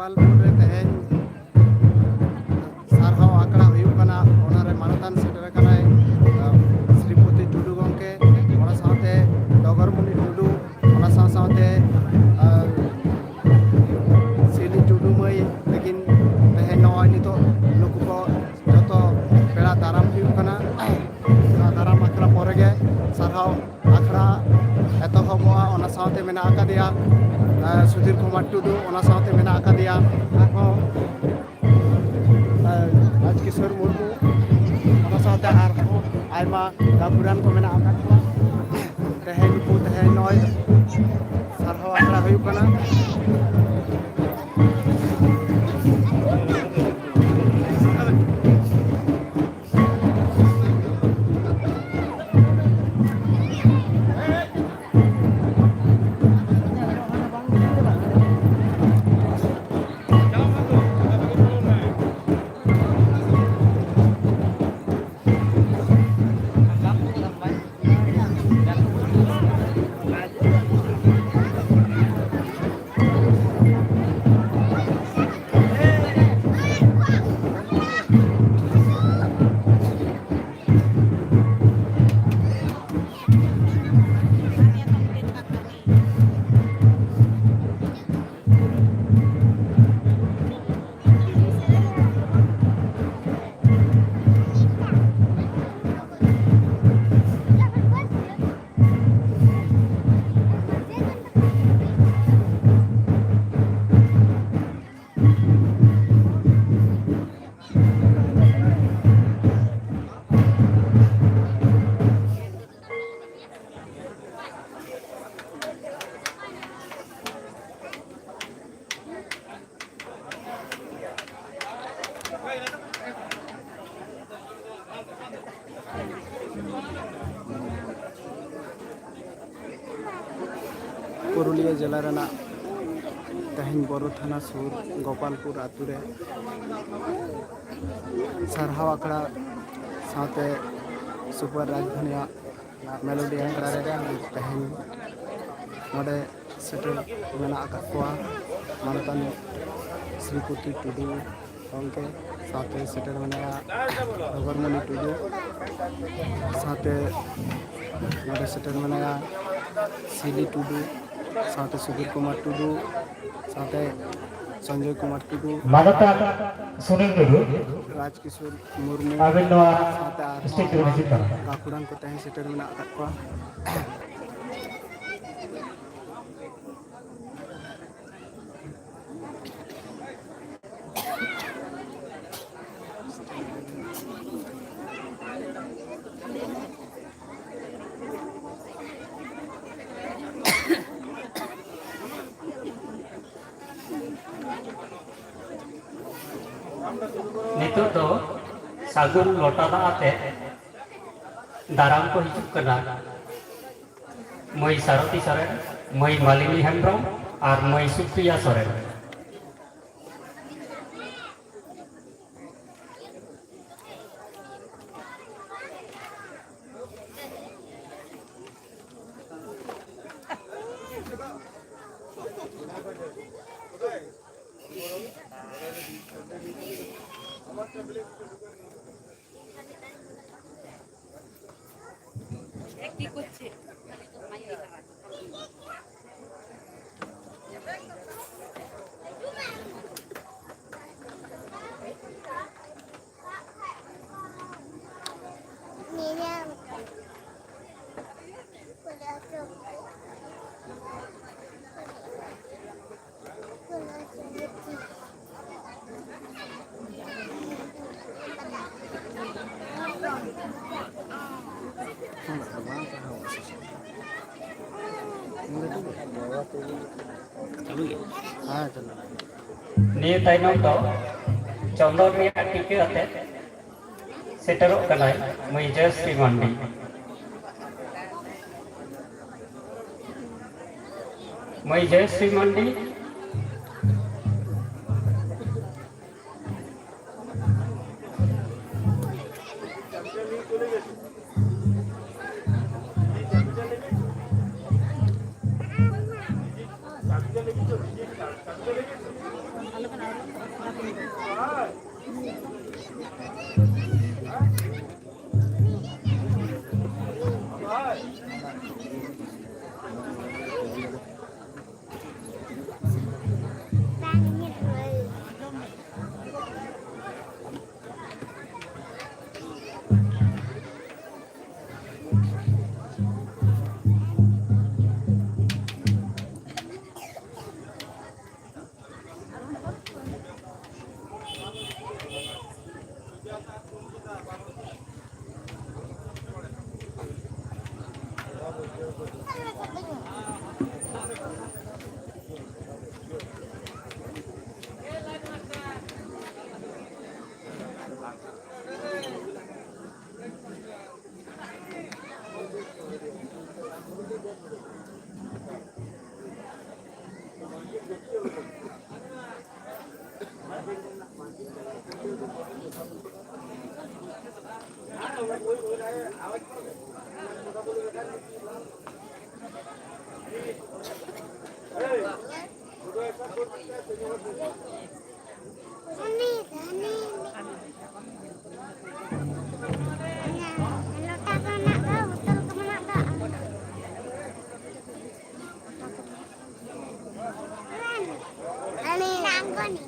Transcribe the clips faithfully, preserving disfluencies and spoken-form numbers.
ᱜᱳᱯᱟᱞᱯᱩᱨ ᱨᱮ ᱛᱮᱦᱮᱧ ᱥᱟᱨᱦᱟᱣ ᱟᱠᱷᱲᱟ ᱦᱩᱭᱩᱜ ᱠᱟᱱᱟ᱾ ᱚᱱᱟᱨᱮ ᱢᱟᱱᱚᱛᱟᱱ ᱥᱮᱴᱮᱨ ᱟᱠᱟᱱᱟᱭ, ᱟᱸ, ᱥᱨᱤᱯᱚᱛᱤ ᱴᱩᱰᱩ ᱜᱚᱢᱠᱮ, ᱚᱱᱟ ᱥᱟᱶᱛᱮ ᱰᱚᱜᱚᱨᱢᱩᱱᱤ ᱴᱩᱰᱩ, ᱚᱱᱟ ᱥᱟᱶ ᱥᱟᱶᱛᱮ, ᱟᱸ, ᱥᱤᱞᱤ ᱴᱩᱰᱩ ᱢᱟᱹᱭ ᱛᱟᱹᱠᱤᱱ ᱛᱮᱦᱮᱧ ᱱᱚᱜᱼᱚᱭ ᱱᱤᱛᱚᱜ ᱱᱩᱠᱩ ᱠᱚ ᱡᱚᱛᱚ ᱯᱮᱲᱟ ᱫᱟᱨᱟᱢ ᱦᱩᱭᱩᱜ ᱠᱟᱱᱟ᱾ ᱯᱮᱲᱟ ᱫᱟᱨᱟᱢ ᱟᱠᱷᱲᱟ ᱯᱚᱨᱮ ᱜᱮ ᱥᱟᱨᱦᱟᱣ ᱟᱠᱷᱲᱟ ᱮᱛᱚᱦᱚᱵᱚᱜᱼᱟ᱾ ᱚᱱᱟ ᱥᱟᱶᱛᱮ ᱢᱮᱱᱟᱜ ᱟᱠᱟᱫᱮᱭᱟ, ᱟᱸ, ᱥᱩᱫᱷᱤᱨ ᱠᱩᱢᱟᱨ ᱴᱩᱰᱩ, ᱚᱱᱟ ᱥᱟᱶᱛᱮ ᱢᱮᱱᱟᱜ ᱟᱠᱟᱫᱮᱭᱟ ᱟᱨᱦᱚᱸ, ᱟᱸ, ᱨᱟᱡᱽᱠᱤᱥᱳᱨ ᱢᱩᱨᱢᱩ, ᱚᱱᱟ ᱥᱟᱶᱛᱮ ᱟᱨᱦᱚᱸ ᱟᱭᱢᱟ ᱜᱟᱹᱠᱷᱩᱲᱟᱱ ᱠᱚ ᱢᱮᱱᱟᱜ ᱟᱠᱟᱫ ᱠᱚᱣᱟ᱾ ᱛᱮᱦᱮᱧ ᱠᱚ, ᱛᱮᱦᱮᱧ ᱱᱚᱜᱼᱚᱭ ᱥᱟᱨᱦᱟᱣ ᱟᱠᱷᱲᱟ ᱦᱩᱭᱩᱜ ᱠᱟᱱᱟ᱾ ᱯᱩᱨᱩᱞᱤᱭᱟᱹ ᱡᱮᱞᱟ ᱨᱮᱱᱟᱜ ᱛᱮᱦᱮᱧ ᱵᱳᱨᱳ ᱛᱷᱟᱱᱟ ᱥᱩᱨ ᱜᱳᱯᱟᱞᱯᱩᱨ ᱟᱛᱳ ᱨᱮ ᱥᱟᱨᱦᱟᱣ ᱟᱠᱷᱲᱟ ᱥᱟᱶᱛᱮ ᱥᱩᱯᱟᱨ ᱨᱟᱡᱽᱫᱷᱟᱱᱤᱭᱟᱜ ᱢᱮᱞᱳᱰᱤ ᱟᱠᱷᱲᱟ ᱨᱮ ᱛᱮᱦᱮᱧ ᱱᱚᱰᱮ ᱥᱮᱴᱮᱨ ᱢᱮᱱᱟᱜ ᱟᱠᱟᱫ ᱠᱚᱣᱟ ᱢᱟᱱᱚᱛᱟᱱᱤ ᱥᱨᱤᱯᱚᱛᱤ ᱴᱩᱰᱩ ᱜᱚᱢᱠᱮ, ᱥᱟᱶᱛᱮ ᱥᱮᱴᱮᱨ ᱢᱮᱱᱟᱭᱟ ᱰᱚᱜᱚᱨᱢᱚᱱᱤ ᱴᱩᱰᱩ, ᱥᱟᱶᱛᱮ ᱱᱚᱰᱮ ᱥᱮᱴᱮᱨ ᱢᱮᱱᱟᱭᱟ ᱥᱤᱞᱤ ᱴᱩᱰᱩ, ᱥᱟᱶᱛᱮ ᱥᱩᱫᱷᱤᱨ ᱠᱩᱢᱟᱨ ᱴᱩᱰᱩ, ᱥᱟᱶᱛᱮ ᱥᱚᱧᱡᱚᱭ ᱠᱩᱢᱟᱨ ᱴᱩᱰᱩ, ᱢᱟᱱᱚᱛᱟᱱ ᱥᱩᱱᱤᱞ ᱴᱩᱰᱩ, ᱨᱟᱡᱽ ᱠᱤᱥᱳᱨ ᱢᱩᱨᱢᱩ, ᱟᱹᱵᱤᱱ ᱱᱚᱣᱟ ᱥᱟᱶᱛᱮ ᱟᱨᱦᱚᱸ ᱥᱴᱮᱡᱽ ᱨᱮᱵᱤᱱ ᱦᱤᱡᱩᱜ ᱠᱟᱱᱟ᱾ ᱜᱟᱹᱠᱷᱩᱲᱟᱱ ᱠᱚ ᱛᱟᱦᱮᱸ ᱥᱮᱴᱮᱨ ᱢᱮᱱᱟᱜ ᱟᱠᱟᱫ ᱠᱚᱣᱟ᱾ ᱱᱤᱛᱚᱜ ᱫᱚ ᱥᱟᱹᱜᱩᱱ ᱞᱚᱴᱟ ᱫᱟᱜ ᱟᱛᱮ ᱫᱟᱨᱟᱢ ᱠᱚ ᱦᱤᱡᱩᱜ ᱠᱟᱱᱟ ᱢᱟᱹᱭ ᱥᱟᱨᱚᱛᱤ ᱥᱚᱨᱮᱱ, ᱢᱟᱹᱭ ᱢᱟᱞᱤᱱᱤ ᱦᱮᱢᱵᱨᱚᱢ ᱟᱨ ᱢᱟᱹᱭ ᱥᱩᱯᱨᱤᱭᱟ ᱥᱚᱨᱮᱱ᱾ ᱪᱟᱹᱞᱩ ᱜᱮ? ᱦᱮᱸ, ᱪᱟᱹᱞᱩ᱾ ᱱᱤᱭᱟᱹ ᱛᱟᱭᱱᱚᱢ ᱫᱚ ᱪᱚᱱᱫᱚᱱ ᱨᱮᱭᱟᱜ ᱴᱤᱠᱟᱹ ᱟᱛᱮ ᱥᱮᱴᱮᱨᱚᱜ ᱠᱟᱱᱟᱭ ᱢᱟᱹᱭ ᱡᱚᱭᱥᱨᱤ ᱢᱟᱱᱰᱤ᱾ ᱢᱟᱹᱭ ᱡᱚᱭᱥᱨᱤ ᱢᱟᱱᱰᱤ᱾ ᱩᱱᱤ ᱫᱚ ᱦᱟᱹᱱᱤ ᱞᱚᱴᱟ ᱠᱚ ᱢᱮᱱᱟᱜ ᱫᱚ, ᱵᱳᱛᱚᱞ ᱠᱚ ᱢᱮᱱᱟᱜ ᱫᱚ᱾ ᱦᱟᱹᱱᱤ ᱨᱟᱝᱜᱚᱱᱤ᱾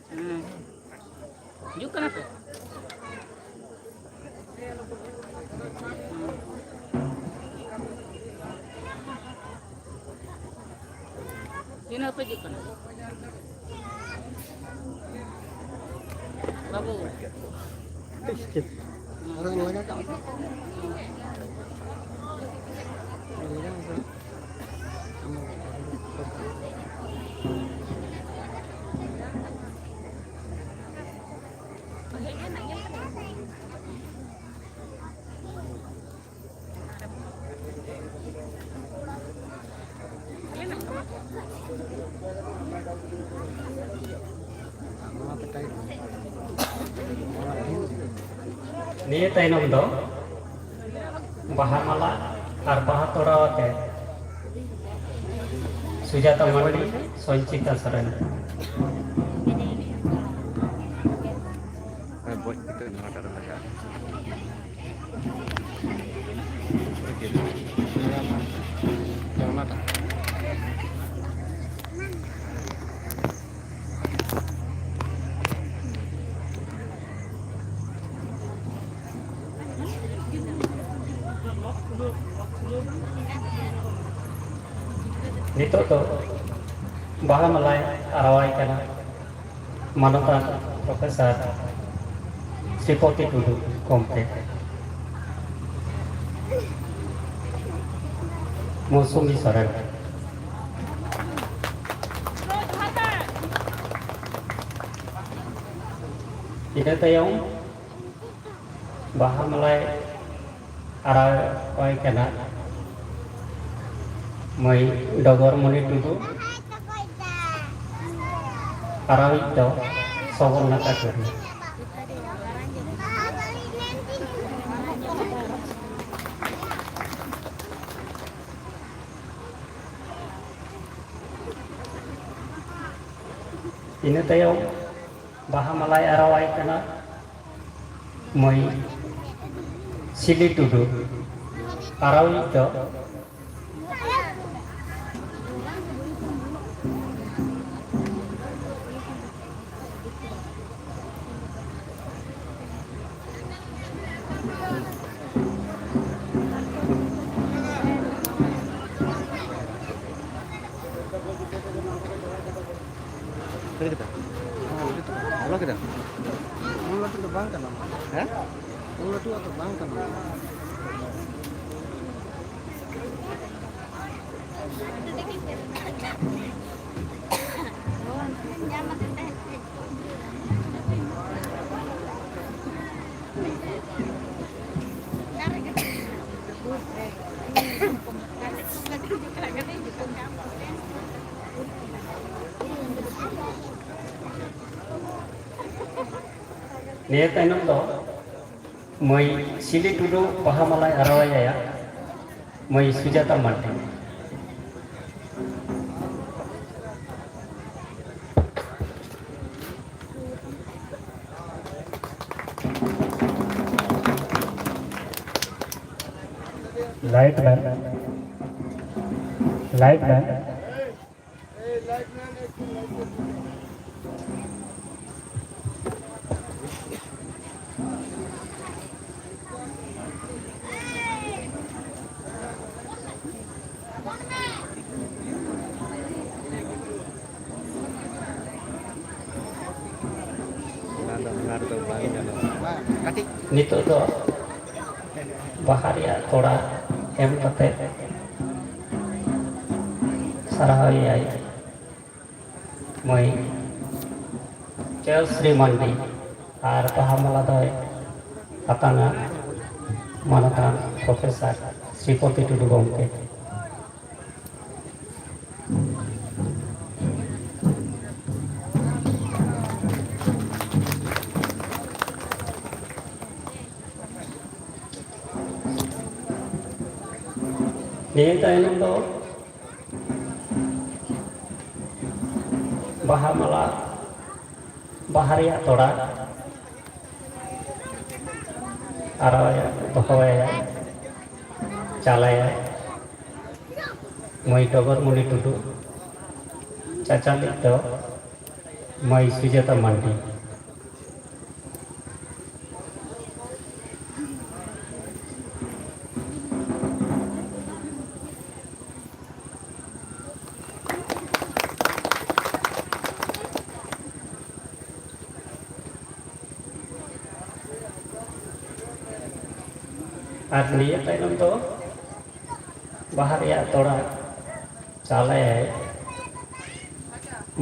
ᱦᱮᱸ᱾ ᱦᱤᱡᱩᱜ ᱠᱟᱱᱟ ᱯᱮ? ᱛᱤᱱᱟᱹᱜ ᱯᱮ ᱦᱤᱡᱩᱜ ᱠᱟᱱᱟ? ᱵᱟᱹᱵᱩ᱾ ᱟᱨᱚ ᱞᱟᱜᱟ ᱠᱟᱜ ᱢᱮ᱾ ᱱᱤᱭᱟᱹ ᱛᱟᱭᱱᱚᱢ ᱫᱚ ᱵᱟᱦᱟ ᱢᱟᱞᱟ ᱟᱨ ᱵᱟᱦᱟ ᱛᱚᱲᱟᱣ ᱟᱛᱮ ᱥᱩᱡᱟᱛᱟ ᱢᱟᱨᱰᱤ, ᱥᱚᱧᱪᱤᱛᱟ ᱥᱚᱨᱮᱱ᱾ ᱱᱤᱛᱚᱜ ᱫᱚ ᱵᱟᱦᱟ ᱢᱟᱞᱟᱭ ᱟᱨᱟᱣᱟᱭ ᱠᱟᱱᱟ ᱢᱟᱱᱚᱛᱟᱱ ᱯᱨᱚᱯᱷᱮᱥᱚᱨ ᱥᱨᱤᱯᱚᱛᱤ ᱴᱩᱰᱩ ᱜᱚᱢᱠᱮ᱾ ᱢᱳᱣᱥᱩᱢᱤ ᱥᱚᱨᱮᱱ᱾ ᱤᱱᱟᱹ ᱛᱟᱭᱚᱢ ᱵᱟᱦᱟ ᱢᱟᱞᱟᱭ ᱟᱨᱟᱣᱟᱭ ᱠᱟᱱᱟ ᱢᱟᱹᱭ ᱰᱚᱜᱚᱨᱢᱚᱱᱤ ᱴᱩᱰᱩ᱾ ᱟᱨᱟᱣᱤᱡ ᱫᱚ ᱥᱚᱵᱚᱨᱱᱟᱛᱷᱟ ᱴᱩᱰᱩ᱾ ᱤᱱᱟᱹ ᱛᱟᱭᱚᱢ ᱵᱟᱦᱟ ᱢᱟᱞᱟᱭ ᱟᱨᱟᱣᱟᱭ ᱠᱟᱱᱟ ᱢᱟᱹᱭ ᱥᱤᱞᱤ ᱴᱩᱰᱩ᱾ ᱟᱨᱟᱣᱤᱡ ᱫᱚ ᱠᱷᱟᱹᱲ ᱠᱮᱫᱟ? ᱵᱚᱞᱚ ᱠᱮᱫᱟ? ᱩᱱ ᱞᱟᱹᱴᱩ ᱫᱚ ᱵᱟᱝ ᱠᱟᱱᱟ᱾ ᱦᱮᱸ? ᱩᱱ ᱞᱟᱹᱴᱩᱣᱟᱜ ᱫᱚ ᱵᱟᱝ ᱠᱟᱱᱟ᱾ ᱱᱤᱭᱟᱹ ᱛᱟᱭᱱᱚᱢ ᱫᱚ ᱢᱟᱹᱭ ᱥᱤᱞᱤ ᱴᱩᱰᱩ ᱵᱟᱦᱟ ᱢᱟᱞᱟᱭ ᱟᱨᱟᱣᱟᱭᱟ ᱢᱟᱹᱭ Sujata Mardi. Light man, light man. ᱚᱱᱟ ᱫᱚ, ᱚᱱᱟ ᱨᱮᱫᱚ ᱵᱟᱝ ᱜᱟᱱᱚᱜᱼᱟ᱾ ᱱᱤᱛᱚᱜ ᱫᱚ ᱵᱟᱦᱟ ᱨᱮᱭᱟᱜ ᱛᱚᱲᱟ ᱮᱢ ᱠᱟᱛᱮ ᱥᱟᱨᱦᱟᱣᱮᱭᱟᱭ ᱢᱟᱹᱭ ᱡᱚᱭᱚᱥᱨᱤ ᱢᱟᱱᱰᱤ᱾ ᱟᱨ ᱵᱟᱦᱟ ᱢᱟᱞᱟ ᱫᱚᱭ ᱟᱛᱟᱝᱟ ᱢᱟᱱᱚᱛᱟᱱ ᱯᱨᱚᱯᱷᱮᱥᱚᱨ ᱥᱨᱤᱯᱚᱛᱤ ᱴᱩᱰᱩ ᱜᱚᱢᱠᱮ᱾ ᱱᱤᱭᱟᱹ ᱛᱟᱭᱱᱚᱢ ᱫᱚ ᱵᱟᱦᱟ ᱢᱟᱞᱟ, ᱵᱟᱦᱟ ᱨᱮᱭᱟᱜ ᱛᱚᱲᱟ ᱟᱨ ᱫᱚᱦᱚᱭᱟᱭ, ᱪᱟᱞᱟᱭᱟᱭ ᱢᱟᱹᱭ ᱰᱚᱜᱚᱨ ᱢᱩᱱᱤ ᱴᱩᱰᱩ, ᱪᱟᱪᱟᱞᱤᱡ ᱫᱚ ᱢᱟᱹᱭ ᱥᱩᱡᱟᱛᱟ ᱢᱟᱱᱰᱤ᱾ ᱟᱨ ᱱᱤᱭᱟᱹ ᱛᱟᱭᱱᱚᱢ ᱫᱚ ᱵᱟᱦᱟ ᱨᱮᱭᱟᱜ ᱛᱚᱲᱟ ᱪᱟᱞᱟᱭᱟᱭ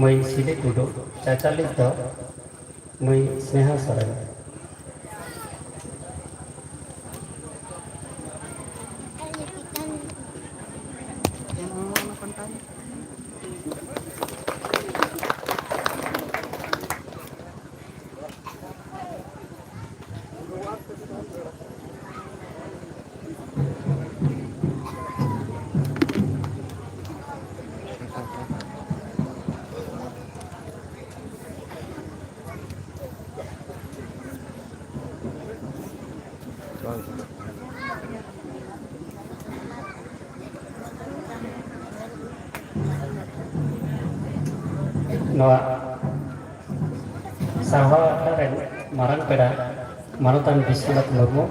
ᱢᱟᱹᱭ ᱥᱤᱞᱤ ᱴᱩᱰᱩ, ᱪᱟᱪᱟᱞᱤᱡ ᱫᱚ ᱢᱟᱹᱭ ᱥᱱᱮᱦᱟ ᱥᱚᱨᱮᱱ᱾ ᱱᱚᱣᱟ ᱥᱟᱨᱦᱟᱣ ᱟᱠᱷᱲᱟ ᱨᱮᱱ ᱢᱟᱨᱟᱝ ᱯᱮᱲᱟ ᱢᱟᱱᱚᱛᱟᱱ ᱵᱤᱥᱥᱚᱱᱟᱛᱷ ᱢᱩᱨᱢᱩ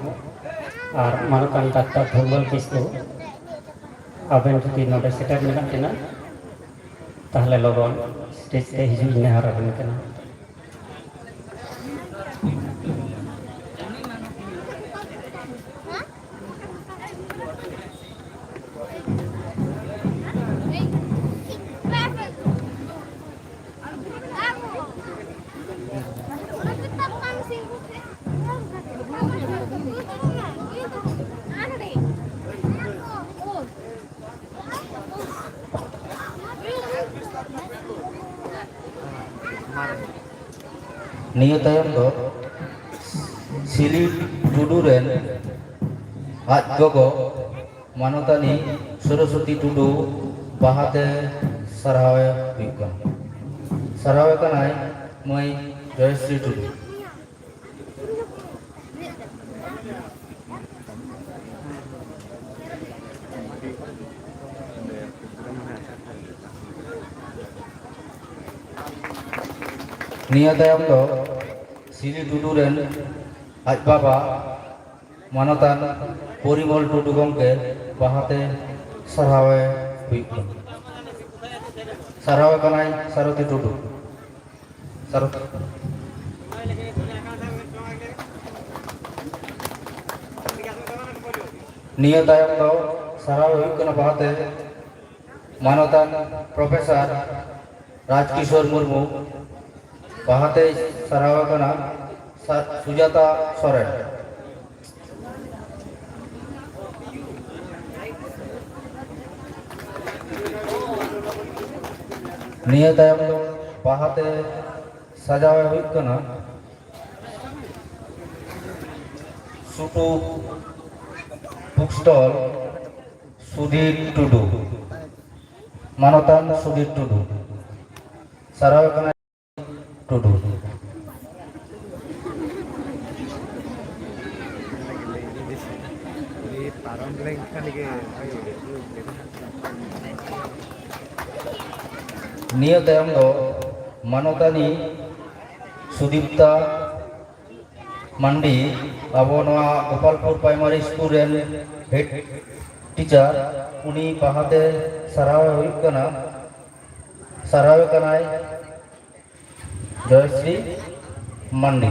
ᱟᱨ ᱢᱟᱱᱚᱛᱟᱱ ᱰᱟᱠᱛᱟᱨ ᱫᱷᱩᱢᱵᱚᱞ ᱠᱤᱥᱠᱩ, ᱟᱵᱮᱱ ᱡᱩᱫᱤ ᱱᱚᱰᱮ ᱥᱮᱴᱮᱨ ᱢᱮᱱᱟᱜ ᱵᱮᱱᱟ, ᱛᱟᱦᱞᱮ ᱞᱚᱜᱚᱱ ᱥᱴᱮᱡᱽ ᱛᱮ ᱦᱤᱡᱩᱜ ᱤᱧ ᱱᱮᱦᱚᱨ ᱟᱵᱮᱱ ᱠᱟᱱᱟ᱾ ᱱᱤᱭᱟᱹ ᱛᱟᱭᱚᱢ ᱫᱚ ᱥᱤᱞᱤ ᱴᱩᱰᱩ ᱨᱮᱱ ᱟᱡ ᱜᱚᱜᱚ ᱢᱟᱱᱚᱛᱟᱱᱤ ᱥᱚᱨᱚᱥᱚᱛᱤ ᱴᱩᱰᱩ ᱵᱟᱦᱟᱛᱮ ᱥᱟᱨᱦᱟᱣᱮ ᱦᱩᱭᱩᱜ ᱠᱟᱱᱟ᱾ ᱥᱟᱨᱦᱟᱣᱮ ᱠᱟᱱᱟᱭ ᱢᱟᱹᱭ ᱡᱚᱭᱥᱨᱤ ᱴᱩᱰᱩ᱾ ᱱᱤᱭᱟᱹ ᱛᱟᱭᱚᱢ ᱫᱚ ᱥᱤᱞᱤ ᱴᱩᱰᱩ ᱨᱮᱱ ᱟᱡ ᱵᱟᱵᱟ ᱢᱟᱱᱚᱛᱟᱱ ᱯᱚᱨᱤᱢᱚᱞ ᱴᱩᱰᱩ ᱜᱚᱢᱠᱮ ᱵᱟᱦᱟᱛᱮ ᱥᱟᱨᱦᱟᱣᱮ ᱦᱩᱭᱩᱜ ᱠᱟᱱᱟ᱾ ᱥᱟᱨᱦᱟᱣᱮ ᱠᱟᱱᱟᱭ ᱥᱟᱨᱚᱛᱤ ᱴᱩᱰᱩ᱾ ᱥᱟᱨᱚᱛᱤ᱾ ᱱᱤᱭᱟᱹ ᱛᱟᱭᱚᱢ ᱫᱚ ᱥᱟᱨᱦᱟᱣ ᱦᱩᱭᱩᱜ ᱠᱟᱱᱟ ᱵᱟᱦᱟᱛᱮ ᱢᱟᱱᱚᱛᱟᱱ ᱯᱨᱚᱯᱷᱮᱥᱚᱨ ᱨᱟᱡᱽᱠᱤᱥᱳᱨ ᱢᱩᱨᱢᱩ, ᱵᱟᱦᱟᱛᱮᱭ ᱥᱟᱨᱦᱟᱣ ᱟᱠᱟᱱᱟ ᱥᱟ-, ᱥᱩᱡᱟᱛᱟ ᱥᱚᱨᱮᱱ᱾ ᱱᱤᱭᱟᱹ ᱛᱟᱭᱚᱢ ᱫᱚ ᱵᱟᱦᱟᱛᱮ ᱥᱟᱡᱟᱣᱮ ᱦᱩᱭᱩᱜ ᱠᱟᱱᱟ ᱥᱩᱴᱩ ᱵᱩᱠ ᱥᱴᱚᱞ, ᱥᱩᱫᱷᱤᱨ ᱴᱩᱰᱩ, ᱢᱟᱱᱚᱛᱟᱱ ᱥᱩᱫᱷᱤᱨ ᱴᱩᱰᱩ, ᱥᱟᱨᱦᱟᱣ ᱠᱟᱱᱟᱭ ᱴᱩᱰᱩ᱾ ᱱᱤᱭᱟᱹ ᱛᱟᱭᱚᱢ ᱫᱚ ᱢᱟᱱᱚᱛᱟᱱᱤ ᱥᱩᱫᱤᱯᱛᱟ ᱢᱟᱱᱰᱤ, ᱟᱵᱚ ᱱᱚᱣᱟ ᱜᱳᱯᱟᱞᱯᱩᱨ ᱯᱨᱟᱭᱢᱟᱨᱤ ᱥᱠᱩᱞ ᱨᱮᱱ ᱦᱮᱰ ᱴᱤᱪᱟᱨ, ᱩᱱᱤ ᱯᱟᱦᱟᱛᱮ ᱥᱟᱨᱦᱟᱣ ᱦᱩᱭᱩᱜ ᱠᱟᱱᱟ, ᱥᱟᱨᱦᱟᱣᱮ ᱠᱟᱱᱟᱭ ᱡᱚᱭᱥᱨᱤ ᱢᱟᱱᱰᱤ᱾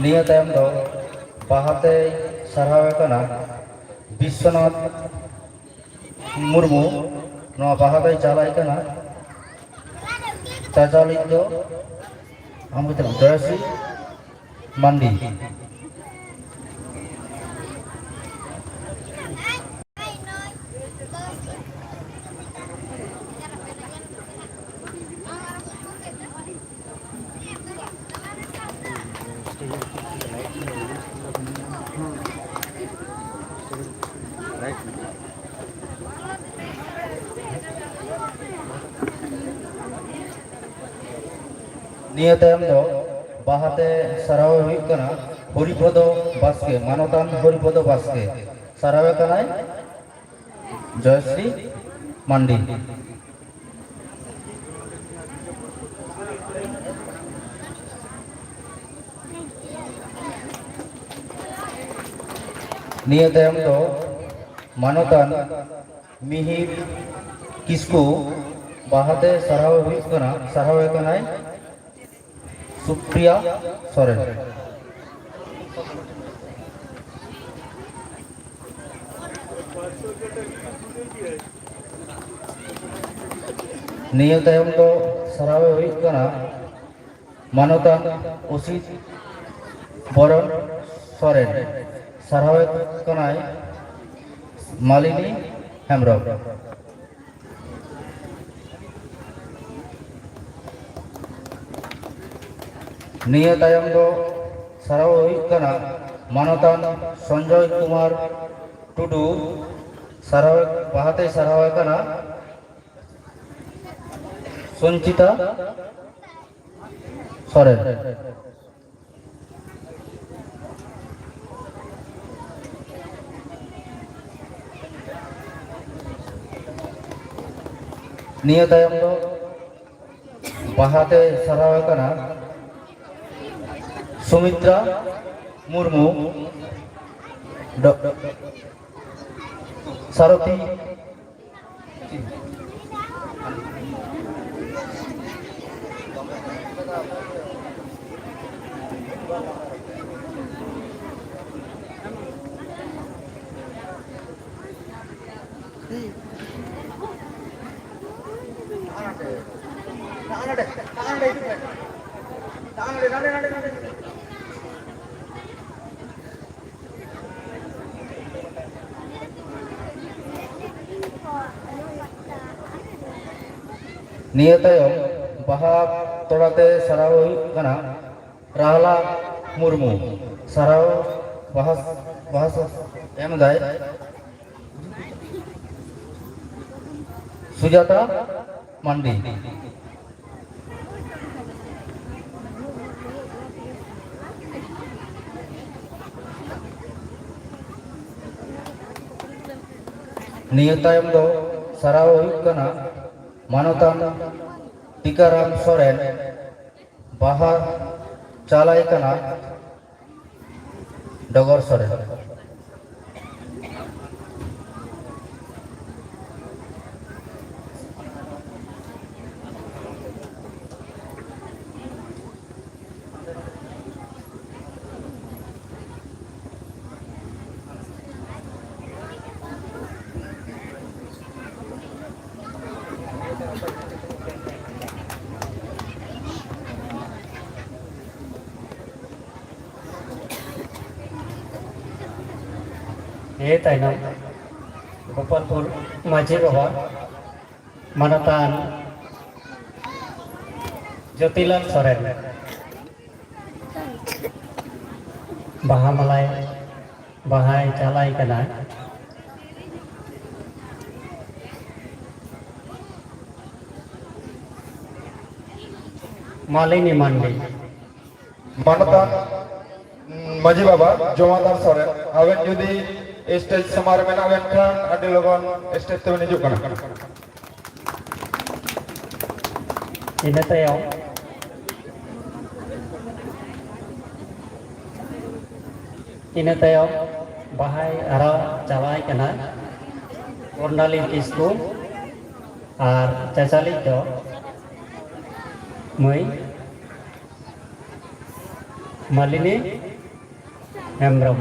ᱱᱤᱭᱟᱹ ᱛᱟᱭᱚᱢ ᱫᱚ ᱵᱟᱦᱟᱛᱮᱭ ᱥᱟᱨᱦᱟᱣᱮ ᱠᱟᱱᱟ ᱵᱤᱥᱥᱚᱱᱟᱛᱷ ᱢᱩᱨᱢᱩ᱾ ᱱᱚᱣᱟ ᱵᱟᱦᱟ ᱫᱚᱭ ᱪᱟᱞᱟᱭ ᱠᱟᱱᱟ ᱪᱟᱪᱟᱞᱤᱡ ᱫᱚ ᱟᱢ ᱜᱮ ᱛᱟᱞᱟᱝ, ᱡᱚᱭᱥᱨᱤ ᱢᱟᱱᱰᱤ᱾ ᱱᱤᱭᱟᱹ ᱛᱟᱭᱚᱢ ᱫᱚ ᱵᱟᱦᱟᱛᱮ ᱥᱟᱨᱦᱟᱣ ᱦᱩᱭᱩᱜ ᱠᱟᱱᱟ ᱦᱚᱨᱤᱯᱚᱫᱚ ᱵᱟᱥᱠᱮ, ᱢᱟᱱᱚᱛᱟᱱ ᱦᱚᱨᱤᱯᱚᱫᱚ ᱵᱟᱥᱠᱮ᱾ ᱥᱟᱨᱦᱟᱣᱮ ᱠᱟᱱᱟᱭ ᱡᱚᱭᱥᱨᱤ ᱢᱟᱱᱰᱤ᱾ ᱱᱤᱭᱟᱹ ᱛᱟᱭᱚᱢ ᱫᱚ ᱢᱟᱱᱚᱛᱟᱱ ᱢᱤᱦᱤᱨ ᱠᱤᱥᱠᱩ, ᱵᱟᱦᱟᱛᱮ ᱥᱟᱨᱦᱟᱣ ᱦᱩᱭᱩᱜ ᱠᱟᱱᱟ, ᱥᱟᱨᱦᱟᱣᱮ ᱠᱟᱱᱟᱭ ᱥᱩᱯᱨᱤᱭᱟ ᱥᱚᱨᱮᱱ᱾ ᱱᱤᱭᱟᱹ ᱛᱟᱭᱚᱢ ᱫᱚ ᱥᱟᱨᱦᱟᱣᱮ ᱦᱩᱭᱩᱜ ᱠᱟᱱᱟ ᱢᱟᱱᱚᱛᱟᱱ ᱚᱥᱤᱛ ᱵᱚᱨᱚᱱ ᱥᱚᱨᱮᱱ, ᱥᱟᱨᱦᱟᱣᱮ ᱠᱟᱱᱟᱭ ᱢᱟᱞᱤᱱᱤ ᱦᱮᱢᱵᱨᱚᱢ᱾ ᱱᱤᱭᱟᱹ ᱛᱟᱭᱚᱢ ᱫᱚ ᱥᱟᱨᱦᱟᱣ ᱦᱩᱭᱩᱜ ᱠᱟᱱᱟ ᱢᱟᱱᱚᱛᱟᱱ ᱥᱚᱧᱡᱚᱭ ᱠᱩᱢᱟᱨ ᱴᱩᱰᱩ ᱥᱟᱨᱦᱟᱣ, ᱵᱟᱦᱟᱛᱮᱭ ᱥᱟᱨᱦᱟᱣᱮ ᱠᱟᱱᱟ ᱥᱚᱧᱪᱤᱛᱟ ᱥᱚᱨᱮᱱ᱾ ᱱᱤᱭᱟᱹ ᱛᱟᱭᱚᱢ ᱫᱚ ᱵᱟᱦᱟᱛᱮ ᱥᱟᱨᱦᱟᱣᱮ ᱠᱟᱱᱟ ᱥᱩᱢᱤᱛᱨᱟ ᱢᱩᱨᱢᱩ, ᱰᱚ-, ᱥᱟᱨᱚᱛᱷᱤ᱾ ᱱᱤᱭᱟᱹ ᱛᱟᱭᱚᱢ ᱵᱟᱦᱟ ᱛᱚᱲᱟᱛᱮ ᱥᱟᱨᱦᱟᱣ ᱦᱩᱭᱩᱜ ᱠᱟᱱᱟ ᱨᱟᱦᱞᱟ ᱢᱩᱨᱢᱩ, ᱥᱟᱨᱦᱟᱣ ᱵᱟᱦᱟ, ᱵᱟᱦᱟ ᱮᱢ ᱮᱫᱟᱭ ᱥᱩᱡᱟᱛᱟ ᱢᱟᱱᱰᱤ᱾ ᱱᱤᱭᱟᱹ ᱛᱟᱭᱚᱢ ᱫᱚ ᱥᱟᱨᱦᱟᱣ ᱦᱩᱭᱩᱜ ᱠᱟᱱᱟ ᱢᱟᱱᱚᱛᱟᱱ ᱴᱤᱠᱟᱨᱟᱢ ᱥᱚᱨᱮᱱ, ᱵᱟᱦᱟ ᱪᱟᱞᱟᱭ ᱠᱟᱱᱟ ᱰᱚᱜᱚᱨ ᱥᱚᱨᱮᱱ᱾ ᱱᱤᱭᱟᱹ ᱛᱟᱭᱱᱚᱢ ᱜᱳᱯᱟᱞᱯᱩᱨ ᱢᱟᱹᱡᱷᱤ ᱵᱟᱵᱟ ᱢᱟᱱᱚᱛᱟᱱ ᱡᱳᱛᱤᱞᱟᱞ ᱥᱚᱨᱮᱱ᱾ ᱵᱟᱦᱟ ᱢᱟᱞᱟᱭ ᱵᱟᱦᱟᱭ ᱪᱟᱞᱟᱭ ᱠᱟᱱᱟ ᱢᱟᱞᱤᱱᱤ ᱢᱟᱱᱰᱤ᱾ ᱢᱟᱱᱚᱛᱟᱱ ᱢᱟᱹᱡᱷᱤ ᱵᱟᱵᱟ ᱡᱚᱢᱟᱫᱟᱨ ᱥᱚᱨᱮᱱ, ᱟᱵᱮᱱ ᱡᱩᱫᱤ ᱥᱴᱮᱡ ᱥᱟᱢᱟᱝ ᱨᱮ ᱢᱮᱱᱟᱜ ᱵᱮᱱ ᱠᱷᱟᱱ ᱟᱹᱰᱤ ᱞᱚᱜᱚᱱ ᱥᱴᱮᱡ ᱛᱮᱵᱮᱱ ᱦᱤᱡᱩᱜ ᱠᱟᱱᱟ᱾ ᱤᱱᱟᱹ ᱛᱟᱭᱚᱢ ᱤᱱᱟᱹ ᱛᱟᱭᱚᱢ ᱵᱟᱦᱟᱭ ᱟᱨᱟᱣ ᱪᱟᱞᱟᱭ ᱠᱟᱱᱟ ᱠᱚᱨᱱᱟᱞᱤ ᱠᱤᱥᱠᱩ ᱟᱨ ᱪᱟᱪᱟᱞᱤᱡ ᱫᱚ ᱢᱟᱹᱭ ᱢᱟᱞᱤᱱᱤ ᱦᱮᱢᱵᱨᱚᱢ᱾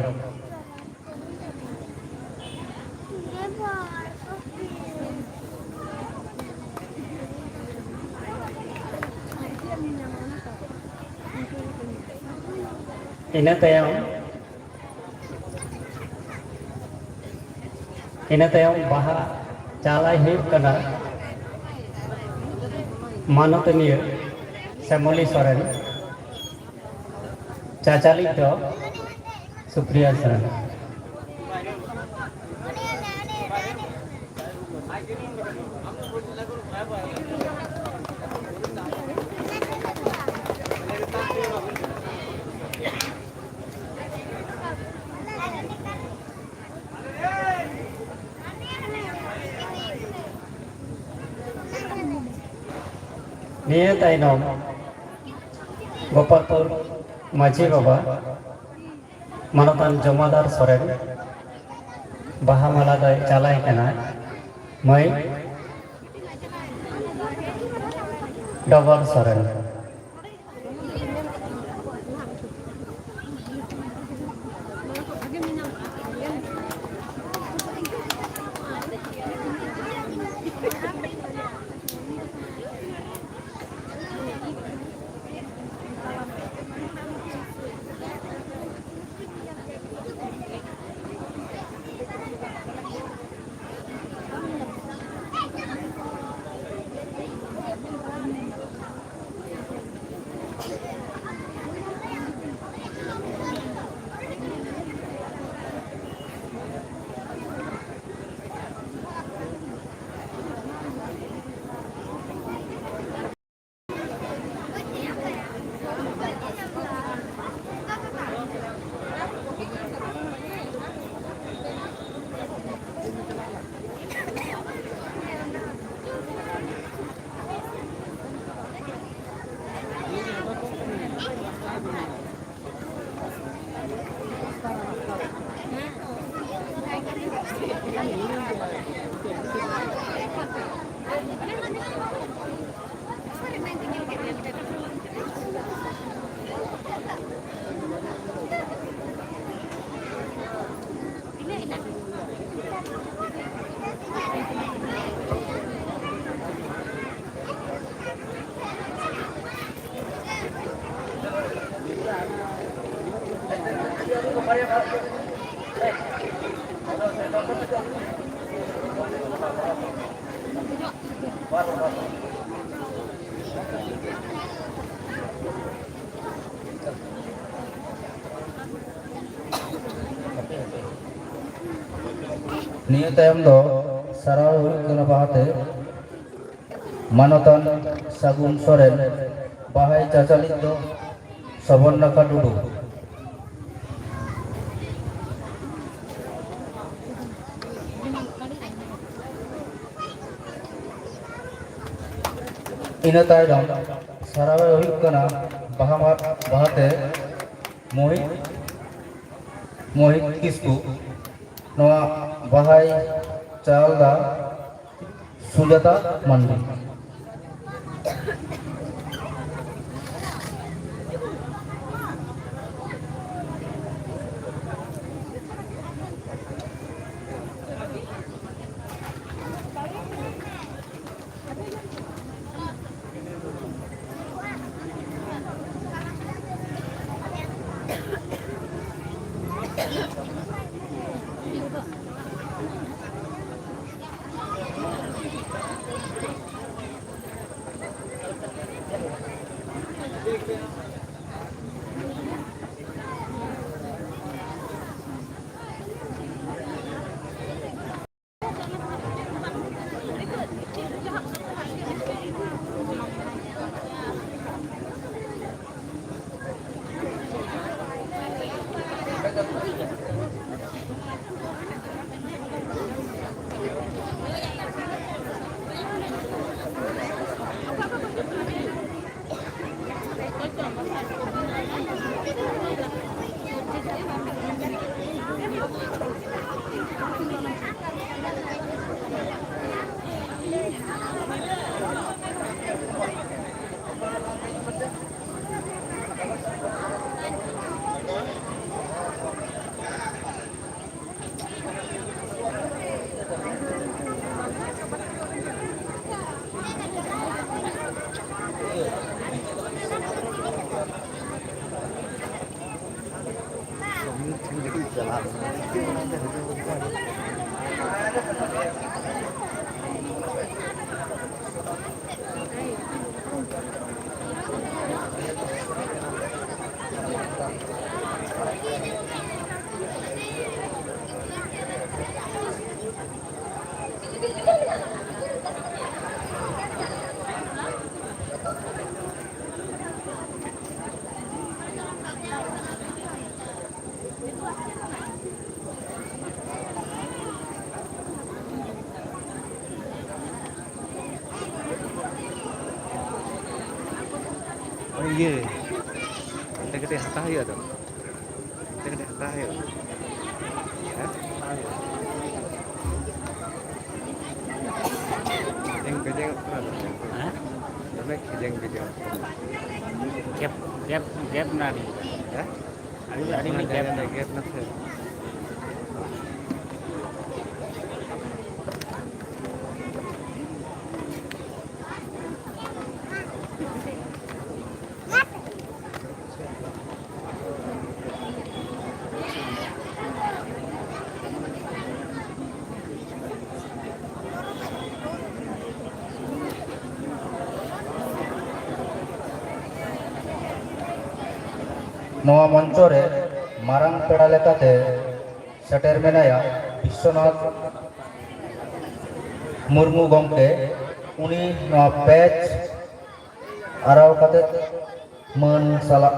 ᱤᱱᱟᱹ ᱛᱟᱭᱚᱢ ᱤᱱᱟᱹ ᱛᱟᱭᱚᱢ ᱵᱟᱦᱟ ᱪᱟᱞᱟᱭ ᱦᱩᱭᱩᱜ ᱠᱟᱱᱟ ᱢᱟᱱᱚᱛᱟᱱᱤᱭᱟᱹ ᱥᱮᱢᱚᱞᱤ ᱥᱚᱨᱮᱱ, ᱪᱟᱪᱟᱞᱤᱡ ᱫᱚ ᱥᱩᱯᱨᱤᱭᱟ ᱥᱚᱨᱮᱱ᱾ ᱱᱤᱭᱟᱹ ᱛᱟᱭᱱᱚᱢ ᱜᱳᱯᱟᱞᱯᱩᱨ ᱢᱟᱹᱡᱷᱤ ᱵᱟᱵᱟ ᱢᱟᱱᱚᱛᱟᱱ ᱡᱚᱢᱟᱫᱟᱨ ᱥᱚᱨᱮᱱ ᱵᱟᱦᱟ ᱢᱟᱞᱟ ᱫᱚᱭ ᱪᱟᱞᱟᱭ ᱠᱟᱱᱟ ᱢᱟᱹᱭ ᱰᱚᱜᱚᱨ ᱥᱚᱨᱮᱱ᱾ ᱱᱤᱭᱟᱹ ᱛᱟᱭᱚᱢ ᱫᱚ ᱥᱟᱨᱦᱟᱣ ᱦᱩᱭᱩᱜ ᱠᱟᱱᱟ ᱵᱟᱦᱟᱛᱮ ᱢᱟᱱᱚᱛᱟᱱ ᱥᱟᱹᱜᱩᱱ ᱥᱚᱨᱮᱱ, ᱵᱟᱦᱟᱭ ᱪᱟᱪᱟᱞᱤᱡ ᱫᱚ ᱥᱚᱵᱚᱨᱱᱟᱠᱷᱟ ᱴᱩᱰᱩ᱾ ᱤᱱᱟᱹ ᱛᱟᱭᱱᱚᱢ ᱥᱟᱨᱦᱟᱣᱮ ᱦᱩᱭᱩᱜ ᱠᱟᱱᱟ ᱵᱟᱦᱟ ᱢᱟᱦᱟ ᱵᱟᱦᱟᱛᱮ ᱢᱳᱦᱤᱛ, ᱢᱳᱦᱤᱛ ᱠᱤᱥᱠᱩ᱾ ᱱᱚᱣᱟ ᱵᱟᱦᱟᱭ ᱪᱟᱞ ᱮᱫᱟ ᱥᱩᱡᱟᱛᱟ ᱢᱟᱱᱰᱤ᱾ ᱤᱭᱟᱹ, ᱚᱸᱰᱮ ᱠᱟᱹᱴᱤᱡ ᱦᱟᱛᱟᱣ ᱦᱩᱭᱩᱜᱼᱟ ᱛᱚ᱾ ᱚᱸᱰᱮ ᱠᱟᱹᱴᱤᱡ ᱦᱟᱛᱟᱣ ᱦᱩᱭᱩᱜᱼᱟ᱾ ᱦᱮᱸ? ᱠᱷᱮᱡᱮᱝ ᱵᱮᱡᱮᱝᱚᱜ ᱠᱟᱱᱟ᱾ ᱦᱮᱸ? ᱫᱚᱢᱮ ᱠᱷᱮᱡᱮᱝ ᱵᱮᱡᱮᱝᱚᱜ ᱠᱟᱱᱟ᱾ ᱜᱮᱯ, ᱜᱮᱯ, ᱜᱮᱯ ᱱᱟ ᱟᱹᱰᱤ᱾ ᱦᱮᱸ? ᱟᱹᱰᱤ, ᱟᱹᱰᱤ ᱚᱱᱟ ᱜᱮᱯ ᱡᱟᱭᱜᱟ ᱱᱟ᱾ ᱨᱮ ᱜᱮᱯ ᱱᱟ ᱥᱮ᱾ ᱱᱚᱣᱟ ᱢᱚᱧᱪᱚ ᱨᱮ ᱢᱟᱨᱟᱝ ᱯᱮᱲᱟ ᱞᱮᱠᱟᱛᱮ ᱥᱮᱴᱮᱨ ᱢᱮᱱᱟᱭᱟ ᱵᱤᱥᱥᱚᱱᱟᱛᱷ ᱢᱩᱨᱢᱩ ᱜᱚᱢᱠᱮ᱾ ᱩᱱᱤ ᱱᱚᱣᱟ ᱯᱮᱪ ᱟᱨᱟᱣ ᱠᱟᱛᱮ ᱢᱟᱹᱱ ᱥᱟᱞᱟᱜ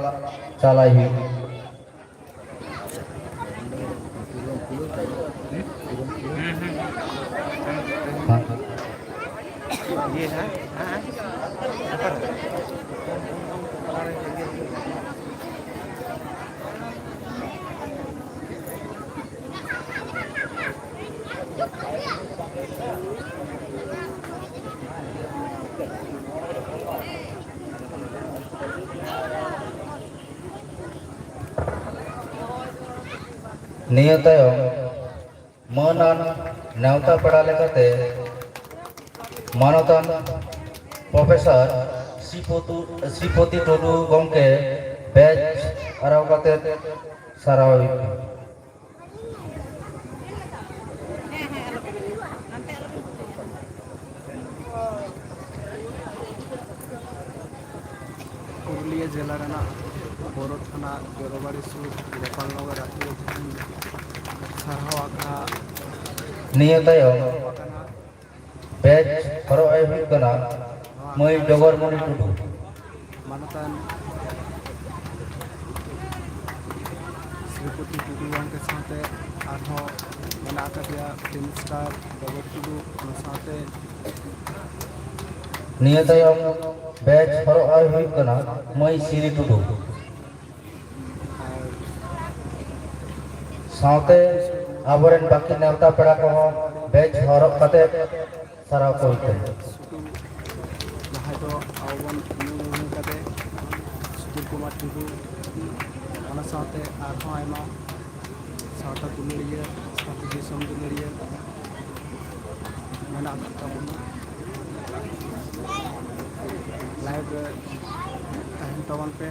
ᱪᱟᱞᱟᱭ ᱦᱩᱭᱩᱜᱼᱟ᱾ ᱱᱤᱭᱟᱹ ᱛᱟᱭᱚᱢ ᱢᱟᱹᱱ ᱟᱱ ᱱᱮᱣᱛᱟ ᱯᱮᱲᱟ ᱞᱮᱠᱟᱛᱮ ᱢᱟᱱᱚᱛᱟᱱ ᱯᱨᱚᱯᱷᱮᱥᱚᱨ ᱥᱨᱤᱯᱚᱛᱩ-, ᱥᱨᱤᱯᱚᱛᱤ ᱴᱩᱰᱩ ᱜᱚᱢᱠᱮ ᱵᱮᱡᱽ ᱟᱨᱟᱣ ᱠᱟᱛᱮ ᱥᱟᱨᱦᱟᱣ ᱦᱩᱭᱩᱜ ᱠᱟᱱᱟ᱾ ᱯᱩᱨᱩᱞᱤᱭᱟᱹ ᱡᱮᱞᱟ ᱨᱮᱱᱟᱜ ᱵᱳᱨᱳ ᱛᱷᱟᱱᱟ ᱡᱚᱨᱚᱵᱟᱲᱤ ᱥᱩᱨ ᱜᱳᱯᱟᱞᱱᱚᱜᱚᱨ ᱟᱹᱛᱩ ᱨᱮ ᱛᱮᱦᱮᱧ ᱥᱟᱨᱦᱟᱣ ᱟᱠᱷᱲᱟ᱾ ᱱᱤᱭᱟᱹ ᱛᱟᱭᱚᱢ ᱵᱮᱪ ᱦᱚᱨᱚᱜ ᱟᱭ ᱦᱩᱭᱩᱜ ᱠᱟᱱᱟ ᱢᱟᱹᱭ ᱰᱚᱜᱚᱨᱢᱚᱱᱤ ᱴᱩᱰᱩ᱾ ᱢᱟᱱᱚᱛᱟᱱ ᱥᱨᱤᱯᱚᱛᱤ ᱴᱩᱰᱩ ᱜᱚᱢᱠᱮ ᱥᱟᱶᱛᱮ ᱟᱨᱦᱚᱸ ᱢᱮᱱᱟᱜ ᱟᱠᱟᱫᱮᱭᱟ ᱯᱷᱤᱞᱢ ᱥᱴᱟᱨ ᱰᱚᱜᱚᱨ ᱴᱩᱰᱩ, ᱚᱱᱟ ᱥᱟᱶᱛᱮ ᱱᱤᱭᱟᱹ ᱛᱟᱭᱚᱢ ᱵᱮᱪ ᱦᱚᱨᱚᱜ ᱟᱭ ᱦᱩᱭᱩᱜ ᱠᱟᱱᱟ ᱢᱟᱹᱭ ᱥᱤᱨᱤ ᱴᱩᱰᱩ᱾ ᱟᱨ ᱥᱟᱶᱛᱮ ᱟᱵᱚᱨᱮᱱ ᱵᱟᱹᱠᱤ ᱱᱮᱣᱛᱟ ᱯᱮᱲᱟ ᱠᱚᱦᱚᱸ ᱵᱮᱪ ᱦᱚᱨᱚᱜ ᱠᱟᱛᱮ ᱥᱟᱨᱦᱟᱣ ᱠᱚ ᱦᱩᱭᱩᱜ ᱠᱟᱱᱟ᱾ ᱥᱩᱫᱷᱩ ᱡᱟᱦᱟᱸᱭ ᱫᱚ ᱟᱵᱚ ᱵᱚᱱ ᱧᱩᱢ ᱩᱨᱩᱢ ᱠᱟᱫᱮ ᱥᱩᱫᱷᱤᱨ ᱠᱩᱢᱟᱨ ᱴᱩᱰᱩ, ᱚᱱᱟ ᱥᱟᱶᱛᱮ ᱟᱨᱦᱚᱸ ᱟᱭᱢᱟ ᱥᱟᱶᱛᱟ ᱫᱩᱞᱟᱹᱲᱤᱭᱟᱹ, ᱥᱟᱶᱛᱟ ᱫᱤᱥᱚᱢ ᱫᱩᱞᱟᱹᱲᱤᱭᱟᱹ ᱢᱮᱱᱟᱜ ᱟᱠᱟᱫ ᱛᱟᱵᱚᱱᱟ᱾ ᱞᱟᱭᱤᱵᱷ ᱨᱮ ᱛᱟᱦᱮᱱ ᱛᱟᱵᱚᱱ ᱯᱮ᱾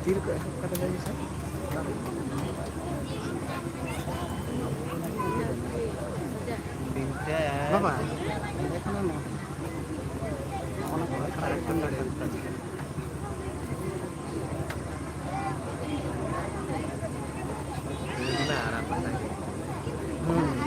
ᱛᱤ ᱨᱮᱠᱚ ᱮᱦᱚᱵ ᱠᱟᱫᱟ ᱞᱟᱹᱭ ᱢᱮᱥᱮ? ᱵᱟᱵᱟ, ᱚᱸᱰᱮ ᱠᱷᱚᱱ ᱱᱚᱣᱟ, ᱱᱚᱜᱼᱚ ᱱᱚᱣᱟ ᱠᱚ ᱠᱟᱨᱮᱠᱴ ᱫᱟᱲᱮᱭᱟᱜᱼᱟ᱾ ᱦᱩᱸ᱾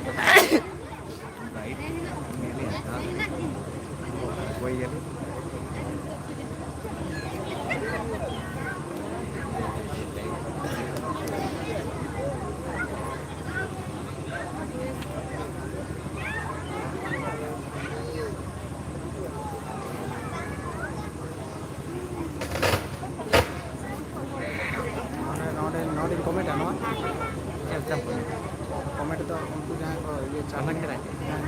ᱱᱚᱰᱮ, ᱱᱚᱰᱮ, ᱱᱚᱰᱮᱧ ᱠᱚᱢᱮᱱᱴᱟ ᱱᱚᱣᱟ᱾ ᱪᱮᱫ ᱞᱮᱠᱟᱢ ᱠᱚᱢᱮᱱᱴᱟ? ᱠᱚᱢᱮᱱᱴ ᱫᱚ ᱩᱱᱠᱩ ᱡᱟᱦᱟᱸᱭ ᱠᱚ ᱤᱭᱟᱹ ᱪᱟᱞᱟᱜ ᱠᱟᱱᱟ᱾ ᱦᱮᱸ,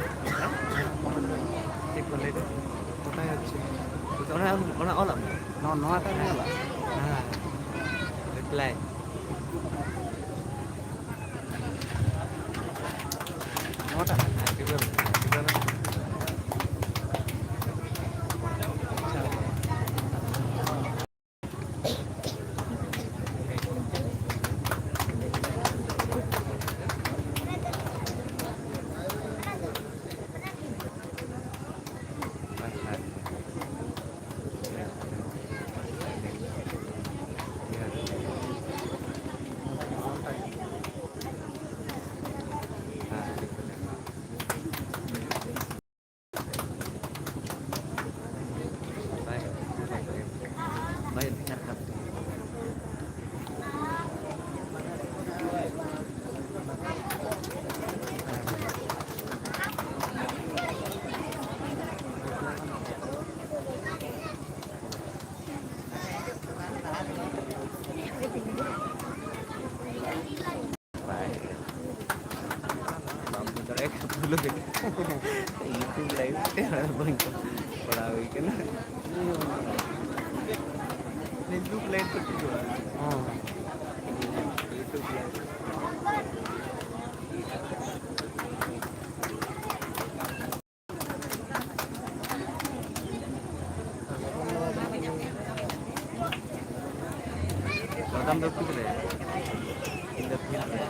ᱦᱮᱸ, ᱠᱚᱢᱮᱱᱴ ᱫᱚ᱾ ᱪᱮᱫ ᱠᱚ ᱞᱟᱹᱭ ᱫᱟ? ᱠᱚᱴᱟᱭ ᱦᱚᱪᱪᱷᱮ᱾ ᱚᱱᱟ, ᱚᱱᱟ ᱚᱞᱟᱢ ᱢᱮ᱾ ᱱᱚᱣᱟ, ᱱᱚᱣᱟᱴᱟᱜ ᱧᱮᱞᱟ? ᱦᱮᱸ, ᱨᱤᱯᱞᱟᱭ᱾ YouTube live ᱵᱟᱹᱧ ᱠᱚᱨᱟᱣ ᱦᱩᱭ ᱠᱟᱱᱟ᱾ Facebook live ᱠᱚ ᱴᱷᱤᱠ ᱜᱮᱭᱟ᱾ ᱦᱮᱸ᱾ YouTube live᱾ ᱫᱟᱫᱟᱢ ᱫᱚ ᱯᱷᱤᱞᱰ ᱨᱮ, ᱤᱧ ᱫᱚ ᱯᱷᱤᱞᱰ ᱨᱮ᱾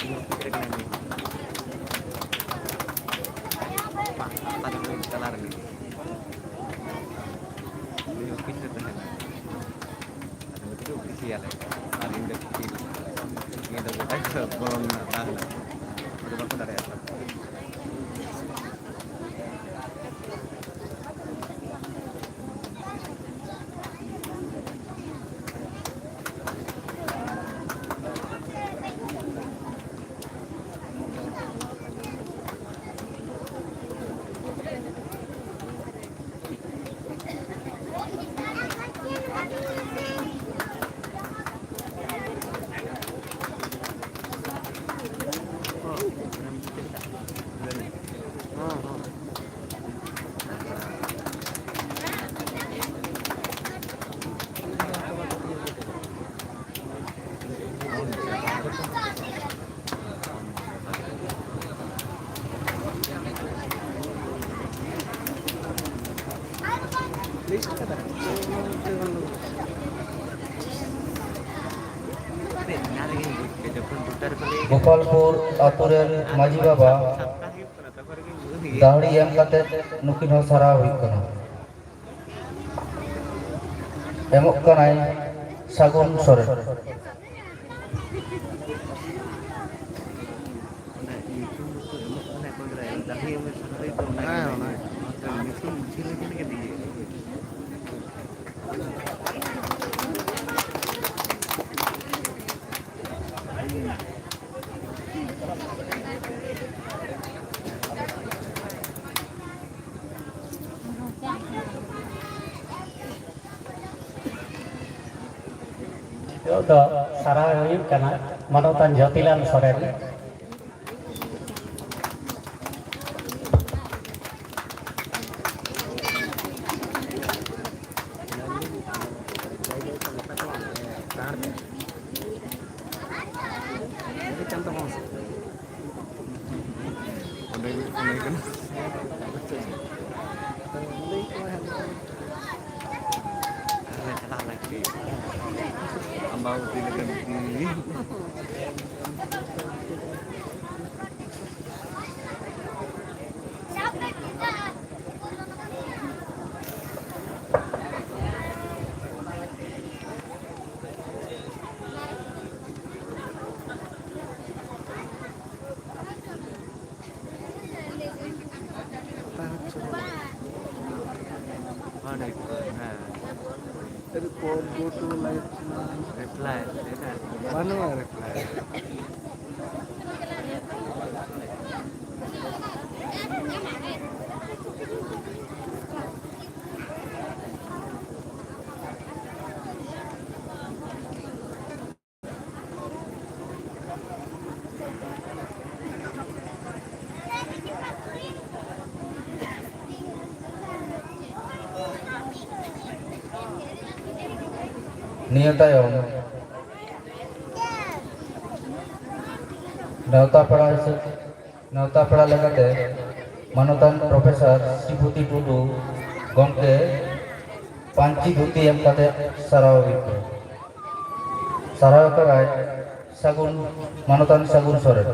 ᱤᱧ ᱫᱚ ᱯᱷᱤᱞᱰ ᱨᱮ ᱠᱟᱹᱱᱟᱹᱧ᱾ ᱵᱟᱝ, ᱚᱠᱟ ᱨᱮ ᱪᱟᱞᱟᱣ ᱨᱮ ᱢᱮᱱᱟᱹᱧᱟ᱾ ᱩᱱᱤ ᱚᱯᱷᱤᱥ ᱨᱮ ᱛᱟᱦᱮᱱᱟ᱾ ᱟᱫᱚ ᱩᱱᱤ ᱫᱚ ᱚᱯᱷᱤᱥᱤᱭᱟᱞ ᱨᱮ, ᱟᱨ ᱤᱧ ᱫᱚ ᱯᱷᱤᱞᱰ᱾ ᱱᱤᱭᱟᱹ ᱫᱚ ᱜᱚᱴᱟ ᱜᱮ ᱵᱚᱞᱚᱱ ᱨᱮᱱᱟᱜ ᱫᱟᱣ ᱢᱮᱱᱟᱜᱼᱟ᱾ ᱚᱸᱰᱮ ᱵᱟᱠᱚ ᱫᱟᱲᱮᱭᱟᱜᱼᱟ᱾ ᱜᱳᱯᱟᱞᱯᱩᱨ ᱟᱛᱳ ᱨᱮᱱ ᱢᱟᱹᱡᱷᱤ ᱵᱟᱵᱟ ᱫᱟᱹᱦᱲᱤ ᱮᱢ ᱠᱟᱛᱮ ᱱᱩᱠᱤᱱ ᱦᱚᱸ ᱥᱟᱨᱦᱟᱣ ᱦᱩᱭᱩᱜ ᱠᱟᱱᱟ᱾ ᱮᱢᱚᱜ ᱠᱟᱱᱟᱭ ᱥᱟᱹᱜᱩᱱ ᱥᱚᱨᱮᱱ᱾ ᱱᱤᱛᱚᱜ ᱫᱚ ᱥᱟᱨᱦᱟᱣ ᱦᱩᱭᱩᱜ ᱠᱟᱱᱟ ᱢᱟᱱᱚᱛᱟᱱ ᱡᱳᱛᱤᱞᱟᱞ ᱥᱚᱨᱮᱱ᱾ ᱟᱢᱵᱟᱵᱚᱛᱤ ᱞᱟᱹᱜᱤᱫ᱾ ᱦᱮᱸ᱾ ᱨᱤᱯᱳᱨᱴ, ᱜᱳ ᱴᱩ ᱞᱟᱭᱤᱵᱷ ᱪᱮᱱᱮᱞ᱾ ᱨᱤᱯᱞᱟᱭ, ᱵᱟᱹᱱᱩᱜᱼᱟ ᱨᱤᱯᱞᱟᱭ᱾ ᱱᱤᱭᱟᱹ ᱛᱟᱭᱚᱢ ᱱᱮᱣᱛᱟ ᱯᱮᱲᱟ ᱦᱤᱥᱟᱹᱵ, ᱱᱮᱣᱛᱟ ᱯᱮᱲᱟ ᱞᱮᱠᱟᱛᱮ ᱢᱟᱱᱚᱛᱟᱱ ᱯᱨᱚᱯᱷᱮᱥᱚᱨ ᱥᱨᱤᱯᱚᱛᱤ ᱴᱩᱰᱩ ᱜᱚᱢᱠᱮ ᱯᱟᱹᱧᱪᱤ ᱫᱷᱩᱛᱤ ᱮᱢ ᱠᱟᱛᱮ ᱥᱟᱨᱦᱟᱣ ᱦᱩᱭᱩᱜ ᱠᱟᱱᱟ᱾ ᱥᱟᱨᱦᱟᱣ ᱠᱟᱱᱟᱭ ᱥᱟᱹᱜᱩᱱ, ᱢᱟᱱᱚᱛᱟᱱ ᱥᱟᱹᱜᱩᱱ ᱥᱚᱨᱮᱱ᱾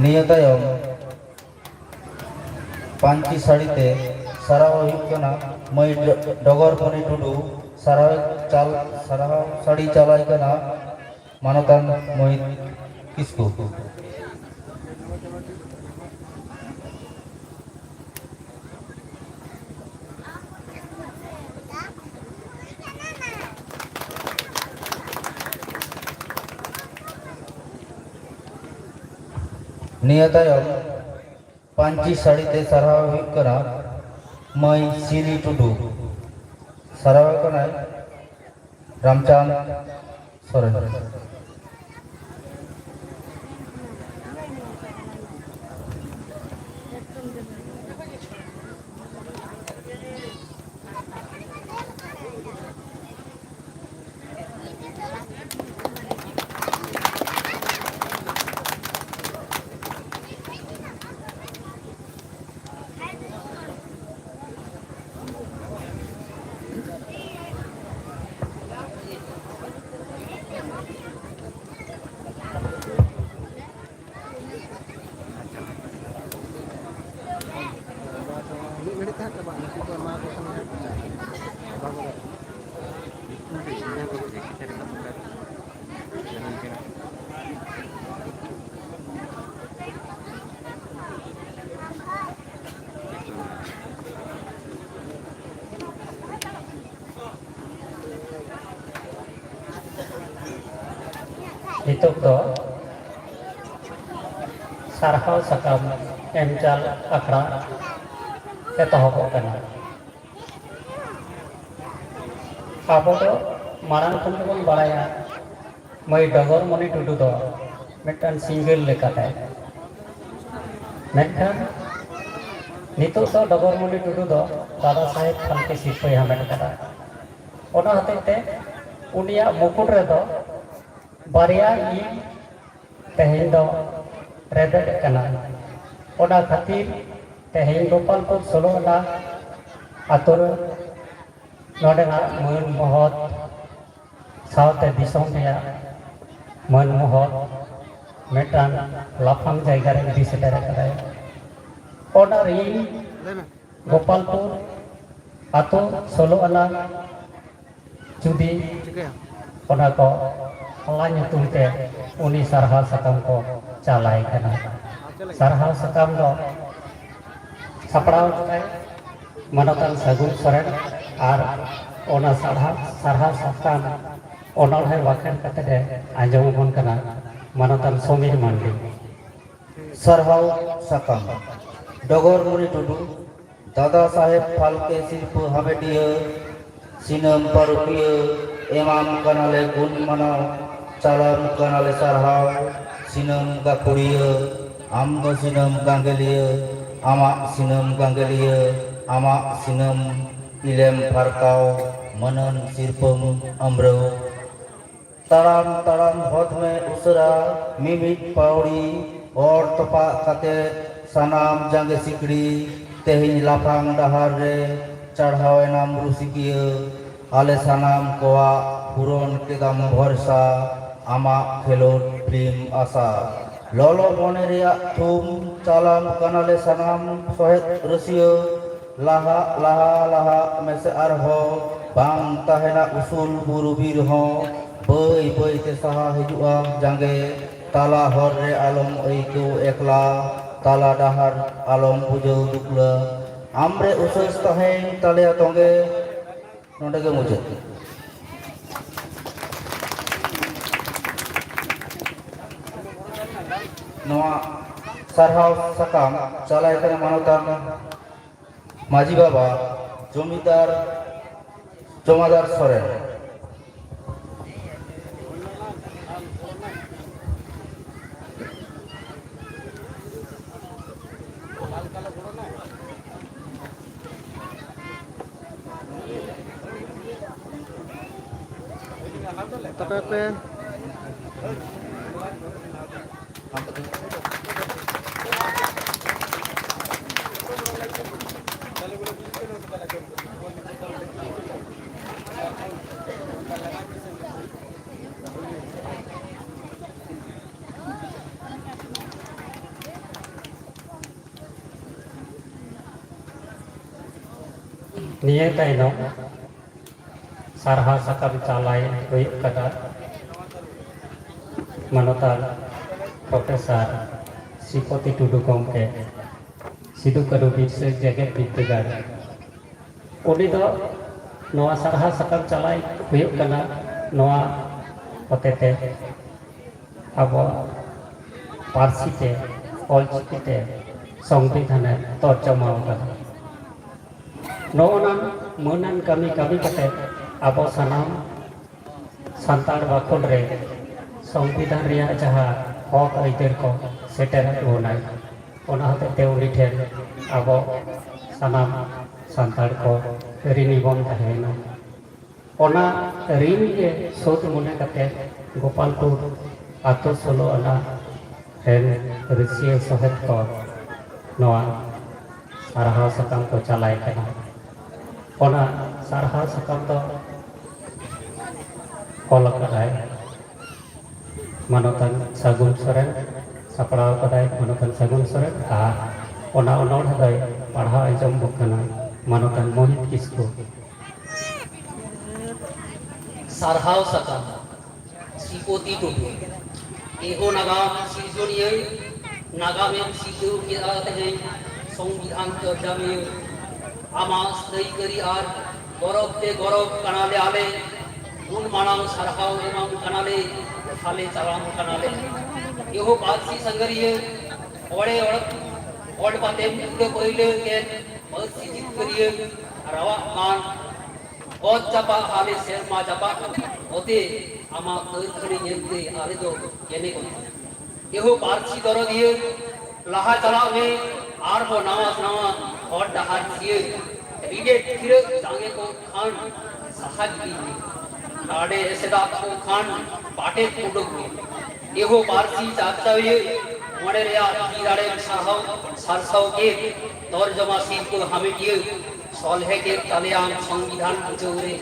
ᱱᱤᱭᱟᱹ ᱛᱟᱭᱚᱢ ᱯᱟᱹᱧᱪᱤ ᱥᱟᱹᱲᱤ ᱛᱮ ᱥᱟᱨᱦᱟᱣ ᱦᱩᱭᱩᱜ ᱠᱟᱱᱟ ᱢᱟᱹᱭ ᱰᱚ-, ᱰᱚᱜᱚᱨ ᱢᱚᱱᱤ ᱴᱩᱰᱩ, ᱥᱟᱨᱦᱟᱣ ᱪᱟᱞ-, ᱥᱟᱨᱦᱟᱣ ᱥᱟᱹᱲᱤ ᱪᱟᱞᱟᱭ ᱠᱟᱱᱟ ᱢᱟᱱᱚᱛᱟᱱ ᱢᱳᱦᱤᱛ ᱠᱤᱥᱠᱩ᱾ ᱱᱤᱭᱟᱹ ᱛᱟᱭᱚᱢ ᱯᱟᱹᱧᱪᱤ ᱥᱟᱹᱲᱤ ᱛᱮ ᱥᱟᱨᱦᱟᱣ ᱦᱩᱭᱩᱜ ᱠᱟᱱᱟ ᱢᱟᱹᱭ ᱥᱤᱞᱤ ᱴᱩᱰᱩ, ᱥᱟᱨᱦᱟᱣ ᱠᱟᱱᱟᱭ ᱨᱟᱢᱪᱟᱸᱫᱽ ᱥᱚᱨᱮᱱ᱾ ᱢᱤᱫ ᱜᱷᱟᱹᱲᱤᱡ ᱛᱟᱦᱮᱸ ᱪᱟᱵᱟᱜᱼᱟ, ᱱᱩᱠᱩ ᱠᱚ ᱮᱢᱟ ᱠᱚ ᱠᱟᱱᱟ ᱦᱟᱸᱜ᱾ ᱱᱤᱛᱚᱜ ᱫᱚ ᱥᱟᱨᱦᱟᱣ ᱥᱟᱠᱟᱢ ᱮᱢ ᱪᱟᱞ ᱟᱠᱷᱲᱟ ᱮᱛᱚᱦᱚᱵᱚᱜ ᱠᱟᱱᱟ᱾ ᱟᱵᱚ ᱫᱚ ᱢᱟᱲᱟᱝ ᱠᱷᱚᱱ ᱜᱮᱵᱚᱱ ᱵᱟᱲᱟᱭᱟ, ᱢᱟᱹᱭ ᱰᱚᱜᱚᱨᱢᱚᱱᱤ ᱴᱩᱰᱩ ᱫᱚ ᱢᱤᱫᱴᱟᱝ ᱥᱤᱝᱜᱟᱹᱨ ᱞᱮᱠᱟᱛᱮ᱾ ᱢᱮᱱᱠᱷᱟᱱ ᱱᱤᱛᱚᱜ ᱫᱚ ᱰᱚᱜᱚᱨᱢᱚᱱᱤ ᱴᱩᱰᱩ ᱫᱚ ᱫᱟᱫᱟ ᱥᱟᱦᱮᱵᱽ ᱯᱷᱟᱞᱠᱮ ᱥᱤᱨᱯᱟᱹᱭ ᱦᱟᱢᱮᱴ ᱟᱠᱟᱫᱟ᱾ ᱚᱱᱟ ᱦᱚᱛᱮᱡ ᱛᱮ ᱩᱱᱤᱭᱟᱜ ᱢᱩᱠᱩᱴ ᱨᱮᱫᱚ ᱵᱟᱨᱭᱟ ᱤᱞ ᱛᱮᱦᱮᱧ ᱫᱚ ᱨᱮᱵᱮᱫ ᱠᱟᱱᱟ᱾ ᱚᱱᱟ ᱠᱷᱟᱹᱛᱤᱨ ᱛᱮᱦᱮᱧ ᱜᱳᱯᱟᱞᱯᱩᱨ ᱥᱳᱞᱳ ᱟᱱᱟ ᱟᱛᱳ ᱨᱮ ᱱᱚᱰᱮᱱᱟᱜ ᱢᱟᱹᱱ ᱢᱚᱦᱚᱛ ᱥᱟᱶᱛᱮ ᱫᱤᱥᱚᱢ ᱨᱮᱭᱟᱜ ᱢᱟᱹᱱ ᱢᱚᱦᱚᱛ ᱢᱤᱫᱴᱟᱝ ᱞᱟᱯᱷᱟᱝ ᱡᱟᱭᱜᱟ ᱨᱮ ᱤᱫᱤ ᱥᱮᱴᱮᱨ ᱟᱠᱟᱫᱟᱭ᱾ ᱚᱱᱟ ᱨᱤᱱ ᱜᱳᱯᱟᱞᱯᱩᱨ ᱟᱛᱳ ᱥᱳᱞᱳ ᱟᱱᱟ ᱡᱩᱫᱤ ᱚᱱᱟ ᱠᱚ ᱦᱚᱞᱟ ᱧᱩᱛᱩᱢ ᱛᱮ ᱩᱱᱤ ᱥᱟᱨᱦᱟᱣ ᱥᱟᱠᱟᱢ ᱠᱚ ᱪᱟᱞᱟᱭ ᱠᱟᱱᱟ᱾ ᱥᱟᱨᱦᱟᱣ ᱥᱟᱠᱟᱢ ᱫᱚ ᱥᱟᱯᱲᱟᱣ ᱠᱟᱫᱟᱭ ᱢᱟᱱᱚᱛᱟᱱ ᱥᱟᱹᱜᱩᱱ ᱥᱚᱨᱮᱱ ᱟᱨ ᱚᱱᱟ ᱥᱟᱨᱦᱟᱣ, ᱥᱟᱨᱦᱟᱣ ᱥᱟᱠᱟᱢ ᱚᱱᱚᱬᱦᱮ ᱵᱟᱠᱷᱮᱬ ᱠᱟᱛᱮ ᱮ ᱟᱸᱡᱚᱢ ᱟᱵᱚᱱ ᱠᱟᱱᱟ ᱢᱟᱱᱚᱛᱟᱱ ᱥᱚᱢᱤᱨ ᱢᱟᱱᱰᱤ᱾ ᱥᱟᱨᱦᱟᱣ ᱥᱟᱠᱟᱢ᱾ ᱰᱚᱜᱚᱨ ᱢᱩᱱᱤ ᱴᱩᱰᱩ, ᱫᱟᱫᱟ ᱥᱟᱦᱮᱵᱽ ᱯᱷᱟᱞᱠᱮ ᱥᱤᱨᱯᱟᱹ ᱦᱟᱢᱮᱴᱤᱭᱟᱹ, ᱥᱤᱱᱟᱹᱢ ᱯᱟᱹᱨᱩᱠᱷᱤᱭᱟᱹ, ᱮᱢᱟᱢ ᱠᱟᱱᱟᱞᱮ ᱜᱩᱱ ᱢᱟᱱᱟᱣ, ᱪᱟᱞᱟᱢ ᱠᱟᱱᱟᱞᱮ ᱥᱟᱨᱦᱟᱣ, ᱥᱤᱱᱟᱹᱢ ᱜᱟᱹᱠᱷᱩᱲᱤᱭᱟᱹ, ᱟᱢ ᱫᱚ ᱥᱤᱱᱟᱹᱢ ᱜᱟᱸᱜᱮᱞᱤᱭᱟᱹ, ᱟᱢᱟᱜ ᱥᱤᱱᱟᱹᱢ ᱜᱟᱸᱜᱮᱞᱤᱭᱟᱹ, ᱟᱢᱟᱜ ᱥᱤᱱᱟᱹᱢ ᱤᱞᱮᱢ ᱯᱷᱟᱨᱠᱟᱣ, ᱢᱟᱹᱱᱟᱱ ᱥᱤᱨᱯᱟᱹᱢ ᱟᱢᱨᱟᱹᱣ᱾ ᱛᱟᱲᱟᱢ ᱛᱟᱲᱟᱢ ᱦᱚᱫ ᱢᱮ ᱩᱥᱟᱹᱨᱟ ᱢᱤᱢᱤᱫ ᱯᱟᱹᱣᱲᱤ, ᱚᱨ ᱛᱚᱯᱟᱜ ᱠᱟᱛᱮ ᱥᱟᱱᱟᱢ ᱡᱟᱸᱜᱮ ᱥᱤᱠᱲᱤ, ᱛᱮᱦᱮᱧ ᱞᱟᱯᱷᱟᱝ ᱰᱟᱦᱟᱨ ᱨᱮ ᱪᱟᱲᱦᱟᱣ ᱮᱱᱟᱢ ᱨᱩᱥᱤᱠᱤᱭᱟᱹ᱾ ᱟᱞᱮ ᱥᱟᱱᱟᱢ ᱠᱚᱣᱟᱜ ᱯᱩᱨᱚᱱ ᱠᱮᱫᱟᱢ ᱵᱷᱚᱨᱥᱟ, ᱟᱢᱟᱜ ᱠᱷᱮᱞᱳᱰ ᱯᱷᱤᱞᱢ ᱟᱥᱟ᱾ ᱞᱚᱞᱚ ᱢᱚᱱᱮ ᱨᱮᱭᱟᱜ ᱛᱷᱩᱢ, ᱪᱟᱞᱟᱢ ᱠᱟᱱᱟᱞᱮ ᱥᱟᱱᱟᱢ ᱥᱚᱦᱮᱫ ᱨᱟᱹᱥᱤᱭᱟᱹ᱾ ᱞᱟᱦᱟᱜ, ᱞᱟᱦᱟ, ᱞᱟᱦᱟᱜ ᱢᱮᱥᱮ ᱟᱨᱦᱚᱸ, ᱵᱟᱝ ᱛᱟᱦᱮᱱᱟ ᱩᱥᱩᱞ ᱵᱩᱨᱩ ᱵᱤᱨ ᱦᱚᱸ, ᱵᱟᱹᱭ ᱵᱟᱹᱭ ᱛᱮ ᱥᱟᱦᱟ ᱦᱤᱡᱩᱜᱼᱟ ᱡᱟᱸᱜᱮ, ᱛᱟᱞᱟ ᱦᱚᱨ ᱨᱮ ᱟᱞᱚᱢ ᱟᱹᱭᱠᱟᱹᱣ ᱮᱠᱞᱟ, ᱛᱟᱞᱟ ᱰᱟᱦᱟᱨ ᱟᱞᱚᱢ ᱵᱩᱡᱷᱟᱹᱣ ᱫᱩᱠᱞᱟᱹ, ᱟᱢᱨᱮ ᱩᱥᱟᱹᱥ ᱛᱟᱦᱮᱸᱭᱮᱱ ᱛᱟᱞᱮᱭᱟ ᱛᱚᱸᱜᱮ᱾ ᱱᱚᱰᱮ ᱜᱮ ᱢᱩᱪᱟᱹᱫ᱾ ᱱᱚᱣᱟ ᱥᱟᱨᱦᱟᱣ ᱥᱟᱠᱟᱢ ᱪᱟᱞᱟᱭ ᱠᱟᱱᱟ ᱢᱟᱱᱚᱛᱟᱱ ᱢᱟᱹᱡᱷᱤ ᱵᱟᱵᱟ ᱡᱚᱢᱤᱫᱟᱨ ᱡᱚᱢᱟᱫᱟᱨ ᱥᱚᱨᱮᱱ᱾ ᱛᱟᱯᱮ ᱯᱮ᱾ ᱱᱤᱭᱟᱹ ᱛᱟᱭᱱᱚᱢ ᱥᱟᱨᱦᱟᱣ ᱥᱟᱠᱟᱢ ᱪᱟᱞᱟᱭ ᱦᱩᱭᱩᱜ ᱠᱟᱱᱟ ᱢᱟᱱᱚᱛᱟᱱ ᱯᱨᱚᱯᱷᱮᱥᱚᱨ ᱥᱨᱤᱯᱚᱛᱤ ᱴᱩᱰᱩ ᱜᱚᱢᱠᱮ, ᱥᱤᱫᱩ ᱠᱟᱹᱱᱦᱩ ᱵᱤᱨᱥᱟᱹ ᱡᱮᱜᱮᱛ ᱵᱤᱨᱫᱟᱹᱜᱟᱲ᱾ ᱩᱱᱤ ᱫᱚ ᱱᱚᱣᱟ ᱥᱟᱨᱦᱟᱣ ᱥᱟᱠᱟᱢ ᱪᱟᱞᱟᱭ ᱦᱩᱭᱩᱜ ᱠᱟᱱᱟ ᱱᱚᱣᱟ ᱦᱚᱛᱮᱛᱮ ᱟᱵᱚᱣᱟᱜ ᱯᱟᱹᱨᱥᱤ ᱛᱮ, ᱚᱞᱪᱤᱠᱤ ᱛᱮ ᱥᱚᱝᱵᱤᱫᱷᱟᱱᱮ ᱛᱚᱨᱡᱚᱢᱟ ᱟᱠᱟᱫᱟ᱾ ᱱᱚᱜᱼᱚ ᱱᱟ ᱢᱟᱹᱱᱟᱱ ᱠᱟᱹᱢᱤ ᱠᱟᱹᱢᱤ ᱠᱟᱛᱮ ᱟᱵᱚ ᱥᱟᱱᱟᱢ ᱥᱟᱱᱛᱟᱲ ᱵᱟᱠᱷᱳᱞ ᱨᱮ ᱥᱚᱝᱵᱤᱫᱷᱟᱱ ᱨᱮᱭᱟᱜ ᱡᱟᱦᱟᱸ ᱦᱚᱠ ᱟᱹᱭᱫᱟᱹᱨ ᱠᱚ ᱥᱮᱴᱮᱨᱟᱫ ᱵᱚᱱᱟᱭ, ᱚᱱᱟ ᱦᱚᱛᱮᱡ ᱛᱮ ᱩᱱᱤ ᱴᱷᱮᱱ ᱟᱵᱚ ᱥᱟᱱᱟᱢ ᱥᱟᱱᱛᱟᱲ ᱠᱚ ᱨᱤᱱᱤ ᱵᱚᱱ ᱛᱟᱦᱮᱸᱭᱮᱱᱟ᱾ ᱚᱱᱟ ᱨᱤᱱ ᱜᱮ ᱥᱳᱫᱷ ᱢᱚᱱᱮ ᱠᱟᱛᱮ ᱜᱳᱯᱟᱞᱯᱩᱨ ᱟᱛᱳ ᱥᱳᱞᱳ ᱟᱱᱟ ᱨᱮᱱ ᱨᱟᱹᱥᱤᱭᱟᱹ ᱥᱚᱦᱮᱫ ᱠᱚ ᱱᱚᱣᱟ ᱥᱟᱨᱦᱟᱣ ᱥᱟᱠᱟᱢ ᱠᱚ ᱪᱟᱞᱟᱭ ᱠᱟᱱᱟ᱾ ᱚᱱᱟ ᱥᱟᱨᱦᱟᱣ ᱥᱟᱠᱟᱢ ᱫᱚ ᱚᱞ ᱟᱠᱟᱫᱟᱭ ᱢᱟᱱᱚᱛᱟᱱ ᱥᱟᱹᱜᱩᱱ ᱥᱚᱨᱮᱱ, ᱥᱟᱯᱲᱟᱣ ᱟᱠᱟᱫᱟᱭ ᱢᱟᱱᱚᱛᱟᱱ ᱥᱟᱹᱜᱩᱱ ᱥᱚᱨᱮᱱ, ᱟᱨ ᱚᱱᱟ ᱚᱱᱚᱬᱦᱮ ᱫᱚᱭ ᱯᱟᱲᱦᱟᱣ ᱟᱸᱡᱚᱢ ᱵᱚᱱ ᱠᱟᱱᱟ ᱢᱟᱱᱚᱛᱟᱱ ᱢᱳᱦᱤᱛ ᱠᱤᱥᱠᱩ᱾ ᱥᱟᱨᱦᱟᱣ ᱥᱟᱠᱟᱢ, ᱥᱨᱤᱯᱚᱛᱤ ᱴᱩᱰᱩ᱾ ᱮᱦᱚ ᱱᱟᱜᱟᱢ ᱥᱤᱨᱡᱚᱱᱤᱭᱟᱹ, ᱱᱟᱜᱟᱢᱮᱢ ᱥᱤᱨᱡᱟᱹᱣ ᱠᱮᱫᱼᱟ ᱛᱮᱦᱮᱧ, ᱥᱚᱝᱵᱤᱫᱷᱟᱱ ᱛᱚᱨᱡᱟᱢᱤᱭᱟᱹ᱾ ᱟᱢᱟᱜ ᱥᱟᱹᱭᱠᱟᱹᱨᱤ ᱟᱨ ᱜᱚᱨᱚᱵ ᱛᱮ ᱜᱚᱨᱚᱵ ᱠᱟᱱᱟᱞᱮ ᱟᱞᱮ, ᱜᱩᱱ ᱢᱟᱱᱟᱣ ᱥᱟᱨᱦᱟᱣ ᱮᱢᱟᱢ ᱠᱟᱱᱟᱞᱮ, ᱟᱞᱮ ᱪᱟᱞᱟᱢ ᱠᱟᱱᱟᱞᱮ᱾ ᱮᱦᱚ ᱯᱟᱹᱨᱥᱤ ᱥᱟᱸᱜᱷᱟᱨᱤᱭᱟᱹ, ᱚᱲᱮ ᱚᱲ-, ᱚᱲ ᱯᱟᱛᱮᱢ ᱴᱩᱰᱟᱹ ᱯᱟᱹᱭᱞᱟᱹ ᱠᱮᱫ, ᱯᱟᱹᱨᱥᱤ ᱡᱤᱛᱠᱟᱹᱨᱤᱭᱟᱹ, ᱨᱟᱣᱟᱜ ᱢᱟᱱ, ᱚᱛ ᱡᱟᱯᱟᱜ ᱟᱞᱮ ᱥᱮᱨᱢᱟ ᱡᱟᱯᱟᱜ, ᱚᱛᱮ ᱟᱢᱟᱜ ᱠᱟᱹᱨᱠᱷᱟᱹᱱᱤ ᱧᱮᱞᱛᱮ ᱟᱞᱮ ᱫᱚ ᱠᱮᱱᱮ ᱠᱚ᱾ ᱮᱦᱚ ᱯᱟᱹᱨᱥᱤ ᱫᱚᱨᱚᱫᱤᱭᱟᱹ, ᱞᱟᱦᱟ ᱪᱟᱞᱟᱜ ᱢᱮ, ᱟᱨᱦᱚᱸ ᱱᱟᱣᱟ ᱱᱟᱣᱟ ᱦᱚᱨ ᱰᱟᱦᱟᱨ ᱥᱤᱭᱟᱹ, ᱨᱤᱰᱮ ᱛᱷᱤᱨᱟᱹᱜ ᱡᱟᱸᱜᱮ ᱠᱚ ᱠᱷᱟᱱ ᱥᱟᱦᱟ ᱜᱤᱰᱤ ᱢᱮ᱾ ᱟᱰᱮ ᱮᱥᱮᱫᱟᱜ ᱠᱚ ᱠᱷᱟᱱ ᱯᱟᱴᱮᱫ ᱩᱰᱩᱠ ᱢᱮ᱾ ᱮᱦᱚ ᱯᱟᱹᱨᱥᱤ ᱪᱟᱨᱪᱟᱣᱤᱭᱟᱹ ᱢᱚᱬᱮ ᱨᱮᱭᱟᱜ ᱛᱤ ᱫᱟᱲᱮᱢ ᱥᱟᱨᱦᱟᱣ ᱥᱟᱨᱥᱟᱣ ᱠᱮᱫ, ᱛᱚᱨᱡᱚᱢᱟ ᱥᱤᱨᱯᱟᱹ ᱦᱟᱢᱮᱴᱤᱭᱟᱹ ᱥᱚᱞᱦᱮ ᱠᱮᱫ ᱛᱟᱞᱮᱭᱟᱢ ᱥᱚᱝᱵᱤᱫᱷᱟᱱ ᱵᱤᱪᱟᱹᱨ ᱨᱮ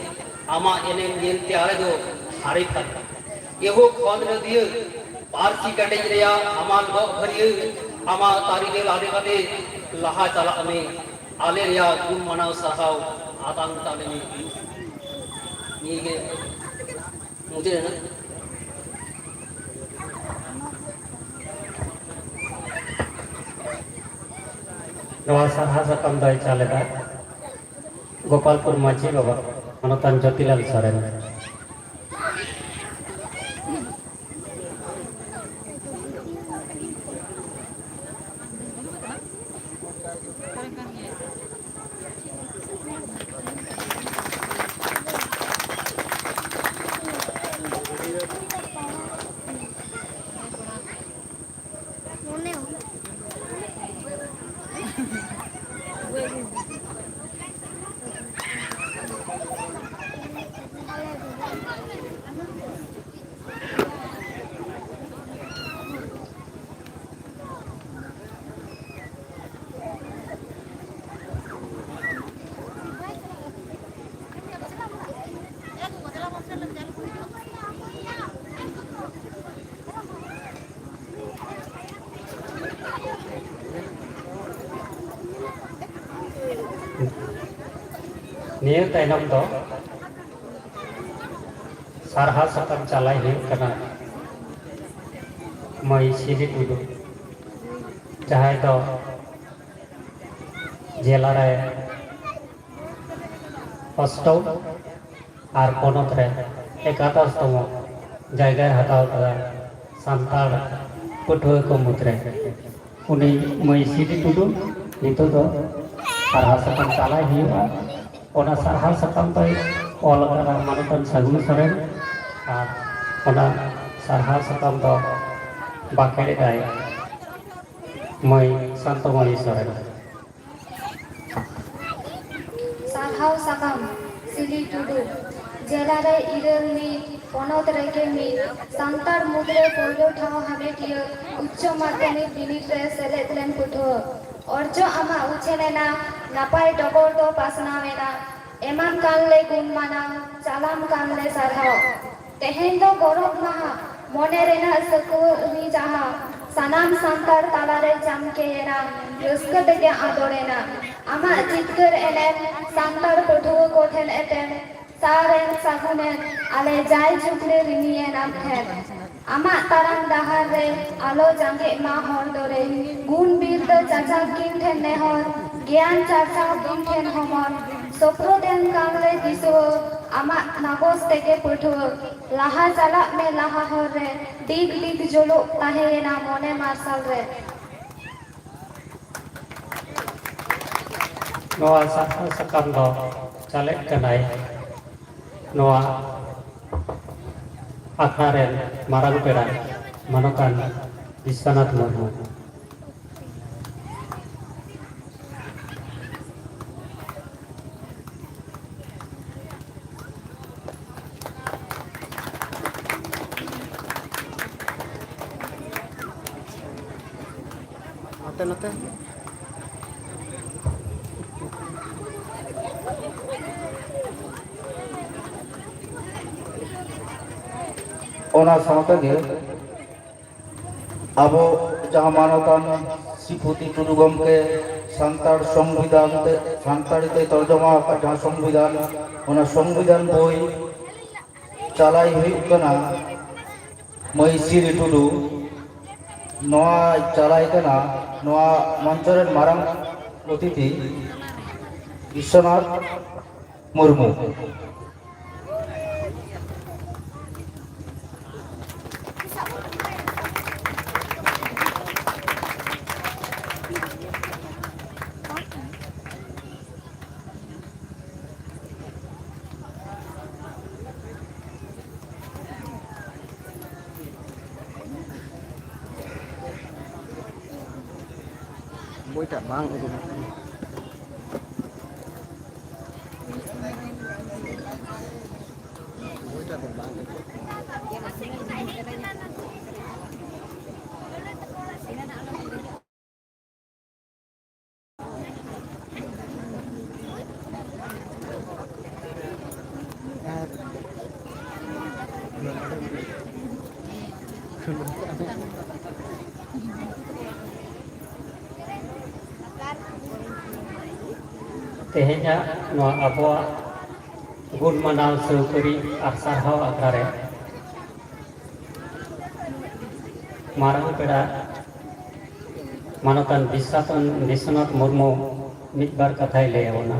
ᱟᱢᱟᱜ ᱮᱱᱮᱢ ᱧᱮᱞᱛᱮ ᱟᱞᱮ ᱫᱚ ᱥᱟᱨᱮ ᱯᱷᱟᱨᱮ᱾ ᱮᱦᱚ ᱠᱷᱚᱸᱫᱽᱨᱚᱸᱫᱤᱭᱟᱹ ᱯᱟᱹᱨᱥᱤ ᱠᱮᱴᱮᱡ ᱨᱮᱭᱟᱜ ᱦᱟᱢᱟᱞ ᱜᱚᱜ ᱵᱷᱟᱹᱨᱭᱟᱹ ᱟᱢᱟᱜ ᱛᱟᱹᱨᱤ ᱨᱮ ᱞᱟᱫᱮ ᱠᱟᱛᱮ ᱞᱟᱦᱟ ᱪᱟᱞᱟᱜ ᱢᱮ᱾ ᱟᱞᱮ ᱨᱮᱭᱟᱜ ᱜᱩᱱ ᱢᱟᱱᱟᱣ ᱥᱟᱨᱦᱟᱣ ᱟᱛᱟᱝ ᱛᱟᱞᱮ ᱢᱮ᱾ ᱱᱤᱭᱟᱹ ᱜᱮ ᱢᱩᱪᱟᱹᱫ ᱮᱱᱟ᱾ ᱱᱚᱣᱟ ᱥᱟᱨᱦᱟᱣ ᱥᱟᱠᱟᱢ ᱫᱚᱭ ᱪᱟᱞ ᱮᱫᱟ ᱜᱳᱯᱟᱞᱯᱩᱨ ᱢᱟᱹᱡᱷᱤ ᱵᱟᱵᱟ ᱢᱟᱱᱚᱛᱟᱱ ᱡᱳᱛᱤᱞᱟᱞ ᱥᱚᱨᱮᱱ᱾ ᱱᱤᱭᱟᱹ ᱛᱟᱭᱱᱚᱢ ᱫᱚ ᱥᱟᱨᱦᱟᱣ ᱥᱟᱠᱟᱢ ᱪᱟᱞᱟᱭ ᱦᱩᱭᱩᱜ ᱠᱟᱱᱟ ᱢᱟᱹᱭ ᱥᱤᱨᱤ ᱴᱩᱰᱩ, ᱡᱟᱦᱟᱸᱭ ᱫᱚ ᱡᱮᱞᱟ ᱨᱮ ᱚᱥᱴᱚᱢ ᱟᱨ ᱯᱚᱱᱚᱛ ᱨᱮ ᱮᱠᱟᱫᱚᱥ ᱛᱚᱢᱚ ᱡᱟᱭᱜᱟᱭ ᱦᱟᱛᱟᱣ ᱠᱟᱫᱟ ᱥᱟᱱᱛᱟᱲ ᱯᱟᱹᱴᱷᱩᱣᱟᱹ ᱠᱚ ᱢᱩᱫᱽᱨᱮ᱾ ᱩᱱᱤ ᱢᱟᱹᱭ ᱥᱤᱨᱤ ᱴᱩᱰᱩ ᱱᱤᱛᱚᱜ ᱫᱚ ᱥᱟᱨᱦᱟᱣ ᱥᱟᱠᱟᱢ ᱪᱟᱞᱟᱭ ᱦᱩᱭᱩᱜᱼᱟ᱾ ᱚᱱᱟ ᱥᱟᱨᱦᱟᱣ ᱥᱟᱠᱟᱢ ᱫᱚᱭ ᱚᱞ ᱟᱠᱟᱫᱟ ᱢᱟᱱᱚᱛᱟᱱ ᱥᱟᱹᱜᱩᱱ ᱥᱚᱨᱮᱱ, ᱟᱨ ᱚᱱᱟ ᱥᱟᱨᱦᱟᱣ ᱥᱟᱠᱟᱢ ᱫᱚ ᱵᱟᱸᱠᱷᱮᱲ ᱮᱫᱟᱭ ᱢᱟᱹᱭ ᱥᱟᱱᱛᱚᱢᱚᱬᱤ ᱥᱚᱨᱮᱱ᱾ ᱥᱟᱨᱦᱟᱣ ᱥᱟᱠᱟᱢ, ᱥᱤᱞᱤ ᱴᱩᱰᱩ, ᱡᱮᱞᱟ ᱨᱮ ᱤᱨᱟᱹᱞ ᱢᱤᱫ, ᱯᱚᱱᱚᱛ ᱨᱮᱜᱮ ᱢᱤᱫ, ᱥᱟᱱᱛᱟᱲ ᱢᱩᱫᱽᱨᱮ ᱯᱳᱭᱞᱳ ᱴᱷᱟᱶ ᱦᱟᱢᱮᱴᱤᱭᱟᱹ ᱩᱪᱪᱚ ᱢᱟᱫᱽᱫᱷᱚᱢᱤᱠ ᱵᱤᱱᱤᱰ ᱨᱮ ᱥᱮᱞᱮᱫ ᱞᱮᱱ ᱯᱟᱹᱴᱷᱩᱣᱟᱹ᱾ ᱚᱨᱡᱚ ᱟᱢᱟᱜ ᱩᱪᱷᱟᱹᱱ ᱮᱱᱟ, ᱱᱟᱯᱟᱭ ᱰᱚᱜᱚᱨ ᱫᱚ ᱯᱟᱥᱱᱟᱣ ᱮᱱᱟ, ᱮᱢᱟᱢ ᱠᱟᱱ ᱞᱮ ᱜᱩᱱ ᱢᱟᱱᱟᱣ, ᱪᱟᱞᱟᱢ ᱠᱟᱱ ᱞᱮ ᱥᱟᱨᱦᱟᱣ᱾ ᱛᱮᱦᱮᱧ ᱫᱚ ᱜᱚᱨᱚᱵᱽ ᱢᱟᱦᱟ, ᱢᱚᱱᱮ ᱨᱮᱱᱟᱜ ᱥᱟᱹᱠᱣᱟᱹ ᱩᱱᱤ ᱡᱟᱦᱟᱸ ᱥᱟᱱᱟᱢ ᱥᱟᱱᱛᱟᱲ ᱛᱟᱞᱟᱨᱮ ᱪᱟᱢᱠᱮᱭᱮᱱᱟ, ᱨᱟᱹᱥᱠᱟᱹ ᱛᱮᱜᱮ ᱟᱸᱫᱳᱲᱮᱱᱟ᱾ ᱟᱢᱟᱜ ᱡᱤᱛᱠᱟᱹᱨ ᱮᱱᱮᱢ ᱥᱟᱱᱛᱟᱲ ᱯᱟᱹᱴᱷᱩᱣᱟᱹ ᱠᱚᱴᱷᱮᱱ ᱮᱯᱮᱢ, ᱥᱟᱨᱮᱱ ᱥᱟᱹᱜᱩᱱᱮᱱ ᱟᱞᱮ ᱡᱟᱭ ᱡᱩᱜᱽ ᱞᱮ ᱨᱤᱱᱤᱭᱮᱱ ᱟᱢ ᱴᱷᱮᱱ᱾ ᱟᱢᱟᱜ ᱛᱟᱲᱟᱢ ᱰᱟᱦᱟᱨ ᱨᱮ ᱟᱞᱚ ᱡᱟᱸᱜᱮᱜ ᱢᱟ ᱦᱚᱨ ᱫᱚᱨᱮ, ᱜᱩᱱ ᱵᱤᱨ ᱫᱚ ᱪᱟᱪᱟᱠᱤᱱ ᱴᱷᱮᱱ ᱱᱮᱦᱚᱨ, ᱜᱮᱭᱟᱱ ᱪᱟᱨᱪᱟᱣ ᱠᱤᱱ ᱴᱷᱮᱱ ᱦᱚᱢᱚᱨ, ᱥᱳᱯᱨᱳᱫ ᱮᱢ ᱠᱟᱱ ᱞᱮ ᱫᱤᱥᱩᱣᱟᱹ, ᱟᱢᱟᱜ ᱱᱟᱜᱚᱥ ᱛᱮᱜᱮ ᱯᱟᱹᱴᱷᱩᱣᱟᱹ, ᱞᱟᱦᱟ ᱪᱟᱞᱟᱜ ᱢᱮ ᱞᱟᱦᱟ ᱦᱚᱨ ᱨᱮ, ᱰᱤᱜᱽ ᱰᱤᱜᱽ ᱡᱳᱞᱳᱜ ᱛᱟᱦᱮᱸᱭᱮᱱᱟ ᱢᱚᱱᱮ ᱢᱟᱨᱥᱟᱞ ᱨᱮ᱾ ᱱᱚᱣᱟ ᱥᱟᱨᱦᱟᱣ ᱥᱟᱠᱟᱢ ᱫᱚ ᱪᱟᱞᱮᱫ ᱠᱟᱱᱟᱭ ᱱᱚᱣᱟ ᱟᱠᱷᱲᱟ ᱨᱮᱱ ᱢᱟᱨᱟᱝ ᱯᱮᱲᱟ ᱢᱟᱱᱚᱛᱟᱱ ᱵᱤᱥᱥᱚᱱᱟᱛᱷ ᱢᱩᱨᱢᱩ᱾ ᱱᱚᱛᱮ, ᱱᱚᱛᱮ᱾ ᱚᱱᱟ ᱥᱟᱶᱛᱮ ᱜᱮ ᱟᱵᱚ ᱡᱟᱦᱟᱸ ᱢᱟᱱᱚᱛᱟᱱ ᱥᱨᱤᱯᱚᱛᱤ ᱴᱩᱰᱩ ᱜᱚᱢᱠᱮ ᱥᱟᱱᱛᱟᱲ ᱥᱚᱝᱵᱤᱫᱷᱟᱱ ᱛᱮ, ᱥᱟᱱᱛᱟᱲᱤ ᱛᱮ ᱛᱚᱨᱡᱚᱢᱟ ᱟᱠᱟᱫ ᱡᱟᱦᱟᱸ ᱥᱚᱝᱵᱤᱫᱷᱟᱱ, ᱚᱱᱟ ᱥᱚᱝᱵᱤᱫᱷᱟᱱ ᱵᱳᱭ ᱪᱟᱞᱟᱭ ᱦᱩᱭᱩᱜ ᱠᱟᱱᱟ ᱢᱟᱹᱭ ᱥᱤᱨᱤ ᱴᱩᱰᱩ᱾ ᱱᱚᱣᱟ ᱪᱟᱞᱟᱭ ᱠᱟᱱᱟ ᱱᱚᱣᱟ ᱢᱚᱧᱪᱚ ᱨᱮᱱ ᱢᱟᱨᱟᱝ ᱚᱛᱤᱛᱷᱤ ᱵᱤᱥᱥᱚᱱᱟᱛᱷ ᱢᱩᱨᱢᱩ᱾ ᱵᱳᱭᱴᱟᱜ ᱵᱟᱝ ᱩᱰᱩᱠᱚᱜ ᱠᱟᱱᱟ᱾ ᱛᱮᱦᱮᱧᱟᱜ ᱱᱚᱣᱟ ᱟᱵᱚᱣᱟᱜ ᱜᱩᱱ ᱢᱟᱱᱟᱣ ᱥᱟᱹᱣᱠᱟᱹᱨᱤ ᱟᱨ ᱥᱟᱨᱦᱟᱣ ᱟᱠᱷᱲᱟ ᱨᱮ ᱢᱟᱨᱟᱝ ᱯᱮᱲᱟ ᱢᱟᱱᱚᱛᱟᱱ ᱵᱤᱥᱥᱟᱛᱚᱱ ᱵᱤᱥᱥᱚᱱᱟᱛᱷ ᱢᱩᱨᱢᱩ ᱢᱤᱫ ᱵᱟᱨ ᱠᱟᱛᱷᱟᱭ ᱞᱟᱹᱭ ᱟᱵᱚᱱᱟ᱾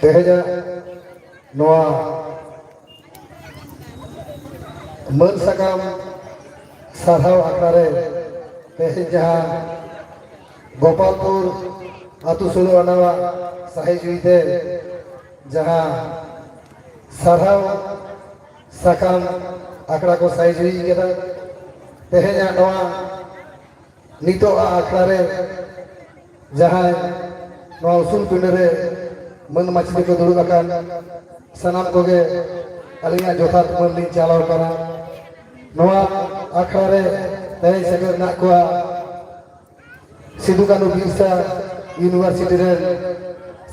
ᱛᱮᱦᱮᱧᱟᱜ ᱱᱚᱣᱟ ᱢᱟᱹᱱ ᱥᱟᱠᱟᱢ ᱥᱟᱨᱦᱟᱣ ᱟᱠᱷᱲᱟ ᱨᱮ ᱛᱮᱦᱮᱧ ᱡᱟᱦᱟᱸ ᱜᱳᱯᱟᱞᱯᱩᱨ ᱟᱹᱛᱩ ᱥᱳᱞᱳ ᱟᱱᱟᱣᱟ ᱥᱟᱹᱦᱤ ᱡᱩᱦᱤ ᱛᱮ ᱡᱟᱦᱟᱸ ᱥᱟᱨᱦᱟᱣ ᱥᱟᱠᱟᱢ ᱟᱠᱷᱲᱟ ᱠᱚ ᱥᱟᱹᱦᱤ ᱡᱩᱦᱤ ᱠᱮᱫᱟ, ᱛᱮᱦᱮᱧᱟᱜ ᱱᱚᱣᱟ ᱱᱤᱛᱚᱜ ᱟᱜ ᱟᱠᱷᱲᱟ ᱨᱮ ᱡᱟᱦᱟᱸᱭ ᱱᱚᱣᱟ ᱩᱥᱩᱞ ᱯᱤᱸᱰᱟᱹ ᱨᱮ ᱢᱟᱹᱱ ᱢᱟᱹᱪᱷᱤ ᱠᱚ ᱫᱩᱲᱩᱵ ᱟᱠᱟᱱ ᱥᱟᱱᱟᱢ ᱠᱚᱜᱮ ᱟᱹᱞᱤᱧᱟᱜ ᱡᱚᱛᱷᱟᱛ ᱢᱟᱹᱱ ᱞᱤᱧ ᱪᱟᱞᱟᱣ ᱠᱟᱱᱟ᱾ ᱱᱚᱣᱟ ᱟᱠᱷᱲᱟ ᱨᱮ ᱛᱮᱦᱮᱧ ᱥᱮᱴᱮᱨ ᱢᱮᱱᱟᱜ ᱠᱚᱣᱟ ᱥᱤᱫᱩ ᱠᱟᱹᱱᱦᱩ ᱵᱤᱨᱥᱟ ᱤᱭᱩᱱᱤᱵᱷᱟᱨᱥᱤᱴᱤ ᱨᱮᱱ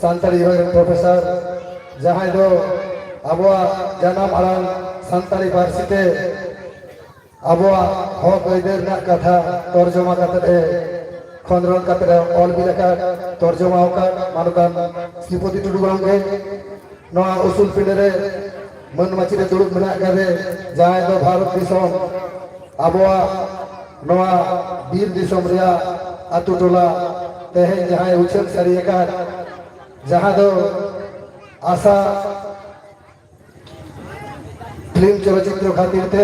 ᱥᱟᱱᱛᱟᱲᱤ ᱵᱤᱵᱷᱟᱜᱽ ᱨᱮᱱ ᱯᱨᱚᱯᱷᱮᱥᱚᱨ, ᱡᱟᱦᱟᱸᱭ ᱫᱚ ᱟᱵᱚᱣᱟᱜ ᱡᱟᱱᱟᱢ ᱟᱲᱟᱝ ᱥᱟᱱᱛᱟᱲᱤ ᱯᱟᱹᱨᱥᱤ ᱛᱮ ᱟᱵᱚᱣᱟᱜ ᱦᱚᱠ ᱟᱹᱭᱫᱟᱹᱨ ᱨᱮᱱᱟᱜ ᱠᱟᱛᱷᱟ ᱛᱚᱨᱡᱚᱢᱟ ᱠᱟᱛᱮ ᱮ ᱠᱷᱚᱸᱫᱽᱨᱚᱱ ᱠᱟᱛᱮ ᱮ ᱚᱞ ᱵᱤᱞ ᱟᱠᱟᱫ, ᱛᱚᱨᱡᱚᱢᱟ ᱟᱠᱟᱫ ᱢᱟᱱᱚᱛᱟᱱ ᱥᱨᱤᱯᱚᱛᱤ ᱴᱩᱰᱩ ᱜᱚᱢᱠᱮ ᱱᱚᱣᱟ ᱩᱥᱩᱞ ᱯᱤᱸᱰᱟᱹ ᱨᱮ ᱢᱟᱹᱱ ᱢᱟᱹᱪᱤ ᱨᱮ ᱫᱩᱲᱩᱵ ᱢᱮᱱᱟᱜ ᱠᱟᱫᱮ, ᱡᱟᱦᱟᱸᱭ ᱫᱚ ᱵᱷᱟᱨᱚᱛ ᱫᱤᱥᱚᱢ ᱟᱵᱚᱣᱟᱜ ᱱᱚᱣᱟ ᱵᱤᱨ ᱫᱤᱥᱚᱢ ᱨᱮᱭᱟᱜ ᱟᱛᱳ ᱴᱚᱞᱟ ᱛᱮᱦᱮᱧ ᱡᱟᱦᱟᱸᱭ ᱩᱪᱷᱟᱹᱱ ᱥᱟᱹᱨᱤ ᱟᱠᱟᱫ, ᱡᱟᱦᱟᱸ ᱫᱚ ᱟᱥᱟ ᱯᱷᱤᱞᱢ ᱪᱚᱞᱚᱪᱤᱛᱨᱚ ᱠᱷᱟᱹᱛᱤᱨ ᱛᱮ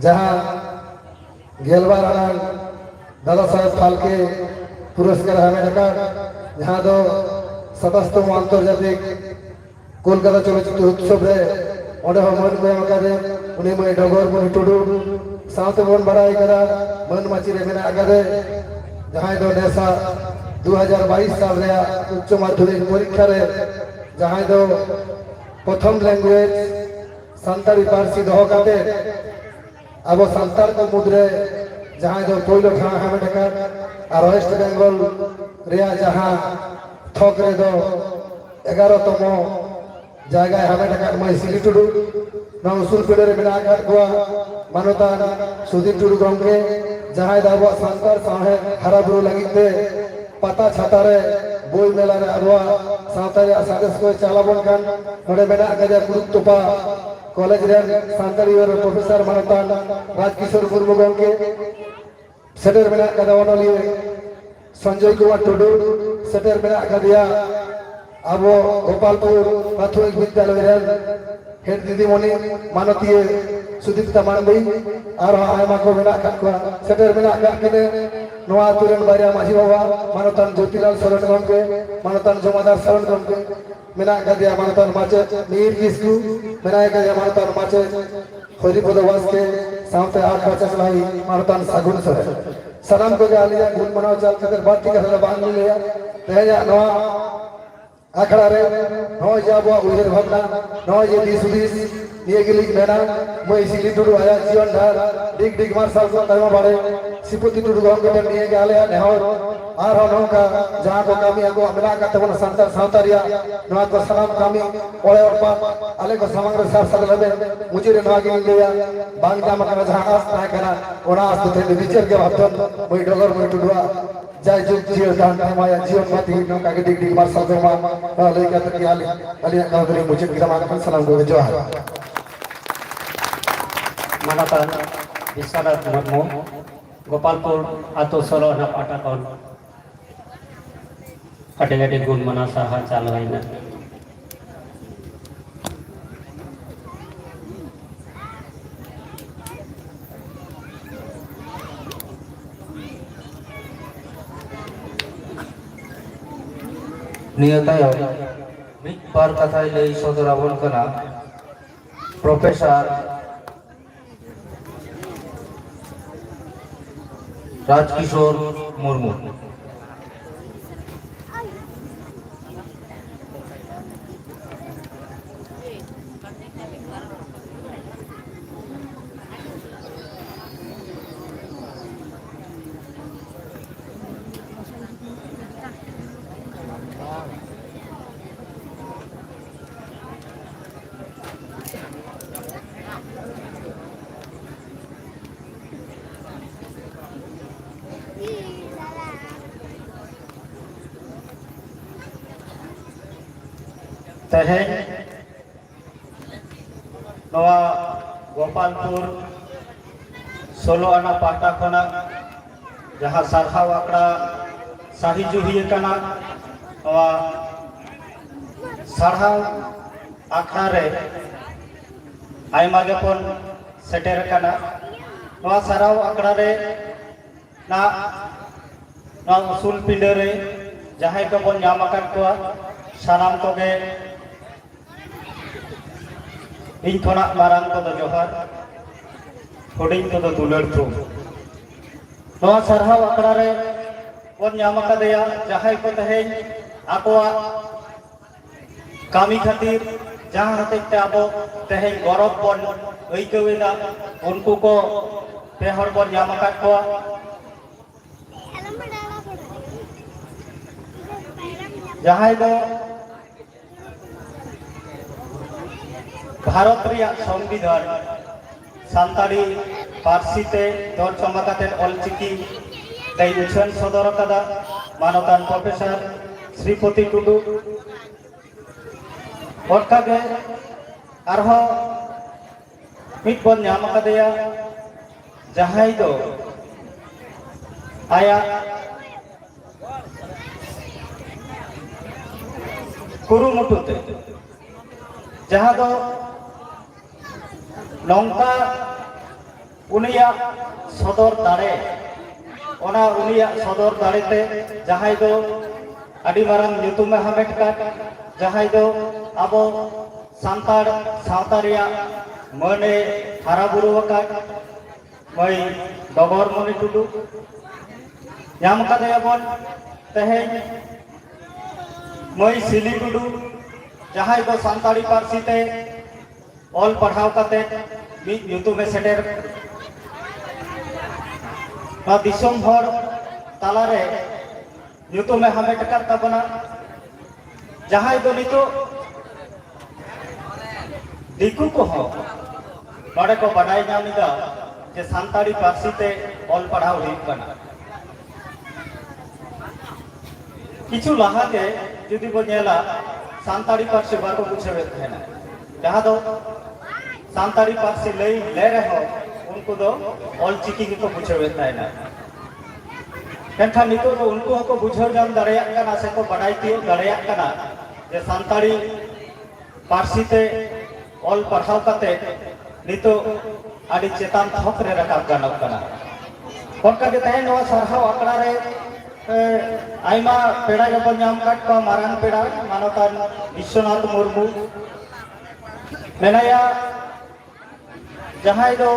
ᱡᱟᱦᱟᱸ ᱜᱮᱞᱵᱟᱨ ᱟᱱᱟᱝ ᱫᱟᱫᱟ ᱥᱟᱦᱮᱵᱽ ᱯᱷᱟᱞᱠᱮ ᱯᱩᱨᱚᱥᱠᱟᱨ ᱦᱟᱢᱮᱴ ᱟᱠᱟᱫ, ᱡᱟᱦᱟᱸ ᱫᱚ ᱥᱟᱛᱟᱥᱛᱚᱢ ᱟᱱᱛᱚᱨᱡᱟᱛᱤᱠ ᱠᱳᱞᱠᱟᱛᱟ ᱪᱚᱞᱚᱪᱤᱛᱨᱚ ᱩᱛᱥᱚᱵ ᱨᱮ ᱚᱸᱰᱮ ᱦᱚᱸ ᱢᱟᱹᱱ ᱠᱚ ᱮᱢ ᱟᱠᱟᱫᱮ᱾ ᱩᱱᱤ ᱢᱟᱹᱭ ᱰᱚᱜᱚᱨ ᱢᱩᱱᱤ ᱴᱩᱰᱩ ᱥᱟᱶᱛᱮ ᱵᱚᱱ ᱵᱟᱲᱟᱭ ᱠᱟᱫᱟ ᱢᱟᱹᱱ ᱢᱟᱹᱪᱤ ᱨᱮ ᱢᱮᱱᱟᱜ ᱟᱠᱟᱫᱮ, ᱡᱟᱦᱟᱸᱭ ᱫᱚ ᱱᱮᱥᱟ ᱫᱩ ᱦᱟᱡᱟᱨ ᱵᱟᱭᱤᱥ ᱥᱟᱞ ᱨᱮᱭᱟᱜ ᱩᱪᱪᱚ ᱢᱟᱫᱽᱫᱷᱚᱢᱤᱠ ᱯᱚᱨᱤᱠᱠᱷᱟ ᱨᱮ ᱡᱟᱦᱟᱸᱭ ᱫᱚ ᱯᱨᱚᱛᱷᱚᱢ ᱞᱮᱝᱜᱩᱭᱮᱡᱽ ᱥᱟᱱᱛᱟᱲᱤ ᱯᱟᱹᱨᱥᱤ ᱫᱚᱦᱚ ᱠᱟᱛᱮ ᱟᱵᱚ ᱥᱟᱱᱛᱟᱲ ᱠᱚ ᱢᱩᱫᱽᱨᱮ ᱡᱟᱦᱟᱸᱭ ᱫᱚ ᱯᱳᱭᱞᱳ ᱴᱷᱟᱶ ᱦᱟᱢᱮᱴ ᱟᱠᱟᱫ, ᱟᱨ ᱳᱭᱮᱥᱴ ᱵᱮᱝᱜᱚᱞ ᱨᱮᱭᱟᱜ ᱡᱟᱦᱟᱸ ᱛᱷᱚᱠ ᱨᱮᱫᱚ ᱮᱜᱟᱨᱚ ᱛᱚᱢᱚ ᱡᱟᱭᱜᱟᱭ ᱦᱟᱢᱮᱴ ᱟᱠᱟᱫ ᱢᱟᱹᱭ ᱥᱤᱞᱤ ᱴᱩᱰᱩ᱾ ᱱᱚᱣᱟ ᱩᱥᱩᱞ ᱯᱤᱲᱟᱹ ᱨᱮ ᱢᱮᱱᱟᱜ ᱟᱠᱟᱫ ᱠᱚᱣᱟ ᱢᱟᱱᱚᱛᱟᱱ ᱥᱩᱫᱷᱤᱨ ᱴᱩᱰᱩ ᱜᱚᱢᱠᱮ, ᱡᱟᱦᱟᱸᱭ ᱫᱚ ᱟᱵᱚᱣᱟᱜ ᱥᱟᱱᱛᱟᱲ ᱥᱟᱶᱦᱮᱫ ᱦᱟᱨᱟ ᱵᱩᱨᱩ ᱞᱟᱹᱜᱤᱫ ᱛᱮ ᱯᱟᱛᱟ ᱪᱷᱟᱛᱟ ᱨᱮ, ᱵᱳᱭ ᱢᱮᱞᱟ ᱨᱮ ᱟᱵᱚᱣᱟᱜ ᱥᱟᱶᱛᱟ ᱨᱮᱭᱟᱜ ᱥᱟᱸᱫᱮᱥ ᱠᱚᱭ ᱪᱟᱞ ᱟᱵᱚᱱ ᱠᱟᱱ᱾ ᱱᱚᱰᱮ ᱢᱮᱱᱟᱜ ᱟᱠᱟᱫᱮᱭᱟ ᱠᱩᱲᱩᱵ ᱛᱚᱯᱟ ᱠᱚᱞᱮᱡᱽ ᱨᱮᱱ ᱥᱟᱱᱛᱟᱲᱤ ᱨᱮᱱ ᱯᱨᱚᱯᱷᱮᱥᱚᱨ ᱢᱟᱱᱚᱛᱟᱱ ᱨᱟᱡᱽ ᱠᱤᱥᱳᱨ ᱢᱩᱨᱢᱩ ᱜᱚᱢᱠᱮ᱾ ᱥᱮᱴᱮᱨ ᱢᱮᱱᱟᱜ ᱟᱠᱟᱫᱟ ᱚᱱᱚᱞᱤᱭᱟᱹ ᱥᱚᱧᱡᱚᱭ ᱠᱩᱢᱟᱨ ᱴᱩᱰᱩ, ᱥᱮᱴᱮᱨ ᱢᱮᱱᱟᱜ ᱟᱠᱟᱫᱮᱭᱟ ᱟᱵᱚ ᱜᱳᱯᱟᱞᱯᱩᱨ ᱯᱨᱟᱛᱷᱚᱢᱤᱠ ᱵᱤᱫᱽᱭᱟᱞᱚᱭ ᱨᱮᱱ ᱦᱮᱰ ᱫᱤᱫᱤᱢᱚᱱᱤ ᱢᱟᱱᱚᱛᱤᱭᱟᱹ ᱥᱩᱫᱤᱯᱛᱟ ᱢᱟᱱᱰᱤ, ᱟᱨᱦᱚᱸ ᱟᱭᱢᱟ ᱠᱚ ᱢᱮᱱᱟᱜ ᱟᱠᱟᱫ ᱠᱚᱣᱟ᱾ ᱥᱮᱴᱮᱨ ᱢᱮᱱᱟᱜ ᱟᱠᱟᱫ ᱠᱤᱱᱟᱹ ᱱᱚᱣᱟ ᱟᱹᱛᱩ ᱨᱮᱱ ᱵᱟᱨᱭᱟ ᱢᱟᱹᱡᱷᱤ ᱵᱟᱵᱟ, ᱢᱟᱱᱚᱛᱟᱱ ᱡᱳᱛᱤᱞᱟᱞ ᱥᱚᱨᱮᱱ ᱜᱚᱢᱠᱮ, ᱢᱟᱱᱚᱛᱟᱱ ᱡᱚᱢᱟᱫᱟᱨ ᱥᱚᱨᱮᱱ ᱜᱚᱢᱠᱮ, ᱢᱮᱱᱟᱜ ᱟᱠᱟᱫᱮᱭᱟ ᱢᱟᱱᱚᱛᱟᱱ ᱢᱟᱪᱮᱫ ᱢᱤᱦᱤᱨ ᱠᱤᱥᱠᱩ, ᱢᱮᱱᱟᱭ ᱟᱠᱟᱫᱮᱭᱟ ᱢᱟᱱᱚᱛᱟᱱ ᱢᱟᱪᱮᱫ ᱦᱚᱨᱤᱯᱚᱫᱚ ᱵᱟᱥᱠᱮ, ᱥᱟᱶᱛᱮ ᱟᱠᱷᱲᱟ ᱪᱟᱪᱞᱟᱣᱤᱡ ᱢᱟᱱᱚᱛᱟᱱ ᱥᱟᱹᱜᱩᱱ ᱥᱚᱨᱮᱱ᱾ ᱥᱟᱱᱟᱢ ᱠᱚᱜᱮ ᱟᱹᱞᱤᱧᱟᱜ ᱜᱩᱱ ᱢᱟᱱᱟᱣ ᱪᱟᱞ ᱠᱟᱛᱮ ᱵᱟᱹᱲᱛᱤ ᱠᱟᱛᱷᱟ ᱫᱚ ᱵᱟᱝ ᱞᱤᱧ ᱞᱟᱹᱭᱟ᱾ ᱛᱮᱦᱮᱧᱟᱜ ᱱᱚᱣᱟ ᱟᱠᱷᱲᱟ ᱨᱮ ᱱᱚᱜᱼᱚᱭ ᱡᱮ ᱟᱵᱚᱣᱟᱜ ᱩᱭᱦᱟᱹᱨ ᱵᱷᱟᱵᱽᱱᱟ, ᱱᱚᱜᱼᱚᱭ ᱡᱮ ᱫᱤᱥ ᱦᱩᱫᱤᱥ, ᱱᱤᱭᱟᱹ ᱜᱮᱞᱤᱧ ᱢᱮᱱᱟ, ᱢᱟᱹᱭ ᱥᱤᱞᱤ ᱴᱩᱰᱩ ᱟᱭᱟᱜ ᱡᱤᱭᱚᱱ ᱰᱟᱦᱟᱨ ᱰᱤᱜᱽ ᱰᱤᱜᱽ ᱢᱟᱨᱥᱟᱞ ᱠᱚ ᱛᱟᱭᱚᱢ ᱵᱟᱲᱮ, ᱥᱤᱯᱩᱛᱤ ᱴᱩᱰᱩ ᱜᱚᱢᱠᱮ ᱴᱷᱮᱱ ᱱᱤᱭᱟᱹ ᱜᱮ ᱟᱞᱮᱭᱟᱜ ᱱᱮᱦᱚᱨ, ᱟᱨᱦᱚᱸ ᱱᱚᱝᱠᱟ ᱡᱟᱦᱟᱸ ᱠᱚ ᱠᱟᱹᱢᱤ ᱟᱵᱚᱣᱟᱜ ᱢᱮᱱᱟᱜ ᱟᱠᱟᱫ ᱛᱟᱵᱚᱱᱟ ᱥᱟᱱᱛᱟᱲ ᱥᱟᱶᱛᱟ ᱨᱮᱭᱟᱜ, ᱱᱚᱣᱟ ᱠᱚ ᱥᱟᱱᱟᱢ ᱠᱟᱹᱢᱤ ᱚᱲᱮ ᱚᱲᱯᱟ ᱟᱞᱮ ᱠᱚ ᱥᱟᱢᱟᱝ ᱨᱮ ᱥᱟᱨ ᱥᱟᱫ ᱞᱮᱵᱮᱱ᱾ ᱢᱩᱪᱟᱹᱫ ᱨᱮ ᱱᱚᱣᱟ ᱜᱮᱞᱤᱧ ᱞᱟᱹᱭᱟ, ᱵᱟᱝ ᱧᱟᱢ ᱟᱠᱟᱱᱟ ᱡᱟᱦᱟᱸ ᱟᱸᱥ ᱛᱟᱦᱮᱸ ᱠᱟᱱᱟ, ᱚᱱᱟ ᱟᱸᱥ ᱫᱚ ᱛᱮᱦᱮᱧ ᱫᱚ ᱵᱤᱪᱟᱹᱨ ᱜᱮ ᱵᱟᱫᱽᱫᱷᱚ᱾ ᱢᱟᱹᱭ ᱰᱚᱜᱚᱨ ᱢᱟᱹᱭ ᱴᱩᱰᱩᱣᱟᱜ ᱡᱟᱭᱡᱩᱜᱽ ᱡᱤᱭᱟᱹᱲ ᱛᱟᱦᱮᱱ ᱛᱟᱢᱟ, ᱟᱭᱟᱜ ᱡᱤᱭᱚᱱ ᱢᱟ ᱛᱤᱦᱤᱧ ᱱᱚᱝᱠᱟ ᱜᱮ ᱰᱤᱜᱽ ᱰᱤᱜᱽ ᱢᱟᱨᱥᱟᱞ ᱠᱚᱜ ᱢᱟ᱾ ᱱᱚᱣᱟ ᱞᱟᱹᱭ ᱠᱟᱛᱮ ᱜᱮ ᱟᱹᱞᱤᱧ, ᱟᱹᱞᱤᱧᱟᱜ ᱠᱟᱛᱷᱟ ᱫᱚᱞᱤᱧ ᱢᱩᱪᱟᱹᱫ ᱠᱮᱫᱟ᱾ ᱢᱟ ᱮᱱᱠᱷᱟᱱ ᱥᱟᱱᱟᱢ ᱠᱚᱜᱮ ᱡᱚᱦᱟᱨ᱾ ᱢᱟᱱᱚᱛᱟᱱ ᱵᱤᱥᱥᱚᱱᱟᱛᱷ ᱢᱩᱨᱢᱩ, ᱜᱳᱯᱟᱞᱯᱩᱨ ᱟᱛᱳ ᱥᱳᱞᱳ ᱟᱱᱟ ᱯᱟᱦᱴᱟ ᱠᱷᱚᱱ ᱟᱹᱰᱤ ᱟᱹᱰᱤ ᱜᱩᱱ ᱢᱟᱱᱟᱣ ᱥᱟᱨᱦᱟᱣ ᱪᱟᱞ ᱦᱩᱭᱱᱟ᱾ ᱱᱤᱭᱟᱹ ᱛᱟᱭᱚᱢ ᱢᱤᱫ ᱵᱟᱨ ᱠᱟᱛᱷᱟᱭ ᱞᱟᱹᱭ ᱥᱚᱫᱚᱨ ᱟᱵᱚᱱ ᱠᱟᱱᱟ ᱯᱨᱚᱯᱷᱮᱥᱚᱨ ᱨᱟᱡᱽ ᱠᱤᱥᱳᱨ ᱢᱩᱨᱢᱩ᱾ ᱛᱮᱦᱮᱧ ᱱᱚᱣᱟ ᱜᱳᱯᱟᱞᱯᱩᱨ ᱥᱳᱞᱳ ᱟᱱᱟ ᱯᱟᱦᱴᱟ ᱠᱷᱚᱱᱟᱜ ᱡᱟᱦᱟᱸ ᱥᱟᱨᱦᱟᱣ ᱟᱠᱷᱲᱟ ᱥᱟᱹᱦᱤ ᱡᱩᱦᱤ ᱟᱠᱟᱱᱟ, ᱱᱚᱣᱟ ᱥᱟᱨᱦᱟᱣ ᱟᱠᱷᱲᱟ ᱨᱮ ᱟᱭᱢᱟ ᱜᱮᱵᱚᱱ ᱥᱮᱴᱮᱨ ᱟᱠᱟᱱᱟ᱾ ᱱᱚᱣᱟ ᱥᱟᱨᱦᱟᱣ ᱟᱠᱷᱲᱟ ᱨᱮ ᱱᱟᱜ ᱱᱚᱣᱟ ᱩᱥᱩᱞ ᱯᱤᱸᱰᱟᱹ ᱨᱮ ᱡᱟᱦᱟᱸᱭ ᱠᱚᱵᱚᱱ ᱧᱟᱢ ᱟᱠᱟᱫ ᱠᱚᱣᱟ, ᱥᱟᱱᱟᱢ ᱠᱚᱜᱮ ᱤᱧ ᱠᱷᱚᱱᱟᱜ ᱢᱟᱨᱟᱝ ᱠᱚᱫᱚ ᱡᱚᱦᱟᱨ, ᱦᱩᱰᱤᱧ ᱠᱚᱫᱚ ᱫᱩᱞᱟᱹᱲ ᱛᱷᱩᱢ᱾ ᱱᱚᱣᱟ ᱥᱟᱨᱦᱟᱣ ᱟᱠᱷᱲᱟ ᱨᱮ ᱵᱚᱱ ᱧᱟᱢ ᱟᱠᱟᱫᱮᱭᱟ, ᱡᱟᱦᱟᱸᱭ ᱠᱚ ᱛᱮᱦᱮᱧ ᱟᱠᱚᱣᱟᱜ ᱠᱟᱹᱢᱤ ᱠᱷᱟᱹᱛᱤᱨ, ᱡᱟᱦᱟᱸ ᱦᱚᱛᱮᱡ ᱛᱮ ᱟᱵᱚ ᱛᱮᱦᱮᱧ ᱜᱚᱨᱚᱵᱽ ᱵᱚᱱ ᱟᱹᱭᱠᱟᱹᱣ ᱮᱫᱟ, ᱩᱱᱠᱩ ᱠᱚ ᱯᱮ ᱦᱚᱲ ᱵᱚᱱ ᱧᱟᱢ ᱟᱠᱟᱫ ᱠᱚᱣᱟ᱾ ᱡᱟᱦᱟᱸᱭ ᱫᱚ ᱵᱷᱟᱨᱚᱛ ᱨᱮᱭᱟᱜ ᱥᱚᱝᱵᱤᱫᱷᱟᱱ ᱥᱟᱱᱛᱟᱲᱤ ᱯᱟᱹᱨᱥᱤ ᱛᱮ ᱛᱚᱨᱡᱚᱢᱟ ᱠᱟᱛᱮ ᱚᱞᱪᱤᱠᱤ ᱛᱮᱭ ᱩᱪᱷᱟᱹᱱ ᱥᱚᱫᱚᱨ ᱟᱠᱟᱫᱟ, ᱢᱟᱱᱚᱛᱟᱱ ᱯᱨᱚᱯᱷᱮᱥᱚᱨ ᱥᱨᱤᱯᱚᱛᱤ ᱴᱩᱰᱩ᱾ ᱚᱱᱠᱟᱜᱮ ᱟᱨᱦᱚᱸ ᱢᱤᱫ ᱵᱚᱱ ᱧᱟᱢ ᱟᱠᱟᱫᱮᱭᱟ, ᱡᱟᱦᱟᱸᱭ ᱫᱚ ᱟᱭᱟᱜ ᱠᱩᱨᱩᱢᱩᱴᱩ ᱛᱮ, ᱡᱟᱦᱟᱸ ᱫᱚ ᱱᱚᱝᱠᱟ ᱩᱱᱤᱭᱟᱜ ᱥᱚᱫᱚᱨ ᱫᱟᱲᱮ, ᱚᱱᱟ ᱩᱱᱤᱭᱟᱜ ᱥᱚᱫᱚᱨ ᱫᱟᱲᱮ ᱛᱮ ᱡᱟᱦᱟᱸᱭ ᱫᱚ ᱟᱹᱰᱤ ᱢᱟᱨᱟᱝ ᱧᱩᱛᱩᱢᱮ ᱦᱟᱢᱮᱴ ᱟᱠᱟᱫ, ᱡᱟᱦᱟᱸᱭ ᱫᱚ ᱟᱵᱚ ᱥᱟᱱᱛᱟᱲ ᱥᱟᱶᱛᱟ ᱨᱮᱭᱟᱜ ᱢᱟᱹᱱᱮ ᱦᱟᱨᱟ ᱵᱩᱨᱩ ᱟᱠᱟᱫ, ᱢᱟᱹᱭ ᱰᱚᱜᱚᱨ ᱢᱚᱱᱤ ᱴᱩᱰᱩ᱾ ᱧᱟᱢ ᱠᱟᱫᱮᱭᱟᱵᱚᱱ ᱛᱮᱦᱮᱧ ᱢᱟᱹᱭ ᱥᱤᱞᱤ ᱴᱩᱰᱩ, ᱡᱟᱦᱟᱸᱭ ᱫᱚ ᱥᱟᱱᱛᱟᱲᱤ ᱯᱟᱹᱨᱥᱤ ᱛᱮ ᱚᱞ ᱯᱟᱲᱦᱟᱣ ᱠᱟᱛᱮ ᱢᱤᱫ ᱧᱩᱛᱩᱢᱮ ᱥᱮᱴᱮᱨ, ᱱᱚᱣᱟ ᱫᱤᱥᱚᱢ ᱦᱚᱲ ᱛᱟᱞᱟᱨᱮ ᱧᱩᱛᱩᱢᱮ ᱦᱟᱢᱮᱴ ᱟᱠᱟᱫ ᱛᱟᱵᱚᱱᱟ, ᱡᱟᱦᱟᱸᱭ ᱫᱚ ᱱᱤᱛᱚᱜ ᱫᱤᱠᱩ ᱠᱚᱦᱚᱸ ᱱᱚᱰᱮ ᱠᱚ ᱵᱟᱰᱟᱭ ᱧᱟᱢ ᱮᱫᱟ ᱡᱮ ᱥᱟᱱᱛᱟᱲᱤ ᱯᱟᱹᱨᱥᱤ ᱛᱮ ᱚᱞ ᱯᱟᱲᱦᱟᱣ ᱦᱩᱭᱩᱜ ᱠᱟᱱᱟ᱾ ᱠᱤᱪᱷᱩ ᱞᱟᱦᱟ ᱜᱮ ᱡᱩᱫᱤ ᱵᱚ ᱧᱮᱞᱟ, ᱥᱟᱱᱛᱟᱲᱤ ᱯᱟᱹᱨᱥᱤ ᱵᱟᱠᱚ ᱵᱩᱡᱷᱟᱹᱣᱮᱫ ᱛᱟᱦᱮᱱᱟ, ᱡᱟᱦᱟᱸ ᱫᱚ ᱥᱟᱱᱛᱟᱲᱤ ᱯᱟᱹᱨᱥᱤ ᱞᱟᱹᱭ ᱞᱮ ᱨᱮᱦᱚᱸ ᱩᱱᱠᱩ ᱫᱚ ᱚᱞ ᱪᱤᱠᱤ ᱜᱮᱠᱚ ᱵᱩᱡᱷᱟᱹᱣᱮᱫ ᱛᱟᱦᱮᱱᱟ᱾ ᱢᱮᱱᱠᱷᱟᱱ ᱱᱤᱛᱚᱜ ᱫᱚ ᱩᱱᱠᱩ ᱦᱚᱸᱠᱚ ᱵᱩᱡᱷᱟᱹᱣ ᱧᱟᱢ ᱫᱟᱲᱮᱭᱟᱜ ᱠᱟᱱᱟ ᱥᱮᱠᱚ ᱵᱟᱰᱟᱭ ᱛᱤᱭᱳᱜ ᱫᱟᱲᱮᱭᱟᱜ ᱠᱟᱱᱟ ᱡᱮ ᱥᱟᱱᱛᱟᱲᱤ ᱯᱟᱹᱨᱥᱤ ᱛᱮ ᱚᱞ ᱯᱟᱲᱦᱟᱣ ᱠᱟᱛᱮ ᱱᱤᱛᱚᱜ ᱟᱹᱰᱤ ᱪᱮᱛᱟᱱ ᱛᱷᱚᱠ ᱨᱮ ᱨᱟᱠᱟᱵ ᱜᱟᱱᱚᱜ ᱠᱟᱱᱟ᱾ ᱚᱱᱠᱟᱜᱮ ᱛᱮᱦᱮᱧ ᱱᱚᱣᱟ ᱥᱟᱨᱦᱟᱣ ᱟᱠᱷᱲᱟ ᱨᱮ ᱮ, ᱟᱭᱢᱟ ᱯᱮᱲᱟ ᱜᱮᱵᱚᱱ ᱧᱟᱢ ᱟᱠᱟᱫ ᱠᱚᱣᱟ, ᱢᱟᱨᱟᱝ ᱯᱮᱲᱟ ᱢᱟᱱᱚᱛᱟᱱ ᱵᱤᱥᱥᱚᱱᱟᱛᱷ ᱢᱩᱨᱢᱩ ᱢᱮᱱᱟᱭᱟ, ᱡᱟᱦᱟᱸᱭ ᱫᱚ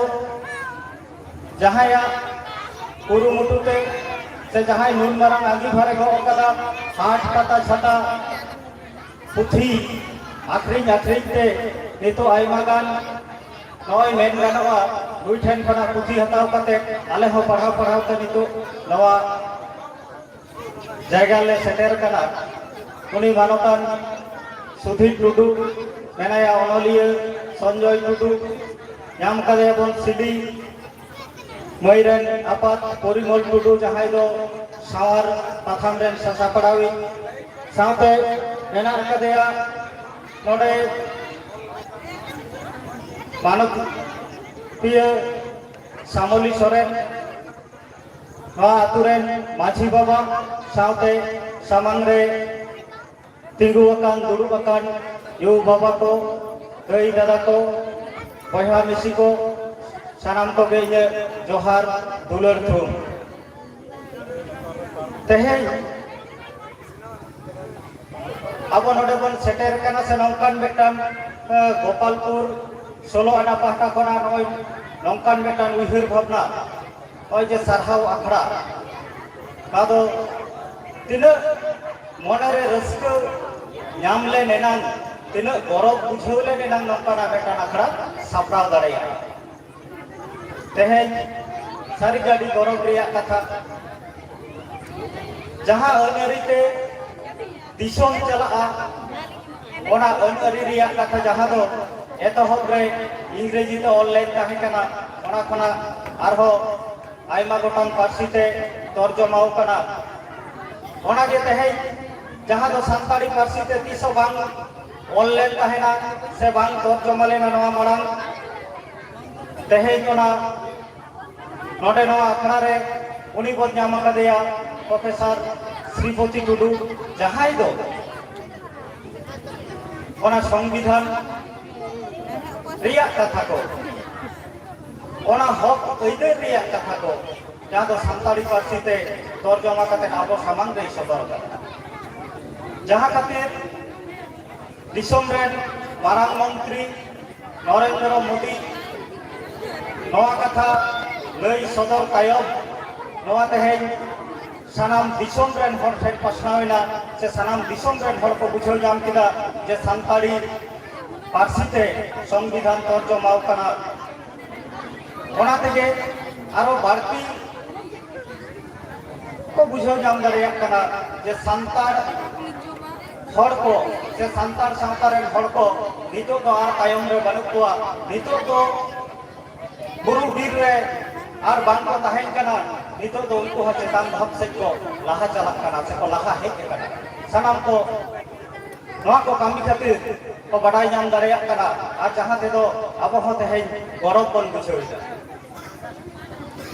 ᱡᱟᱦᱟᱸᱭᱟᱜ ᱠᱩᱨᱩᱢᱩᱴᱩ ᱛᱮ ᱥᱮ ᱡᱟᱦᱟᱸᱭ ᱱᱩᱱ ᱢᱟᱨᱟᱝ ᱟᱸᱜᱤᱵᱷᱟᱨᱮ ᱜᱚᱜ ᱟᱠᱟᱫᱟ, ᱦᱟᱴ ᱯᱟᱛᱟ ᱪᱷᱟᱛᱟ ᱯᱩᱛᱷᱤ ᱟᱠᱷᱨᱤᱧ ᱟᱠᱷᱨᱤᱧ ᱛᱮ ᱱᱤᱛᱚᱜ ᱟᱭᱢᱟ ᱜᱟᱱ ᱱᱚᱜᱼᱚᱭ ᱢᱮᱱ ᱜᱟᱱᱚᱜᱼᱟ, ᱱᱩᱭ ᱴᱷᱮᱱ ᱠᱷᱚᱱᱟᱜ ᱯᱩᱛᱷᱤ ᱦᱟᱛᱟᱣ ᱠᱟᱛᱮ ᱟᱞᱮ ᱦᱚᱸ ᱯᱟᱲᱦᱟᱣ ᱯᱟᱲᱦᱟᱣ ᱛᱮ ᱱᱤᱛᱚᱜ ᱱᱚᱣᱟ ᱡᱟᱭᱜᱟ ᱞᱮ ᱥᱮᱴᱮᱨ ᱠᱟᱱᱟ᱾ ᱩᱱᱤ ᱢᱟᱱᱚᱛᱟᱱ ᱥᱩᱫᱷᱤᱨ ᱴᱩᱰᱩ ᱢᱮᱱᱟᱭᱟ, ᱚᱱᱚᱞᱤᱭᱟᱹ ᱥᱚᱧᱡᱚᱭ ᱴᱩᱰᱩ, ᱧᱟᱢ ᱠᱟᱫᱮᱭᱟᱵᱚᱱ ᱥᱤᱰᱤ ᱢᱟᱹᱭ ᱨᱮᱱ ᱟᱯᱟᱛ ᱯᱚᱨᱤᱢᱚᱞ ᱴᱩᱰᱩ, ᱡᱟᱦᱟᱸᱭ ᱫᱚ ᱥᱟᱶᱟᱨ ᱯᱟᱛᱷᱟᱢ ᱨᱮᱱ ᱥᱟᱥᱟᱯᱲᱟᱣᱤᱡ, ᱥᱟᱶᱛᱮ ᱢᱮᱱᱟᱜ ᱟᱠᱟᱫᱮᱭᱟ ᱱᱚᱰᱮ ᱢᱟᱱᱚᱛᱤᱭᱟᱹ ᱥᱟᱢᱚᱞᱤ ᱥᱚᱨᱮᱱ, ᱱᱚᱣᱟ ᱟᱛᱳ ᱨᱮᱱ ᱢᱟᱹᱡᱷᱤ ᱵᱟᱵᱟ, ᱥᱟᱶᱛᱮ ᱥᱟᱢᱟᱝ ᱨᱮ ᱛᱤᱸᱜᱩ ᱟᱠᱟᱱ, ᱫᱩᱲᱩᱵ ᱟᱠᱟᱱ ᱭᱩ ᱵᱟᱵᱟ ᱠᱚ, ᱫᱟᱹᱭ ᱫᱟᱫᱟ ᱠᱚ, ᱵᱚᱭᱦᱟ ᱢᱤᱥᱤ ᱠᱚ, ᱥᱟᱱᱟᱢ ᱠᱚᱜᱮ ᱤᱧᱟᱹᱜ ᱡᱚᱦᱟᱨ ᱫᱩᱞᱟᱹᱲ ᱛᱷᱩᱢ᱾ ᱛᱮᱦᱮᱧ ᱟᱵᱚ ᱱᱚᱰᱮ ᱵᱚᱱ ᱥᱮᱴᱮᱨ ᱠᱟᱱᱟ ᱥᱮ ᱱᱚᱝᱠᱟᱱ ᱢᱤᱫᱴᱟᱝ, ᱮ, ᱜᱳᱯᱟᱞᱯᱩᱨ ᱥᱳᱞᱳ ᱟᱱᱟ ᱯᱟᱦᱴᱟ ᱠᱷᱚᱱᱟᱜ ᱱᱚᱜᱼᱚᱭ ᱱᱚᱝᱠᱟᱱ ᱢᱤᱫᱴᱟᱝ ᱩᱭᱦᱟᱹᱨ ᱵᱷᱟᱵᱽᱱᱟ, ᱱᱚᱜᱼᱚᱭ ᱡᱮ ᱥᱟᱨᱦᱟᱣ ᱟᱠᱷᱲᱟ, ᱱᱚᱣᱟ ᱫᱚ ᱛᱤᱱᱟᱹᱜ ᱢᱚᱱᱮᱨᱮ ᱨᱟᱹᱥᱠᱟᱹ ᱧᱟᱢ ᱞᱮᱱ ᱮᱱᱟᱝ, ᱛᱤᱱᱟᱹᱜ ᱜᱚᱨᱚᱵᱽ ᱵᱩᱡᱷᱟᱹᱣ ᱞᱮᱱ ᱮᱱᱟᱝ ᱱᱚᱝᱠᱟᱱᱟᱜ ᱢᱤᱫᱴᱟᱝ ᱟᱠᱷᱲᱟ ᱥᱟᱯᱲᱟᱣ ᱫᱟᱲᱮᱭᱟᱜᱼᱟ᱾ ᱛᱮᱦᱮᱧ ᱥᱟᱹᱨᱤᱜᱮ ᱟᱹᱰᱤ ᱜᱚᱨᱚᱵᱽ ᱨᱮᱭᱟᱜ ᱠᱟᱛᱷᱟ, ᱡᱟᱦᱟᱸ ᱟᱹᱱ ᱟᱹᱨᱤ ᱛᱮ ᱫᱤᱥᱚᱢ ᱪᱟᱞᱟᱜᱼᱟ, ᱚᱱᱟ ᱟᱹᱱ ᱟᱹᱨᱤ ᱨᱮᱭᱟᱜ ᱠᱟᱛᱷᱟ ᱡᱟᱦᱟᱸ ᱫᱚ ᱮᱛᱚᱦᱚᱵ ᱨᱮ ᱤᱝᱨᱮᱡᱤ ᱛᱮ ᱚᱞ ᱞᱮᱱ ᱛᱟᱦᱮᱸ ᱠᱟᱱᱟ, ᱚᱱᱟ ᱠᱷᱚᱱᱟᱜ ᱟᱨᱦᱚᱸ ᱟᱭᱢᱟ ᱜᱚᱴᱟᱝ ᱯᱟᱹᱨᱥᱤ ᱛᱮ ᱛᱚᱨᱡᱚᱢᱟᱣ ᱠᱟᱱᱟ᱾ ᱚᱱᱟᱜᱮ ᱛᱮᱦᱮᱧ ᱡᱟᱦᱟᱸ ᱫᱚ ᱥᱟᱱᱛᱟᱲᱤ ᱯᱟᱹᱨᱥᱤ ᱛᱮ ᱛᱤᱥ ᱦᱚᱸ ᱵᱟᱝ ᱚᱞ ᱞᱮᱱ ᱛᱟᱦᱮᱱᱟ ᱥᱮ ᱵᱟᱝ ᱛᱚᱨᱡᱚᱢᱟ ᱞᱮᱱᱟ ᱱᱚᱣᱟ ᱢᱟᱲᱟᱝ᱾ ᱛᱮᱦᱮᱧ ᱚᱱᱟ ᱱᱚᱰᱮ ᱱᱚᱣᱟ ᱟᱠᱷᱲᱟ ᱨᱮ ᱩᱱᱤ ᱵᱚᱱ ᱧᱟᱢ ᱟᱠᱟᱫᱮᱭᱟ, ᱯᱨᱚᱯᱷᱮᱥᱚᱨ ᱥᱨᱤᱯᱚᱛᱤ ᱴᱩᱰᱩ, ᱡᱟᱦᱟᱸᱭ ᱫᱚ ᱚᱱᱟ ᱥᱚᱝᱵᱤᱫᱷᱟᱱ ᱨᱮᱭᱟᱜ ᱠᱟᱛᱷᱟ ᱠᱚ, ᱚᱱᱟ ᱦᱚᱠ ᱟᱹᱭᱫᱟᱹᱨ ᱨᱮᱭᱟᱜ ᱠᱟᱛᱷᱟ ᱠᱚ, ᱡᱟᱦᱟᱸ ᱫᱚ ᱥᱟᱱᱛᱟᱲᱤ ᱯᱟᱹᱨᱥᱤ ᱛᱮ ᱛᱚᱨᱡᱚᱢᱟ ᱠᱟᱛᱮ ᱟᱵᱚ ᱥᱟᱢᱟᱝ ᱨᱮᱭ ᱥᱚᱫᱚᱨ ᱟᱠᱟᱫᱟ᱾ ᱡᱟᱦᱟᱸ ᱠᱷᱟᱹᱛᱤᱨ ᱫᱤᱥᱚᱢ ᱨᱮᱱ ᱢᱟᱨᱟᱝ ᱢᱚᱱᱛᱨᱤ ᱱᱚᱨᱮᱱᱫᱨᱚ ᱢᱳᱫᱤ ᱱᱚᱣᱟ ᱠᱟᱛᱷᱟ ᱞᱟᱹᱭ ᱥᱚᱫᱚᱨ ᱛᱟᱭᱚᱢ, ᱱᱚᱣᱟ ᱛᱮᱦᱮᱧ ᱥᱟᱱᱟᱢ ᱫᱤᱥᱚᱢ ᱨᱮᱱ ᱦᱚᱲ ᱴᱷᱮᱱ ᱯᱟᱥᱱᱟᱣ ᱮᱱᱟ, ᱥᱮ ᱥᱟᱱᱟᱢ ᱫᱤᱥᱚᱢ ᱨᱮᱱ ᱦᱚᱲ ᱠᱚ ᱵᱩᱡᱷᱟᱹᱣ ᱧᱟᱢ ᱠᱮᱫᱟ ᱡᱮ ᱥᱟᱱᱛᱟᱲᱤ ᱯᱟᱹᱨᱥᱤ ᱛᱮ ᱥᱚᱝᱵᱤᱫᱷᱟᱱ ᱛᱚᱨᱡᱚᱢᱟᱣ ᱠᱟᱱᱟ᱾ ᱚᱱᱟ ᱛᱮᱜᱮ ᱟᱨᱚ ᱵᱟᱹᱲᱛᱤ ᱠᱚ ᱵᱩᱡᱷᱟᱹᱣ ᱧᱟᱢ ᱫᱟᱲᱮᱭᱟᱜ ᱠᱟᱱᱟ ᱡᱮ ᱥᱟᱱᱛᱟᱲ ᱦᱚᱲ ᱠᱚ ᱥᱮ ᱥᱟᱱᱛᱟᱲ ᱥᱟᱶᱛᱟ ᱨᱮᱱ ᱦᱚᱲ ᱠᱚ ᱱᱤᱛᱚᱜ ᱫᱚ ᱟᱨ ᱛᱟᱭᱚᱢ ᱨᱮ ᱵᱟᱹᱱᱩᱜ ᱠᱚᱣᱟ᱾ ᱱᱤᱛᱚᱜ ᱫᱚ ᱵᱩᱨᱩ ᱵᱤᱨ ᱨᱮ ᱟᱨ ᱵᱟᱝ ᱠᱚ ᱛᱟᱦᱮᱱ ᱠᱟᱱᱟ, ᱱᱤᱛᱚᱜ ᱫᱚ ᱩᱱᱠᱩ ᱦᱚᱸ ᱪᱮᱛᱟᱱ ᱫᱷᱟᱯ ᱥᱮᱫ ᱠᱚ ᱞᱟᱦᱟ ᱪᱟᱞᱟᱜ ᱠᱟᱱᱟ ᱥᱮᱠᱚ ᱞᱟᱦᱟ ᱦᱮᱡ ᱟᱠᱟᱱᱟ᱾ ᱥᱟᱱᱟᱢ ᱠᱚ ᱱᱚᱣᱟ ᱠᱚ ᱠᱟᱹᱢᱤ ᱠᱷᱟᱹᱛᱤᱨ ᱠᱚ ᱵᱟᱰᱟᱭ ᱧᱟᱢ ᱫᱟᱲᱮᱭᱟᱜ ᱠᱟᱱᱟ, ᱟᱨ ᱡᱟᱦᱟᱸ ᱛᱮᱫᱚ ᱟᱵᱚ ᱦᱚᱸ ᱛᱮᱦᱮᱧ ᱜᱚᱨᱚᱵᱽ ᱵᱚᱱ ᱵᱩᱡᱷᱟᱹᱣ ᱮᱫᱟ᱾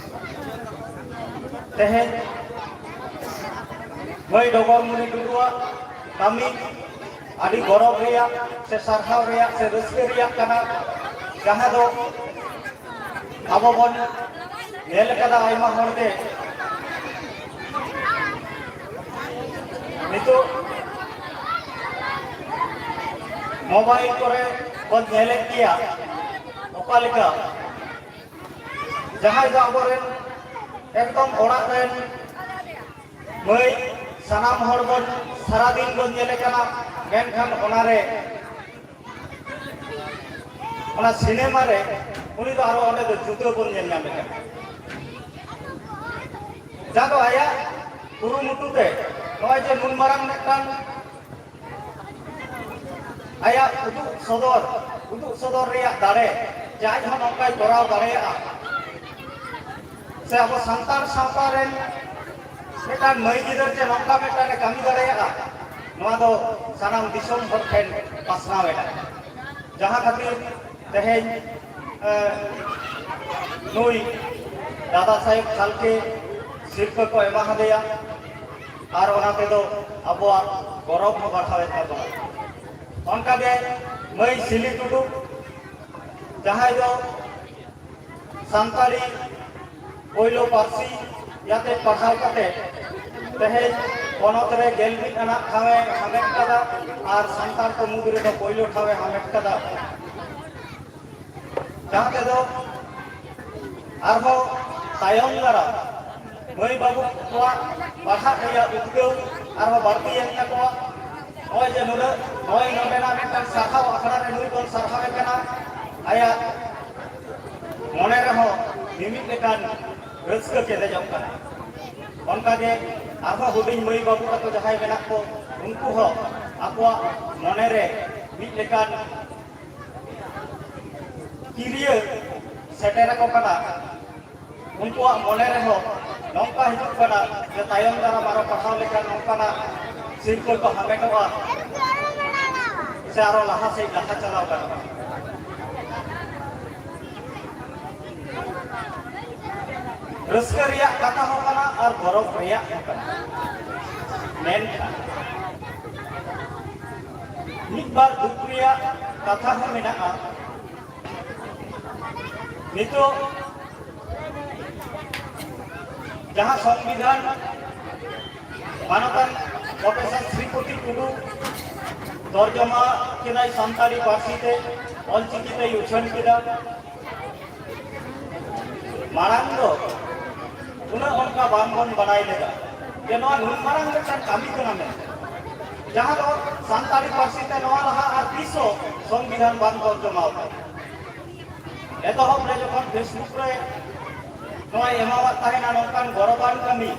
ᱛᱮᱦᱮᱧ ᱢᱟᱹᱭ ᱰᱚᱜᱚᱨ ᱢᱩᱱᱤ ᱴᱩᱰᱩᱣᱟᱜ ᱠᱟᱹᱢᱤ ᱟᱹᱰᱤ ᱜᱚᱨᱚᱵᱽ ᱨᱮᱭᱟᱜ ᱥᱮ ᱥᱟᱨᱦᱟᱣ ᱨᱮᱭᱟᱜ ᱥᱮ ᱨᱟᱹᱥᱠᱟᱹ ᱨᱮᱭᱟᱜ ᱠᱟᱱᱟ, ᱡᱟᱦᱟᱸ ᱫᱚ ᱟᱵᱚ ᱵᱚᱱ ᱧᱮᱞ ᱠᱟᱫᱟ ᱟᱭᱢᱟ ᱦᱚᱲ ᱜᱮ ᱱᱤᱛᱚᱜ ᱢᱳᱵᱟᱭᱤᱞ ᱠᱚᱨᱮ ᱵᱚᱱ ᱧᱮᱞᱮᱫ ᱜᱮᱭᱟ ᱚᱠᱟ ᱞᱮᱠᱟ ᱡᱟᱦᱟᱸᱭ ᱫᱚ ᱟᱵᱚᱨᱮᱱ ᱮᱠᱫᱚᱢ ᱚᱲᱟᱜ ᱨᱮᱱ ᱢᱟᱹᱭ ᱥᱟᱱᱟᱢ ᱦᱚᱲ ᱵᱚᱱ ᱥᱟᱨᱟᱫᱤᱱ ᱵᱚᱱ ᱧᱮᱞᱮ ᱠᱟᱱᱟ, ᱢᱮᱱᱠᱷᱟᱱ ᱚᱱᱟᱨᱮ ᱚᱱᱟ ᱥᱤᱱᱮᱢᱟ ᱨᱮ ᱩᱱᱤ ᱫᱚ ᱟᱨᱚ ᱚᱸᱰᱮ ᱫᱚ ᱡᱩᱫᱟᱹ ᱵᱚᱱ ᱧᱮᱞ ᱧᱟᱢᱮ ᱠᱟᱱᱟ᱾ ᱡᱟᱦᱟᱸ ᱫᱚ ᱟᱭᱟᱜ ᱠᱩᱨᱩᱢᱩᱴᱩ ᱛᱮ ᱱᱚᱜᱼᱚᱭ ᱡᱮ ᱱᱩᱱ ᱢᱟᱨᱟᱝ ᱢᱤᱫᱴᱟᱝ ᱟᱭᱟᱜ ᱩᱫᱩᱜ ᱥᱚᱫᱚᱨ, ᱩᱫᱩᱜ ᱥᱚᱫᱚᱨ ᱨᱮᱭᱟᱜ ᱫᱟᱲᱮ, ᱡᱮ ᱟᱡ ᱦᱚᱸ ᱱᱚᱝᱠᱟᱭ ᱠᱚᱨᱟᱣ ᱫᱟᱲᱮᱭᱟᱜᱼᱟ, ᱥᱮ ᱟᱵᱚ ᱥᱟᱱᱛᱟᱲ ᱥᱟᱶᱛᱟ ᱨᱮᱱ ᱢᱤᱫᱴᱟᱝ ᱢᱟᱹᱭ ᱜᱤᱫᱟᱹᱨ ᱡᱮ ᱱᱚᱝᱠᱟ ᱢᱤᱫᱴᱟᱝ ᱮ ᱠᱟᱹᱢᱤ ᱫᱟᱲᱮᱭᱟᱜᱼᱟ, ᱱᱚᱣᱟ ᱫᱚ ᱥᱟᱱᱟᱢ ᱫᱤᱥᱚᱢ ᱦᱚᱲ ᱴᱷᱮᱱ ᱯᱟᱥᱱᱟᱣ ᱮᱱᱟ᱾ ᱡᱟᱦᱟᱸ ᱠᱷᱟᱹᱛᱤᱨ ᱛᱮᱦᱮᱧ, ᱮ, ᱱᱩᱭ ᱫᱟᱫᱟ ᱥᱟᱦᱮᱵᱽ ᱯᱷᱟᱞᱠᱮ ᱥᱤᱨᱯᱟᱹ ᱠᱚ ᱮᱢᱟ ᱦᱟᱫᱮᱭᱟ᱾ ᱟᱨ ᱚᱱᱟ ᱛᱮᱫᱚ ᱟᱵᱚᱣᱟᱜ ᱜᱚᱨᱚᱵᱽ ᱦᱚᱸ ᱵᱟᱲᱦᱟᱣᱮᱱ ᱛᱟᱵᱚᱱᱟ᱾ ᱚᱱᱠᱟᱜᱮ ᱢᱟᱹᱭ ᱥᱤᱞᱤ ᱴᱩᱰᱩ, ᱡᱟᱦᱟᱸᱭ ᱫᱚ ᱥᱟᱱᱛᱟᱲᱤ ᱯᱳᱭᱞᱳ ᱯᱟᱹᱨᱥᱤ ᱭᱟᱛᱮ ᱯᱟᱲᱦᱟᱣ ᱠᱟᱛᱮ ᱛᱮᱦᱮᱧ ᱯᱚᱱᱚᱛ ᱨᱮ ᱜᱮᱞ ᱢᱤᱫ ᱟᱱᱟᱜ ᱴᱷᱟᱶ ᱮ ᱦᱟᱢᱮᱴ ᱠᱟᱫᱟ ᱟᱨ ᱥᱟᱱᱛᱟᱲ ᱠᱚ ᱢᱩᱫᱽ ᱨᱮᱫᱚ ᱯᱳᱭᱞᱳ ᱴᱷᱟᱶ ᱮ ᱦᱟᱢᱮᱴ ᱠᱟᱫᱟ᱾ ᱡᱟᱦᱟᱸ ᱛᱮᱫᱚ ᱟᱨᱦᱚᱸ ᱛᱟᱭᱚᱢ ᱫᱟᱨᱟᱢ ᱢᱟᱹᱭ ᱵᱟᱹᱵᱩ ᱠᱚᱣᱟᱜ ᱯᱟᱲᱦᱟᱜ ᱨᱮᱭᱟᱜ ᱩᱫᱽᱜᱟᱹᱣ ᱟᱨᱦᱚᱸ ᱵᱟᱹᱲᱛᱤᱭᱮᱱ ᱛᱟᱠᱚᱣᱟ᱾ ᱱᱚᱜᱼᱚᱭ ᱡᱮ ᱱᱩᱱᱟᱹᱜ, ᱱᱚᱜᱼᱚᱭ ᱱᱚᱰᱮᱱᱟᱜ ᱢᱤᱫᱴᱟᱝ ᱥᱟᱨᱦᱟᱣ ᱟᱠᱷᱲᱟ ᱨᱮ ᱱᱩᱭ ᱵᱚᱱ ᱥᱟᱨᱦᱟᱣᱮ ᱠᱟᱱᱟ, ᱟᱭᱟᱜ ᱢᱚᱱᱮ ᱨᱮᱦᱚᱸ ᱢᱤᱢᱤᱫ ᱞᱮᱠᱟᱱ ᱨᱟᱹᱥᱠᱟᱹ ᱠᱮᱴᱮᱡᱚᱜ ᱠᱟᱱᱟ᱾ ᱚᱱᱠᱟᱜᱮ ᱟᱨᱦᱚᱸ ᱦᱩᱰᱤᱧ ᱢᱟᱹᱭ ᱵᱟᱹᱵᱩ ᱛᱟᱠᱚ ᱡᱟᱦᱟᱸᱭ ᱢᱮᱱᱟᱜ ᱠᱚ, ᱩᱱᱠᱩ ᱦᱚᱸ ᱟᱠᱚᱣᱟᱜ ᱢᱚᱱᱮ ᱨᱮ ᱢᱤᱫ ᱞᱮᱠᱟᱱ ᱠᱤᱨᱤᱭᱟᱹ ᱥᱮᱴᱮᱨ ᱟᱠᱚ ᱠᱟᱱᱟ᱾ ᱩᱱᱠᱩᱣᱟᱜ ᱢᱚᱱᱮ ᱨᱮᱦᱚᱸ ᱱᱚᱝᱠᱟ ᱦᱤᱡᱩᱜ ᱠᱟᱱᱟ ᱡᱮ ᱛᱟᱭᱚᱢ ᱫᱟᱨᱟᱢ ᱟᱨᱚ ᱯᱟᱲᱦᱟᱣ ᱞᱮᱠᱷᱟᱱ ᱱᱚᱝᱠᱟᱱᱟᱜ ᱥᱤᱨᱯᱟᱹ ᱠᱚ ᱦᱟᱢᱮᱴᱚᱜᱼᱟ ᱥᱮ ᱟᱨᱚ ᱞᱟᱦᱟ ᱥᱮᱫ ᱞᱟᱦᱟ ᱪᱟᱞᱟᱣ ᱜᱟᱱᱚᱜᱼᱟ᱾ ᱨᱟᱹᱥᱠᱟᱹ ᱨᱮᱭᱟᱜ ᱠᱟᱛᱷᱟ ᱦᱚᱸ ᱠᱟᱱᱟ ᱟᱨ ᱜᱚᱨᱚᱵᱽ ᱨᱮᱭᱟᱜ ᱦᱚᱸ ᱠᱟᱱᱟ᱾ ᱢᱮᱱᱠᱷᱟᱱ ᱢᱤᱫ ᱵᱟᱨ ᱫᱩᱠ ᱨᱮᱭᱟᱜ ᱠᱟᱛᱷᱟ ᱦᱚᱸ ᱢᱮᱱᱟᱜᱼᱟ᱾ ᱱᱤᱛᱚᱜ ᱡᱟᱦᱟᱸ ᱥᱚᱝᱵᱤᱫᱷᱟᱱ ᱢᱟᱱᱚᱛᱟᱱ ᱯᱨᱚᱯᱷᱮᱥᱚᱨ ᱥᱨᱤᱯᱚᱛᱤ ᱴᱩᱰᱩ ᱛᱚᱨᱡᱚᱢᱟ ᱠᱮᱫᱟᱭ ᱥᱟᱱᱛᱟᱲᱤ ᱯᱟᱹᱨᱥᱤ ᱛᱮ, ᱚᱞᱪᱤᱠᱤ ᱛᱮᱭ ᱩᱪᱷᱟᱹᱱ ᱠᱮᱫᱟ᱾ ᱢᱟᱲᱟᱝ ᱫᱚ ᱩᱱᱟᱹᱜ ᱚᱱᱠᱟ ᱵᱟᱝᱵᱚᱱ ᱵᱟᱲᱟᱭ ᱞᱮᱫᱟ ᱡᱮ ᱱᱚᱣᱟ ᱱᱩᱱ ᱢᱟᱨᱟᱝ ᱢᱤᱫᱴᱟᱝ ᱠᱟᱹᱢᱤ ᱠᱟᱱᱟ ᱢᱮᱱᱛᱮ, ᱡᱟᱦᱟᱸ ᱫᱚ ᱥᱟᱱᱛᱟᱲᱤ ᱯᱟᱹᱨᱥᱤ ᱛᱮ ᱱᱚᱣᱟ ᱞᱟᱦᱟ ᱟᱨ ᱛᱤᱥ ᱦᱚᱸ ᱥᱚᱝᱵᱤᱫᱷᱟᱱ ᱵᱟᱝ ᱛᱚᱨᱡᱚᱢᱟ ᱟᱠᱟᱱᱟ᱾ ᱮᱛᱚᱦᱚᱵ ᱨᱮ ᱡᱚᱠᱷᱚᱱ Facebook ᱨᱮ ᱱᱚᱣᱟᱭ ᱮᱢᱟᱣᱟᱫ ᱛᱟᱦᱮᱱᱟ ᱱᱚᱝᱠᱟᱱ ᱜᱚᱨᱚᱵᱟᱱ ᱠᱟᱹᱢᱤ,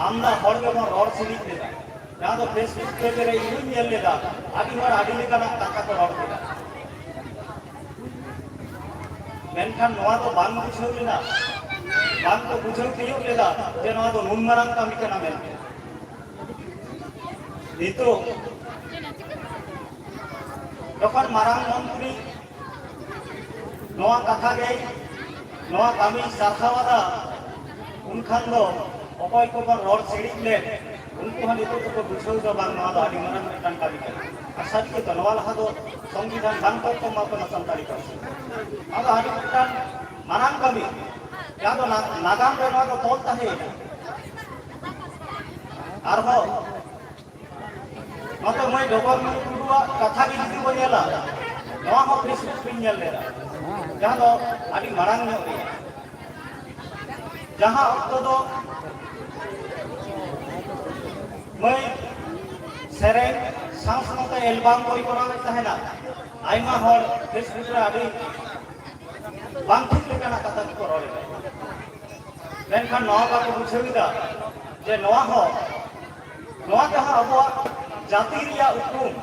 ᱟᱢᱫᱟ ᱦᱚᱲ ᱜᱮᱵᱚᱱ ᱨᱚᱲ ᱥᱤᱬᱤᱡ ᱞᱮᱫᱟ᱾ ᱡᱟᱦᱟᱸ ᱫᱚ Facebook page ᱨᱮ ᱤᱧ ᱦᱚᱸᱧ ᱧᱮᱞ ᱞᱮᱫᱟ, ᱟᱹᱰᱤ ᱦᱚᱲ ᱟᱹᱰᱤ ᱞᱮᱠᱟᱱᱟᱜ ᱠᱟᱛᱷᱟ ᱠᱚ ᱨᱚᱲ ᱠᱮᱫᱟ᱾ ᱢᱮᱱᱠᱷᱟᱱ ᱱᱚᱣᱟ ᱫᱚ ᱵᱟᱝ ᱵᱩᱡᱷᱟᱹᱣ ᱞᱮᱱᱟ, ᱵᱟᱝ ᱠᱚ ᱵᱩᱡᱷᱟᱹᱣ ᱛᱤᱭᱳᱜ ᱞᱮᱫᱟ ᱡᱮ ᱱᱚᱣᱟ ᱫᱚ ᱱᱩᱱ ᱢᱟᱨᱟᱝ ᱠᱟᱹᱢᱤ ᱠᱟᱱᱟ ᱢᱮᱱᱛᱮ᱾ ᱱᱤᱛᱚᱜ ᱡᱚᱠᱷᱚᱱ ᱢᱟᱨᱟᱝ ᱢᱚᱱᱛᱨᱤ ᱱᱚᱣᱟ ᱠᱟᱛᱷᱟ ᱜᱮ, ᱱᱚᱣᱟ ᱠᱟᱹᱢᱤ ᱥᱟᱨᱦᱟᱣ ᱟᱫᱟ, ᱩᱱᱠᱷᱟᱱ ᱫᱚ ᱚᱠᱚᱭ ᱠᱚᱵᱚᱱ ᱨᱚᱲ ᱥᱤᱲᱤᱡ ᱞᱮᱫ, ᱩᱱᱠᱩ ᱦᱚᱸ ᱱᱤᱛᱚᱜ ᱫᱚᱠᱚ ᱵᱩᱡᱷᱟᱹᱣ ᱫᱟ, ᱵᱟᱝ, ᱱᱚᱣᱟ ᱫᱚ ᱟᱹᱰᱤ ᱢᱟᱨᱟᱝ ᱢᱤᱫᱴᱟᱝ ᱠᱟᱹᱢᱤ ᱠᱟᱱᱟ᱾ ᱟᱨ ᱥᱟᱹᱨᱤ ᱜᱮᱛᱚ, ᱱᱚᱣᱟ ᱞᱟᱦᱟ ᱫᱚ ᱥᱚᱝᱵᱤᱫᱷᱟᱱ ᱵᱟᱝ ᱛᱟᱦᱮᱸ ᱠᱟᱱᱟ ᱟᱵᱚ ᱥᱟᱱᱛᱟᱲᱤ ᱯᱟᱹᱨᱥᱤ᱾ ᱱᱚᱣᱟ ᱫᱚ ᱟᱹᱰᱤ ᱢᱤᱫᱴᱟᱝ ᱢᱟᱨᱟᱝ ᱠᱟᱹᱢᱤ, ᱡᱟᱦᱟᱸ ᱫᱚ ᱱᱟ-, ᱱᱟᱜᱟᱢ ᱨᱮ ᱱᱚᱣᱟ ᱫᱚ ᱛᱚᱞ ᱛᱟᱦᱮᱸᱭᱮᱱᱟ᱾ ᱟᱨᱦᱚᱸ ᱱᱚᱛᱮ ᱢᱟᱹᱭ ᱰᱚᱜᱚᱨ ᱢᱟᱹᱭ ᱴᱩᱰᱩᱣᱟᱜ ᱠᱟᱛᱷᱟ ᱜᱮ ᱡᱩᱫᱤ ᱵᱚᱱ ᱧᱮᱞᱟ, ᱱᱚᱣᱟ ᱦᱚᱸ Facebook ᱨᱤᱧ ᱧᱮᱞ ᱞᱮᱫᱟ, ᱡᱟᱦᱟᱸ ᱫᱚ ᱟᱹᱰᱤ ᱢᱟᱲᱟᱝ ᱧᱚᱜ ᱨᱮᱭᱟᱜ, ᱡᱟᱦᱟᱸ ᱚᱠᱛᱚ ᱫᱚ ᱢᱟᱹᱭ ᱥᱮᱨᱮᱧ ᱥᱟᱶ ᱥᱟᱶᱛᱮ ᱮᱞᱵᱟᱢ ᱠᱚᱭ ᱠᱚᱨᱟᱣᱮᱫ ᱛᱟᱦᱮᱱᱟ᱾ ᱟᱭᱢᱟ ᱦᱚᱲ Facebook ᱨᱮ ᱟᱹᱰᱤ ᱵᱟᱝ ᱴᱷᱤᱠ ᱞᱮᱠᱟᱱᱟᱜ ᱠᱟᱛᱷᱟ ᱠᱚᱠᱚ ᱨᱚᱲ ᱮᱫᱟ᱾ ᱢᱮᱱᱠᱷᱟᱱ ᱱᱚᱣᱟ ᱵᱟᱠᱚ ᱵᱩᱡᱷᱟᱹᱣ ᱮᱫᱟ ᱡᱮ ᱱᱚᱣᱟ ᱦᱚᱸ, ᱱᱚᱣᱟ ᱛᱮᱦᱚᱸ ᱟᱵᱚᱣᱟᱜ ᱡᱟᱹᱛᱤ ᱨᱮᱭᱟᱜ ᱩᱯᱨᱩᱢ,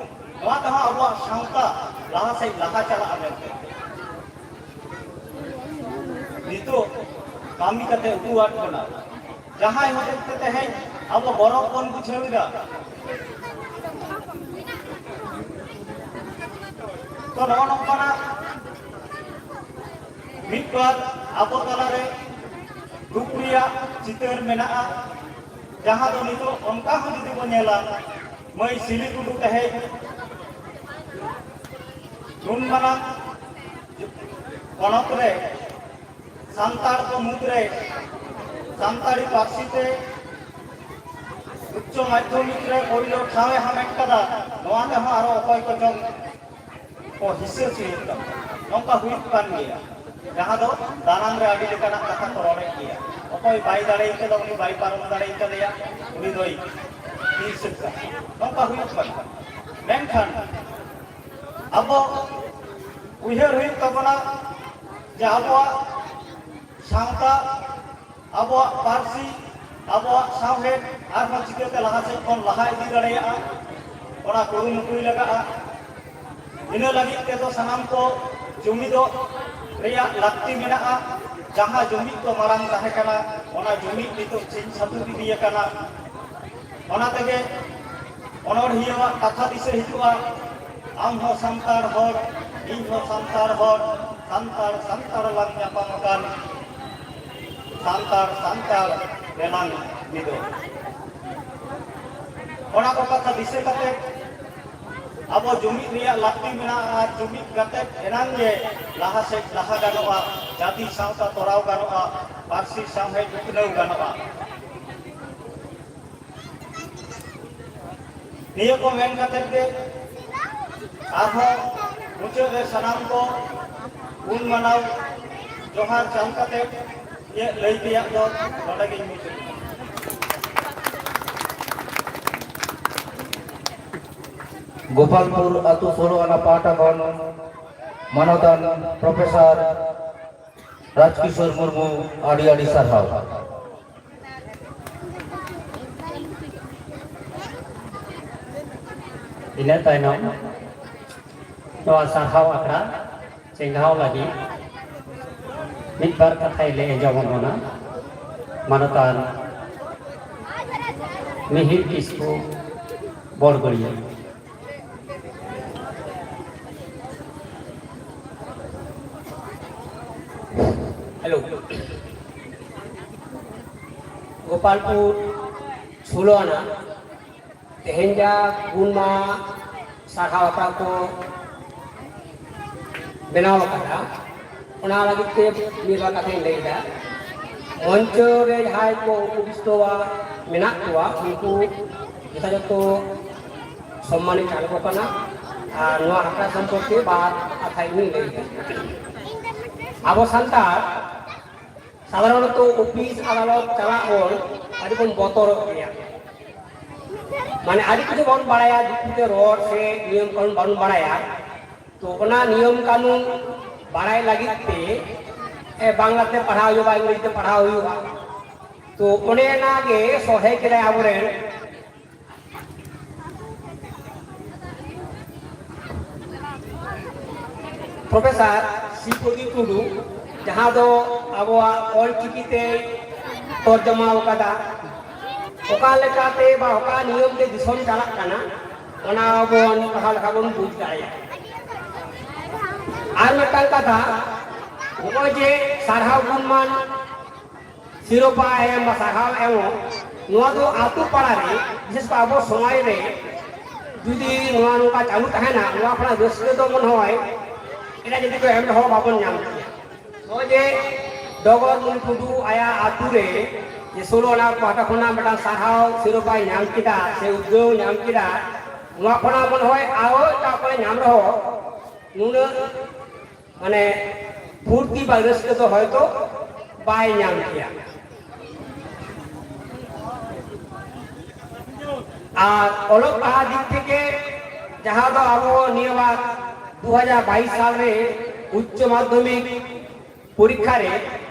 ᱱᱚᱣᱟ ᱛᱮᱦᱚᱸ ᱟᱵᱚᱣᱟᱜ ᱥᱟᱶᱛᱟ ᱞᱟᱦᱟ ᱥᱮᱫ ᱞᱟᱦᱟ ᱪᱟᱞᱟᱜᱼᱟ ᱢᱮᱱᱛᱮ ᱱᱤᱛᱚᱜ ᱠᱟᱹᱢᱤ ᱠᱟᱛᱮ ᱩᱫᱩᱜ ᱟᱫ ᱵᱚᱱᱟ᱾ ᱡᱟᱦᱟᱸᱭ ᱦᱚᱛᱮᱡ ᱛᱮ ᱛᱮᱦᱮᱧ ᱟᱵᱚ ᱜᱚᱨᱚᱵ ᱵᱚᱱ ᱵᱩᱡᱷᱟᱹᱣ ᱮᱫᱟ᱾ ᱛᱚ, ᱱᱚᱜᱼᱚ ᱱᱚᱝᱠᱟᱱᱟᱜ ᱢᱤᱫ ᱵᱟᱨ ᱟᱵᱚ ᱛᱟᱞᱟᱨᱮ ᱫᱩᱠ ᱨᱮᱭᱟᱜ ᱪᱤᱛᱟᱹᱨ ᱢᱮᱱᱟᱜᱼᱟ, ᱡᱟᱦᱟᱸ ᱫᱚ ᱱᱤᱛᱚᱜ ᱚᱱᱠᱟ ᱦᱚᱸ ᱡᱩᱫᱤ ᱵᱚᱱ ᱧᱮᱞᱟ, ᱢᱟᱹᱭ ᱥᱤᱞᱤ ᱴᱩᱰᱩ ᱛᱮᱦᱮᱧ ᱱᱩᱱ ᱢᱟᱨᱟᱝ ᱯᱚᱱᱚᱛ ᱨᱮ ᱥᱟᱱᱛᱟᱲ ᱠᱚ ᱢᱩᱫᱽᱨᱮ ᱥᱟᱱᱛᱟᱲᱤ ᱯᱟᱹᱨᱥᱤ ᱛᱮ ᱩᱪᱪᱚ ᱢᱟᱫᱽᱫᱷᱚᱢᱤᱠ ᱨᱮ ᱯᱳᱭᱞᱳ ᱴᱷᱟᱶ ᱮ ᱦᱟᱢᱮᱴ ᱠᱟᱫᱟ, ᱱᱚᱣᱟ ᱛᱮᱦᱚᱸ ᱟᱨᱚ ᱚᱠᱚᱭ ᱠᱚᱪᱚᱝ ᱠᱚ ᱦᱤᱥᱟᱹ ᱥᱤᱭᱟᱹᱜ ᱠᱟᱱᱟ᱾ ᱱᱚᱝᱠᱟ ᱦᱩᱭᱩᱜ ᱠᱟᱱ ᱜᱮᱭᱟ, ᱡᱟᱦᱟᱸ ᱫᱚ ᱫᱟᱱᱟᱝ ᱨᱮ ᱟᱹᱰᱤ ᱞᱮᱠᱟᱱᱟᱜ ᱠᱟᱛᱷᱟ ᱠᱚ ᱨᱚᱲᱮᱫ ᱜᱮᱭᱟ᱾ ᱚᱠᱚᱭ ᱵᱟᱭ ᱫᱟᱲᱮᱭ ᱠᱟᱫᱟ, ᱩᱱᱤ ᱵᱟᱭ ᱯᱟᱨᱚᱢ ᱫᱟᱲᱮᱭ ᱠᱟᱫᱮᱭᱟ, ᱩᱱᱤ ᱫᱚᱭ ᱦᱤᱥᱟᱹᱜ ᱠᱟᱱᱟ᱾ ᱱᱚᱝᱠᱟ ᱦᱩᱭᱩᱜ ᱠᱟᱱᱟ᱾ ᱢᱮᱱᱠᱷᱟᱱ ᱟᱵᱚ ᱩᱭᱦᱟᱹᱨ ᱦᱩᱭᱩᱜ ᱛᱟᱵᱚᱱᱟ ᱡᱮ ᱟᱵᱚᱣᱟᱜ ᱥᱟᱶᱛᱟ, ᱟᱵᱚᱣᱟᱜ ᱯᱟᱹᱨᱥᱤ, ᱟᱵᱚᱣᱟᱜ ᱥᱟᱶᱦᱮᱫ ᱟᱨᱦᱚᱸ ᱪᱤᱠᱟᱹᱛᱮ ᱞᱟᱦᱟ ᱥᱮᱫ ᱵᱚᱱ ᱞᱟᱦᱟ ᱤᱫᱤ ᱫᱟᱲᱮᱭᱟᱜᱼᱟ, ᱚᱱᱟ ᱠᱩᱨᱩᱢᱩᱴᱩᱭ ᱞᱟᱜᱟᱜᱼᱟ᱾ ᱤᱱᱟᱹ ᱞᱟᱹᱜᱤᱫ ᱛᱮᱫᱚ ᱥᱟᱱᱟᱢ ᱠᱚ ᱡᱩᱢᱤᱫᱚᱜ ᱨᱮᱭᱟᱜ ᱞᱟᱹᱠᱛᱤ ᱢᱮᱱᱟᱜᱼᱟ᱾ ᱡᱟᱦᱟᱸ ᱡᱩᱢᱤᱫ ᱫᱚ ᱢᱟᱲᱟᱝ ᱛᱟᱦᱮᱸ ᱠᱟᱱᱟ, ᱚᱱᱟ ᱡᱩᱢᱤᱫ ᱱᱤᱛᱚᱜ ᱪᱷᱤᱧ ᱪᱷᱟᱹᱛᱩᱨ ᱤᱫᱤ ᱟᱠᱟᱱᱟ᱾ ᱚᱱᱟ ᱛᱮᱜᱮ ᱚᱱᱚᱬᱦᱤᱭᱟᱹᱣᱟᱜ ᱠᱟᱛᱷᱟ ᱫᱤᱥᱟᱹ ᱦᱤᱡᱩᱜᱼᱟ, ᱟᱢ ᱦᱚᱸ ᱥᱟᱱᱛᱟᱲ ᱦᱚᱲ, ᱤᱧ ᱦᱚᱸ ᱥᱟᱱᱛᱟᱲ ᱦᱚᱲ, ᱥᱟᱱᱛᱟᱲ ᱥᱟᱱᱛᱟᱲ ᱞᱟᱝ ᱧᱟᱯᱟᱢ ᱟᱠᱟᱱ, ᱥᱟᱱᱛᱟᱲ ᱥᱟᱱᱛᱟᱲ ᱨᱮᱱᱟᱝ ᱢᱤᱫᱚᱜ᱾ ᱚᱱᱟ ᱠᱚ ᱠᱟᱛᱷᱟ ᱫᱤᱥᱟᱹ ᱠᱟᱛᱮ ᱟᱵᱚ ᱡᱩᱢᱤᱫ ᱨᱮᱭᱟᱜ ᱞᱟᱹᱠᱛᱤ ᱢᱮᱱᱟᱜᱼᱟ ᱟᱨ ᱡᱩᱢᱤᱫ ᱠᱟᱛᱮ ᱮᱱᱟᱝ ᱜᱮ ᱞᱟᱦᱟ ᱥᱮᱫ ᱞᱟᱦᱟ ᱜᱟᱱᱚᱜᱼᱟ, ᱡᱟᱹᱛᱤ ᱥᱟᱶᱛᱟ ᱛᱚᱨᱟᱣ ᱜᱟᱱᱚᱜᱼᱟ, ᱯᱟᱹᱨᱥᱤ ᱥᱟᱶᱦᱮᱫ ᱩᱛᱱᱟᱹᱣ ᱜᱟᱱᱚᱜᱼᱟ᱾ ᱱᱤᱭᱟᱹ ᱠᱚ ᱢᱮᱱ ᱠᱟᱛᱮ ᱜᱮ ᱟᱨᱦᱚᱸ ᱢᱩᱪᱟᱹᱫ ᱨᱮ ᱥᱟᱱᱟᱢ ᱠᱚ ᱩᱱ ᱢᱟᱱᱟᱣ ᱡᱚᱦᱟᱨ ᱪᱟᱞ ᱠᱟᱛᱮ ᱤᱧᱟᱹᱜ ᱞᱟᱹᱭ ᱛᱮᱭᱟᱜ ᱫᱚ ᱱᱚᱰᱮ ᱜᱤᱧ ᱢᱩᱪᱟᱹᱫ᱾ ᱜᱳᱯᱟᱞᱯᱩᱨ ᱟᱹᱛᱩ ᱥᱳᱞᱳ ᱟᱱᱟ ᱯᱟᱦᱴᱟ ᱠᱷᱚᱱ ᱢᱟᱱᱚᱛᱟᱱ ᱯᱨᱚᱯᱷᱮᱥᱚᱨ ᱨᱟᱡᱽᱠᱤᱥᱳᱨ ᱢᱩᱨᱢᱩ, ᱟᱹᱰᱤ ᱟᱹᱰᱤ ᱥᱟᱨᱦᱟᱣ᱾ ᱤᱱᱟᱹ ᱛᱟᱭᱱᱚᱢ ᱱᱚᱣᱟ ᱥᱟᱨᱦᱟᱣ ᱟᱠᱷᱲᱟ ᱪᱮᱸᱜᱷᱟᱣ ᱞᱟᱹᱜᱤᱫ ᱢᱤᱫ ᱵᱟᱨ ᱠᱟᱛᱷᱟᱭ ᱞᱟᱹᱭ ᱟᱸᱡᱚᱢ ᱟᱵᱚᱱᱟ ᱢᱟᱱᱚᱛᱟᱱ ᱢᱤᱦᱤᱨ ᱠᱤᱥᱠᱩ ᱵᱚᱲᱜᱟᱹᱲᱤᱭᱟᱹ᱾ ᱦᱮᱞᱳ, ᱜᱳᱯᱟᱞᱯᱩᱨ ᱥᱳᱞᱳ ᱟᱱᱟ, ᱛᱮᱦᱮᱧ ᱡᱟ ᱜᱩᱱᱢᱟ ᱥᱟᱨᱦᱟᱣ ᱟᱠᱟᱫ ᱠᱚ ᱵᱮᱱᱟᱣ ᱟᱠᱟᱫᱟ, ᱚᱱᱟ ᱞᱟᱹᱜᱤᱫ ᱛᱮ ᱢᱤᱫ ᱵᱟᱨ ᱠᱟᱛᱷᱟᱧ ᱞᱟᱹᱭ ᱮᱫᱟ᱾ ᱢᱚᱧᱪᱚ ᱨᱮ ᱡᱟᱦᱟᱸᱭ ᱠᱚ ᱩᱯᱚᱵᱤᱥᱴᱚ ᱢᱮᱱᱟᱜ ᱠᱚᱣᱟ, ᱩᱱᱠᱩ ᱡᱚᱛᱷᱟᱡᱚᱛᱷᱚ ᱥᱚᱢᱢᱟᱱᱤᱧ ᱪᱟᱞ ᱟᱠᱚ ᱠᱟᱱᱟ᱾ ᱟᱨ ᱱᱚᱣᱟ ᱟᱠᱷᱲᱟ ᱥᱚᱢᱯᱚᱨᱠᱮ ᱵᱟᱨ ᱠᱟᱛᱷᱟ ᱤᱧ ᱞᱟᱹᱭ ᱮᱫᱟ᱾ ᱟᱵᱚ ᱥᱟᱱᱛᱟᱲ ᱥᱟᱫᱷᱟᱨᱚᱱᱚᱛᱚ ᱚᱯᱷᱤᱥ ᱟᱫᱟᱞᱚᱛ ᱪᱟᱞᱟᱜ ᱵᱚᱱ ᱟᱹᱰᱤ ᱵᱚᱱ ᱵᱚᱛᱚᱨᱚᱜ ᱜᱮᱭᱟ, ᱢᱟᱱᱮ ᱟᱹᱰᱤ ᱠᱤᱪᱷᱩ ᱵᱟᱵᱚᱱ ᱵᱟᱲᱟᱭᱟ, ᱫᱤᱠᱩ ᱛᱮ ᱨᱚᱲ ᱥᱮ ᱱᱤᱭᱚᱢ ᱠᱟᱹᱱᱩᱱ ᱵᱟᱵᱚᱱ ᱵᱟᱲᱟᱭᱟ᱾ ᱛᱚ ᱚᱱᱟ ᱱᱤᱭᱚᱢ ᱠᱟᱹᱱᱩᱱ ᱵᱟᱲᱟᱭ ᱞᱟᱹᱜᱤᱫ ᱛᱮ ᱮ, ᱵᱟᱝᱞᱟ ᱛᱮ ᱯᱟᱲᱦᱟᱣ ᱦᱩᱭᱩᱜᱼᱟ, ᱤᱝᱨᱮᱡᱤ ᱛᱮ ᱯᱟᱲᱦᱟᱣ ᱦᱩᱭᱩᱜᱼᱟ᱾ ᱛᱚ ᱚᱱᱮ ᱚᱱᱟ ᱜᱮ ᱥᱚᱞᱦᱮ ᱠᱮᱫᱟᱭ ᱟᱵᱚᱨᱮᱱ ᱯᱨᱚᱯᱷᱮᱥᱚᱨ ᱥᱤ ᱯᱨᱚᱫᱤᱯ ᱴᱩᱰᱩ, ᱡᱟᱦᱟᱸ ᱫᱚ ᱟᱵᱚᱣᱟᱜ ᱚᱞ ᱪᱤᱠᱤ ᱛᱮ ᱛᱚᱨᱡᱚᱢᱟ ᱟᱠᱟᱫᱟ᱾ ᱚᱠᱟ ᱞᱮᱠᱟᱛᱮ ᱵᱟ ᱚᱠᱟ ᱱᱤᱭᱚᱢ ᱛᱮ ᱫᱤᱥᱚᱢ ᱪᱟᱞᱟᱜ ᱠᱟᱱᱟ, ᱚᱱᱟ ᱵᱚᱱ ᱯᱟᱲᱦᱟᱣ ᱞᱮᱠᱷᱟᱱ ᱵᱚᱱ ᱵᱩᱡᱽ ᱫᱟᱲᱮᱭᱟᱜᱼᱟ᱾ ᱟᱨ ᱢᱤᱫᱴᱟᱝ ᱠᱟᱛᱷᱟ, ᱱᱚᱜᱼᱚᱭ ᱡᱮ ᱥᱟᱨᱦᱟᱣ ᱜᱩᱱᱢᱟᱱ ᱥᱤᱨᱳᱯᱟ ᱮᱢ ᱵᱟ ᱥᱟᱨᱦᱟᱣ ᱮᱢᱚᱜ, ᱱᱚᱣᱟ ᱫᱚ ᱟᱛᱳ ᱯᱟᱲᱟ ᱨᱮ, ᱵᱤᱥᱮᱥ ᱠᱚᱨᱮ ᱟᱵᱚ ᱥᱚᱢᱟᱡᱽ ᱨᱮ ᱡᱩᱫᱤ ᱱᱚᱣᱟ ᱱᱚᱝᱠᱟ ᱪᱟᱹᱞᱩ ᱛᱟᱦᱮᱱᱟ, ᱱᱚᱣᱟ ᱠᱷᱚᱱᱟᱜ ᱨᱟᱹᱥᱠᱟᱹ ᱫᱚ ᱢᱚᱱᱮ ᱦᱚᱭ ᱮᱴᱟᱜ ᱡᱟᱹᱛᱤ ᱠᱚ ᱮᱢ ᱨᱮᱦᱚᱸ ᱵᱟᱵᱚᱱ ᱧᱟᱢ ᱠᱮᱭᱟ᱾ ᱱᱚᱜᱼᱚᱭ ᱡᱮ ᱰᱚᱜᱚᱨ ᱢᱩᱱᱤ ᱴᱩᱰᱩ ᱟᱭᱟᱜ ᱟᱛᱳ ᱨᱮ ᱡᱮ ᱥᱳᱞᱳ ᱟᱱᱟ ᱯᱟᱦᱴᱟ ᱠᱷᱚᱱᱟᱜ ᱢᱤᱫᱴᱟᱝ ᱥᱟᱨᱦᱟᱣ ᱥᱤᱨᱳᱯᱟᱭ ᱧᱟᱢ ᱠᱮᱫᱟ ᱥᱮ ᱩᱫᱽᱜᱟᱹᱣ ᱧᱟᱢ ᱠᱮᱫᱟ, ᱱᱚᱣᱟ ᱠᱷᱚᱱᱟᱜ ᱢᱚᱱᱮ ᱦᱚᱭ ᱟᱨᱚ ᱮᱴᱟᱜ ᱠᱚᱨᱮ ᱧᱟᱢ ᱨᱮᱦᱚᱸ ᱱᱩᱱᱟᱹᱜ ᱢᱟᱱᱮ ᱯᱷᱩᱨᱛᱤ ᱵᱟ ᱨᱟᱹᱥᱠᱟᱹ ᱫᱚ ᱦᱚᱭᱛᱚ ᱵᱟᱭ ᱧᱟᱢ ᱠᱮᱭᱟ᱾ ᱟᱨ ᱚᱞᱚᱜ ᱯᱟᱲᱦᱟᱜ ᱫᱤᱠ ᱛᱷᱮᱠᱮ ᱡᱟᱦᱟᱸ ᱫᱚ ᱟᱵᱚ ᱱᱤᱭᱟᱹ ᱵᱟᱨ ᱫᱩ ᱦᱟᱡᱟᱨ ᱵᱟᱭᱤᱥ ᱥᱟᱞ ᱨᱮ ᱩᱪᱪᱚ ᱢᱟᱫᱽᱫᱷᱚᱢᱤᱠ ᱯᱚᱨᱤᱠᱠᱷᱟ ᱨᱮ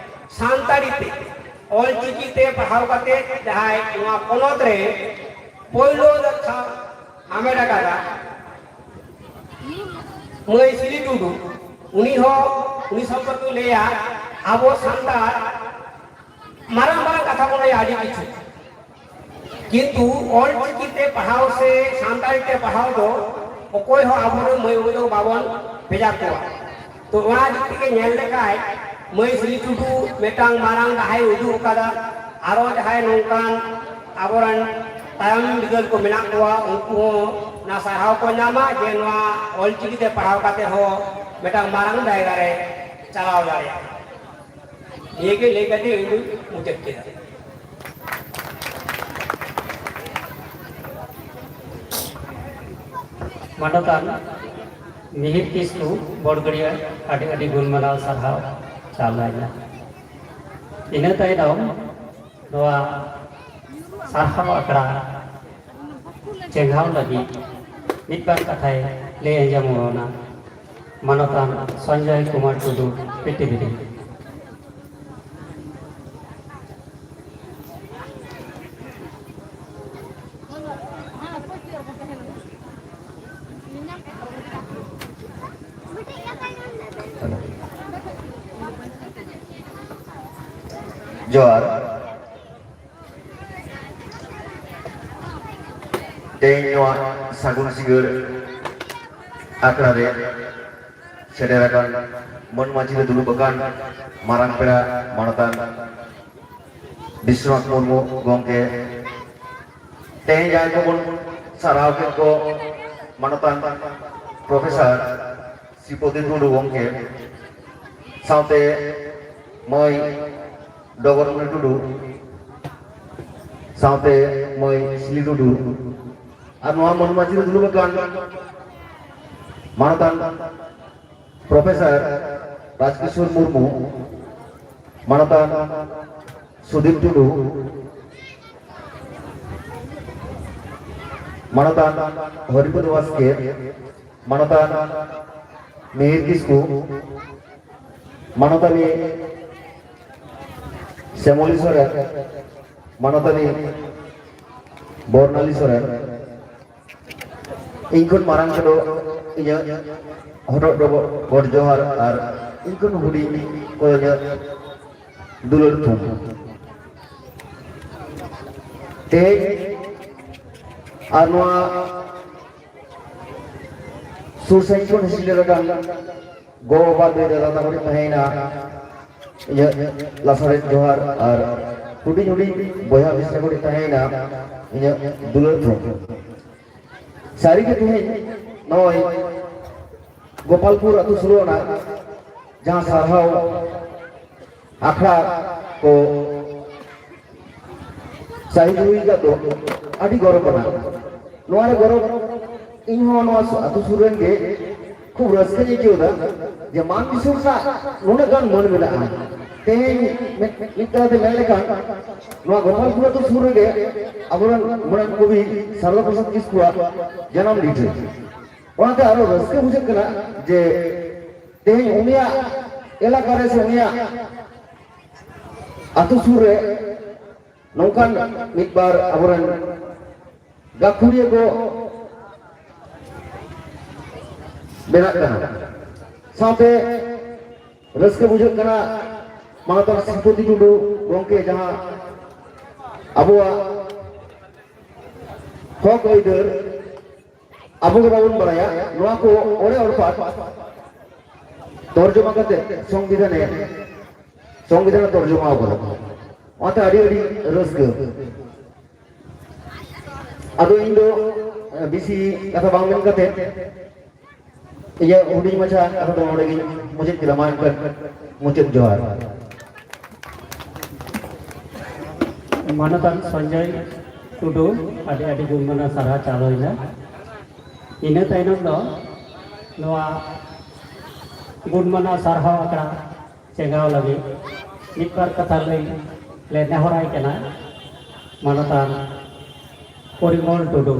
ᱥᱟᱱᱛᱟᱲᱤ ᱛᱮ, ᱚᱞ ᱪᱤᱠᱤ ᱛᱮ ᱯᱟᱲᱦᱟᱣ ᱠᱟᱛᱮ ᱡᱟᱦᱟᱸᱭ ᱱᱚᱣᱟ ᱯᱚᱱᱚᱛ ᱨᱮ ᱯᱳᱭᱞᱳ ᱫᱷᱟᱣ ᱦᱟᱢᱮᱴ ᱟᱠᱟᱫᱟ ᱢᱟᱹᱭ ᱥᱤᱨᱤ ᱴᱩᱰᱩ, ᱩᱱᱤ ᱦᱚᱸ, ᱩᱱᱤ ᱥᱚᱢᱯᱚᱨᱠᱮ ᱞᱟᱹᱭᱟ, ᱟᱵᱚ ᱥᱟᱱᱛᱟᱲ ᱢᱟᱨᱟᱝ ᱢᱟᱨᱟᱝ ᱠᱟᱛᱷᱟ ᱵᱚᱱ ᱞᱟᱹᱭᱟ ᱟᱹᱰᱤ ᱠᱤᱪᱷᱩ, ᱠᱤᱱᱛᱩ ᱚᱞ ᱪᱤᱠᱤ ᱛᱮ ᱯᱟᱲᱦᱟᱣ ᱥᱮ ᱥᱟᱱᱛᱟᱲᱤ ᱛᱮ ᱯᱟᱲᱦᱟᱣ ᱫᱚ ᱚᱠᱚᱭ ᱦᱚᱸ ᱟᱵᱚᱨᱮᱱ ᱢᱟᱹᱭ ᱵᱟᱹᱵᱩ ᱫᱚ ᱵᱟᱵᱚᱱ ᱵᱷᱮᱡᱟ ᱠᱚᱣᱟ᱾ ᱛᱚ ᱚᱱᱟ ᱫᱤᱠ ᱛᱷᱮᱠᱮ ᱧᱮᱞ ᱞᱮᱠᱷᱟᱡ ᱢᱟᱹᱭ ᱥᱤᱨᱤ ᱴᱩᱰᱩ ᱢᱤᱫᱴᱟᱝ ᱢᱟᱨᱟᱝ ᱰᱟᱦᱟᱨ ᱩᱫᱩᱜ ᱟᱠᱟᱫᱟ᱾ ᱟᱨᱚ ᱡᱟᱦᱟᱸᱭ ᱱᱚᱝᱠᱟᱱ ᱟᱵᱚᱨᱮᱱ ᱛᱟᱭᱚᱢ ᱵᱤᱫᱟᱹᱞ ᱠᱚ ᱢᱮᱱᱟᱜ ᱠᱚᱣᱟ, ᱩᱱᱠᱩ ᱦᱚᱸ ᱚᱱᱟ ᱥᱟᱨᱦᱟᱣ ᱠᱚ ᱧᱟᱢᱟ ᱡᱮ ᱱᱚᱣᱟ ᱚᱞᱪᱤᱠᱤ ᱛᱮ ᱯᱟᱲᱦᱟᱣ ᱠᱟᱛᱮ ᱦᱚᱸ ᱢᱤᱫᱴᱟᱝ ᱢᱟᱨᱟᱝ ᱡᱟᱭᱜᱟ ᱨᱮ ᱪᱟᱞᱟᱣ ᱫᱟᱲᱮᱭᱟᱜᱼᱟ᱾ ᱱᱤᱭᱟᱹ ᱜᱮ ᱞᱟᱹᱭ ᱠᱟᱛᱮ ᱤᱧ ᱫᱩᱧ ᱢᱩᱪᱟᱹᱫ ᱠᱮᱫᱟ᱾ ᱢᱟᱱᱚᱛᱟᱱ ᱢᱤᱦᱤᱨ ᱠᱤᱥᱠᱩ ᱵᱚᱲᱜᱟᱹᱲᱤᱭᱟᱹ, ᱟᱹᱰᱤ ᱟᱹᱰᱤ ᱜᱩᱱ ᱢᱟᱱᱟᱣ ᱥᱟᱨᱦᱟᱣ ᱪᱟᱞ ᱟᱭ ᱢᱮ᱾ ᱤᱱᱟᱹ ᱛᱟᱭᱱᱚᱢ ᱱᱚᱣᱟ ᱥᱟᱨᱦᱟᱣ ᱟᱠᱷᱲᱟ ᱪᱮᱸᱜᱷᱟᱣ ᱞᱟᱹᱜᱤᱫ ᱢᱤᱫ ᱵᱟᱨ ᱠᱟᱛᱷᱟᱭ ᱞᱟᱹᱭ ᱟᱸᱡᱚᱢ ᱟᱵᱚᱱᱟ ᱢᱟᱱᱚᱛᱟᱱ ᱥᱚᱧᱡᱚᱭ ᱠᱩᱢᱟᱨ ᱴᱩᱰᱩ, ᱯᱤᱴᱤᱵᱤᱨᱤ᱾ ᱡᱚᱦᱟᱨ᱾ ᱛᱮᱦᱮᱧ ᱱᱚᱣᱟ ᱥᱟᱹᱜᱩᱱ ᱥᱤᱸᱜᱟᱹᱲ ᱟᱠᱷᱲᱟ ᱨᱮ ᱥᱮᱴᱮᱨ ᱟᱠᱟᱱ ᱢᱟᱹᱱ ᱢᱟᱹᱡᱷᱤ ᱨᱮ ᱫᱩᱲᱩᱵ ᱟᱠᱟᱱ ᱢᱟᱨᱟᱝ ᱯᱮᱲᱟ ᱢᱟᱱᱚᱛᱟᱱ ᱵᱤᱥᱣᱚᱱᱟᱛᱷ ᱢᱩᱨᱢᱩ ᱜᱚᱢᱠᱮ, ᱛᱮᱦᱮᱧ ᱡᱟᱦᱟᱸᱭ ᱠᱚᱵᱚᱱ ᱥᱟᱨᱦᱟᱣ ᱠᱮᱫ ᱠᱚ ᱢᱟᱱᱚᱛᱟᱱ ᱯᱨᱚᱯᱷᱮᱥᱚᱨ ᱥᱨᱤᱯᱚᱛᱤ ᱴᱩᱰᱩ ᱜᱚᱢᱠᱮ, ᱥᱟᱶᱛᱮ ᱢᱟᱹᱭ ᱰᱚᱜᱚᱨᱢᱩᱱᱤ ᱴᱩᱰᱩ, ᱥᱟᱶᱛᱮ ᱢᱟᱹᱭ ᱥᱤᱞᱤ ᱴᱩᱰᱩ, ᱟᱨ ᱱᱚᱣᱟ ᱢᱟᱹᱱ ᱢᱟᱹᱡᱷᱤ ᱨᱮ ᱫᱩᱲᱩᱵ ᱟᱠᱟᱱ ᱢᱟᱱᱚᱛᱟᱱ ᱯᱨᱚᱯᱷᱮᱥᱚᱨ ᱨᱟᱡᱽᱠᱤᱥᱳᱨ ᱢᱩᱨᱢᱩ, ᱢᱟᱱᱚᱛᱟᱱ ᱥᱩᱫᱤᱯ ᱴᱩᱰᱩ, ᱢᱟᱱᱚᱛᱟᱱ ᱦᱚᱨᱤᱯᱚᱫ ᱵᱟᱥᱠᱮ, ᱢᱟᱱᱚᱛᱟᱱ ᱢᱤᱦᱤᱨ ᱠᱤᱥᱠᱩ, ᱢᱟᱱᱚᱛᱟᱱᱤ ᱥᱮᱢᱚᱞᱤ ᱥᱚᱨᱮᱱ, ᱢᱟᱱᱚᱛᱟᱱᱤ ᱵᱚᱨᱱᱟᱞᱤ ᱥᱚᱨᱮᱱ, ᱤᱧ ᱠᱷᱚᱱ ᱢᱟᱨᱟᱝ ᱠᱚᱫᱚ ᱤᱧᱟᱹᱜ ᱦᱚᱴᱚᱜ ᱰᱚᱵᱚᱜ ᱜᱚᱰ ᱡᱚᱦᱟᱨ ᱟᱨ ᱤᱧ ᱠᱷᱚᱱ ᱦᱩᱰᱤᱧ ᱠᱚᱫᱚ ᱤᱧᱟᱹᱜ ᱫᱩᱞᱟᱹᱲ ᱛᱷᱩᱢ᱾ ᱛᱮᱦᱮᱧ ᱟᱨ ᱱᱚᱣᱟ ᱥᱩᱨ ᱥᱟᱺᱜᱤᱧ ᱠᱷᱚᱱ ᱥᱮᱴᱮᱨ ᱟᱠᱟᱱ ᱜᱚ ᱵᱟᱵᱟ ᱫᱟᱹᱭ ᱫᱟᱫᱟ ᱛᱟᱠᱚ ᱴᱷᱮᱱ ᱛᱟᱦᱮᱸᱭᱮᱱᱟ ᱤᱧᱟᱹᱜ ᱞᱟᱥᱟᱲᱦᱮᱫ ᱡᱚᱦᱟᱨ ᱟᱨ ᱦᱩᱰᱤᱧ ᱦᱩᱰᱤᱧ ᱵᱚᱭᱦᱟ ᱢᱤᱥᱨᱟ ᱠᱚ ᱴᱷᱮᱱ ᱛᱟᱦᱮᱸᱭᱮᱱᱟ ᱤᱧᱟᱹᱜ ᱫᱩᱞᱟᱹᱲ ᱛᱷᱩᱢ᱾ ᱥᱟᱹᱨᱤᱜᱮ ᱛᱮᱦᱮᱧ ᱱᱚᱜᱼᱚᱭ ᱜᱳᱯᱟᱞᱯᱩᱨ ᱟᱹᱛᱩ ᱥᱩᱨ ᱨᱮᱱᱟᱜ ᱡᱟᱦᱟᱸ ᱥᱟᱨᱦᱟᱣ ᱟᱠᱷᱲᱟ ᱠᱚ ᱥᱟᱹᱦᱤᱡ ᱦᱩᱭ ᱟᱠᱟᱫ ᱫᱚ ᱟᱹᱰᱤ ᱜᱚᱨᱚᱵᱽ ᱟᱱᱟᱜ᱾ ᱱᱚᱣᱟ ᱨᱮ ᱜᱚᱨᱚᱵᱽ ᱤᱧ ᱦᱚᱸ ᱱᱚᱣᱟ ᱟᱹᱛᱩ ᱥᱩᱨ ᱨᱮᱱ ᱜᱮ ᱠᱷᱩᱵ ᱨᱟᱹᱥᱠᱟᱹᱧ ᱟᱹᱭᱠᱟᱹᱣ ᱮᱫᱟ ᱡᱮ ᱢᱟᱱ ᱫᱤᱥᱚᱢ ᱨᱮᱱᱟᱜ ᱱᱩᱱᱟᱹᱜ ᱜᱟᱱ ᱢᱟᱹᱱ ᱢᱮᱱᱟᱜᱼᱟ᱾ ᱛᱮᱦᱮᱧ ᱢᱤᱫ, ᱢᱤᱫ ᱛᱟᱞᱟᱛᱮ ᱢᱮᱱ ᱞᱮᱠᱷᱟᱱ ᱱᱚᱣᱟ ᱜᱳᱯᱟᱞᱯᱩᱨ ᱟᱹᱛᱩ ᱥᱩᱨ ᱨᱮᱜᱮ ᱟᱵᱚᱨᱮᱱ ᱢᱟᱹᱱ ᱠᱚᱵᱤ ᱥᱟᱨᱚᱫᱟ ᱯᱨᱚᱥᱟᱫᱽ ᱠᱤᱥᱠᱩᱣᱟᱜ ᱡᱟᱱᱟᱢ ᱰᱤᱴᱷᱟᱹ᱾ ᱚᱱᱟᱛᱮ ᱟᱨᱚ ᱨᱟᱹᱥᱠᱟᱹ ᱵᱩᱡᱷᱟᱹᱜ ᱠᱟᱱᱟ ᱡᱮ ᱛᱮᱦᱮᱧ ᱩᱱᱤᱭᱟᱜ ᱮᱞᱟᱠᱟ ᱨᱮ ᱥᱮ ᱩᱱᱤᱭᱟᱜ ᱟᱹᱛᱩ ᱥᱩᱨ ᱨᱮ ᱱᱚᱝᱠᱟᱱ ᱢᱤᱫ ᱵᱟᱨ ᱟᱵᱚᱨᱮᱱ ᱜᱟᱹᱠᱷᱩᱲᱤᱭᱟᱹ ᱠᱚ ᱵᱮᱱᱟᱜ ᱠᱟᱱᱟ᱾ ᱥᱟᱶᱛᱮ ᱨᱟᱹᱥᱠᱟᱹ ᱵᱩᱡᱷᱟᱹᱜ ᱠᱟᱱᱟ ᱢᱟᱱᱚᱛᱟᱱ ᱥᱨᱤᱯᱚᱛᱤ ᱴᱩᱰᱩ ᱜᱚᱢᱠᱮ ᱡᱟᱦᱟᱸ ᱟᱵᱚᱣᱟᱜ ᱦᱚᱠ ᱟᱹᱭᱫᱟᱹᱨ ᱟᱵᱚ ᱜᱮ ᱵᱟᱵᱚᱱ ᱵᱟᱲᱟᱭᱟ, ᱱᱚᱣᱟ ᱠᱚ ᱚᱲᱮ ᱚᱲᱯᱟᱛ ᱛᱚᱨᱡᱚᱢᱟ ᱠᱟᱛᱮ ᱥᱚᱝᱵᱤᱫᱷᱟᱱᱮ, ᱥᱚᱝᱵᱤᱫᱷᱟᱱᱮ ᱛᱚᱨᱡᱚᱢᱟ ᱟᱠᱟᱫᱟ᱾ ᱚᱱᱟᱛᱮ ᱟᱹᱰᱤ ᱟᱹᱰᱤ ᱨᱟᱹᱥᱠᱟᱹ᱾ ᱟᱫᱚ ᱤᱧ ᱫᱚ, ᱮ, ᱵᱮᱥᱤ ᱠᱟᱛᱷᱟ ᱵᱟᱝ ᱢᱮᱱ ᱠᱟᱛᱮ ᱤᱧᱟᱹᱜ ᱦᱩᱰᱤᱧ ᱢᱟᱪᱷᱟ ᱠᱟᱛᱷᱟ ᱫᱚ ᱱᱚᱰᱮ ᱜᱤᱧ ᱢᱩᱪᱟᱹᱫ ᱠᱮᱫᱟ᱾ ᱢᱟ ᱮᱱᱠᱷᱟᱱ ᱢᱩᱪᱟᱹᱫ ᱡᱚᱦᱟᱨ᱾ ᱢᱟᱱᱚᱛᱟᱱ ᱥᱚᱧᱡᱚᱭ ᱴᱩᱰᱩ, ᱟᱹᱰᱤ ᱟᱹᱰᱤ ᱜᱩᱱ ᱢᱟᱱᱟᱣ ᱥᱟᱨᱦᱟᱣ ᱪᱟᱞ ᱦᱩᱭᱱᱟ᱾ ᱤᱱᱟᱹ ᱛᱟᱭᱱᱚᱢ ᱫᱚ ᱱᱚᱣᱟ ᱜᱩᱱ ᱢᱟᱱᱟᱣ ᱥᱟᱨᱦᱟᱣ ᱟᱠᱷᱲᱟ ᱪᱮᱸᱜᱷᱟᱣ ᱞᱟᱹᱜᱤᱫ ᱢᱤᱫ ᱵᱟᱨ ᱠᱟᱛᱷᱟ ᱞᱟᱹᱭ ᱞᱮ ᱱᱮᱦᱚᱨᱟᱭ ᱠᱟᱱᱟ ᱢᱟᱱᱚᱛᱟᱱ ᱯᱚᱨᱤᱢᱚᱞ ᱴᱩᱰᱩ,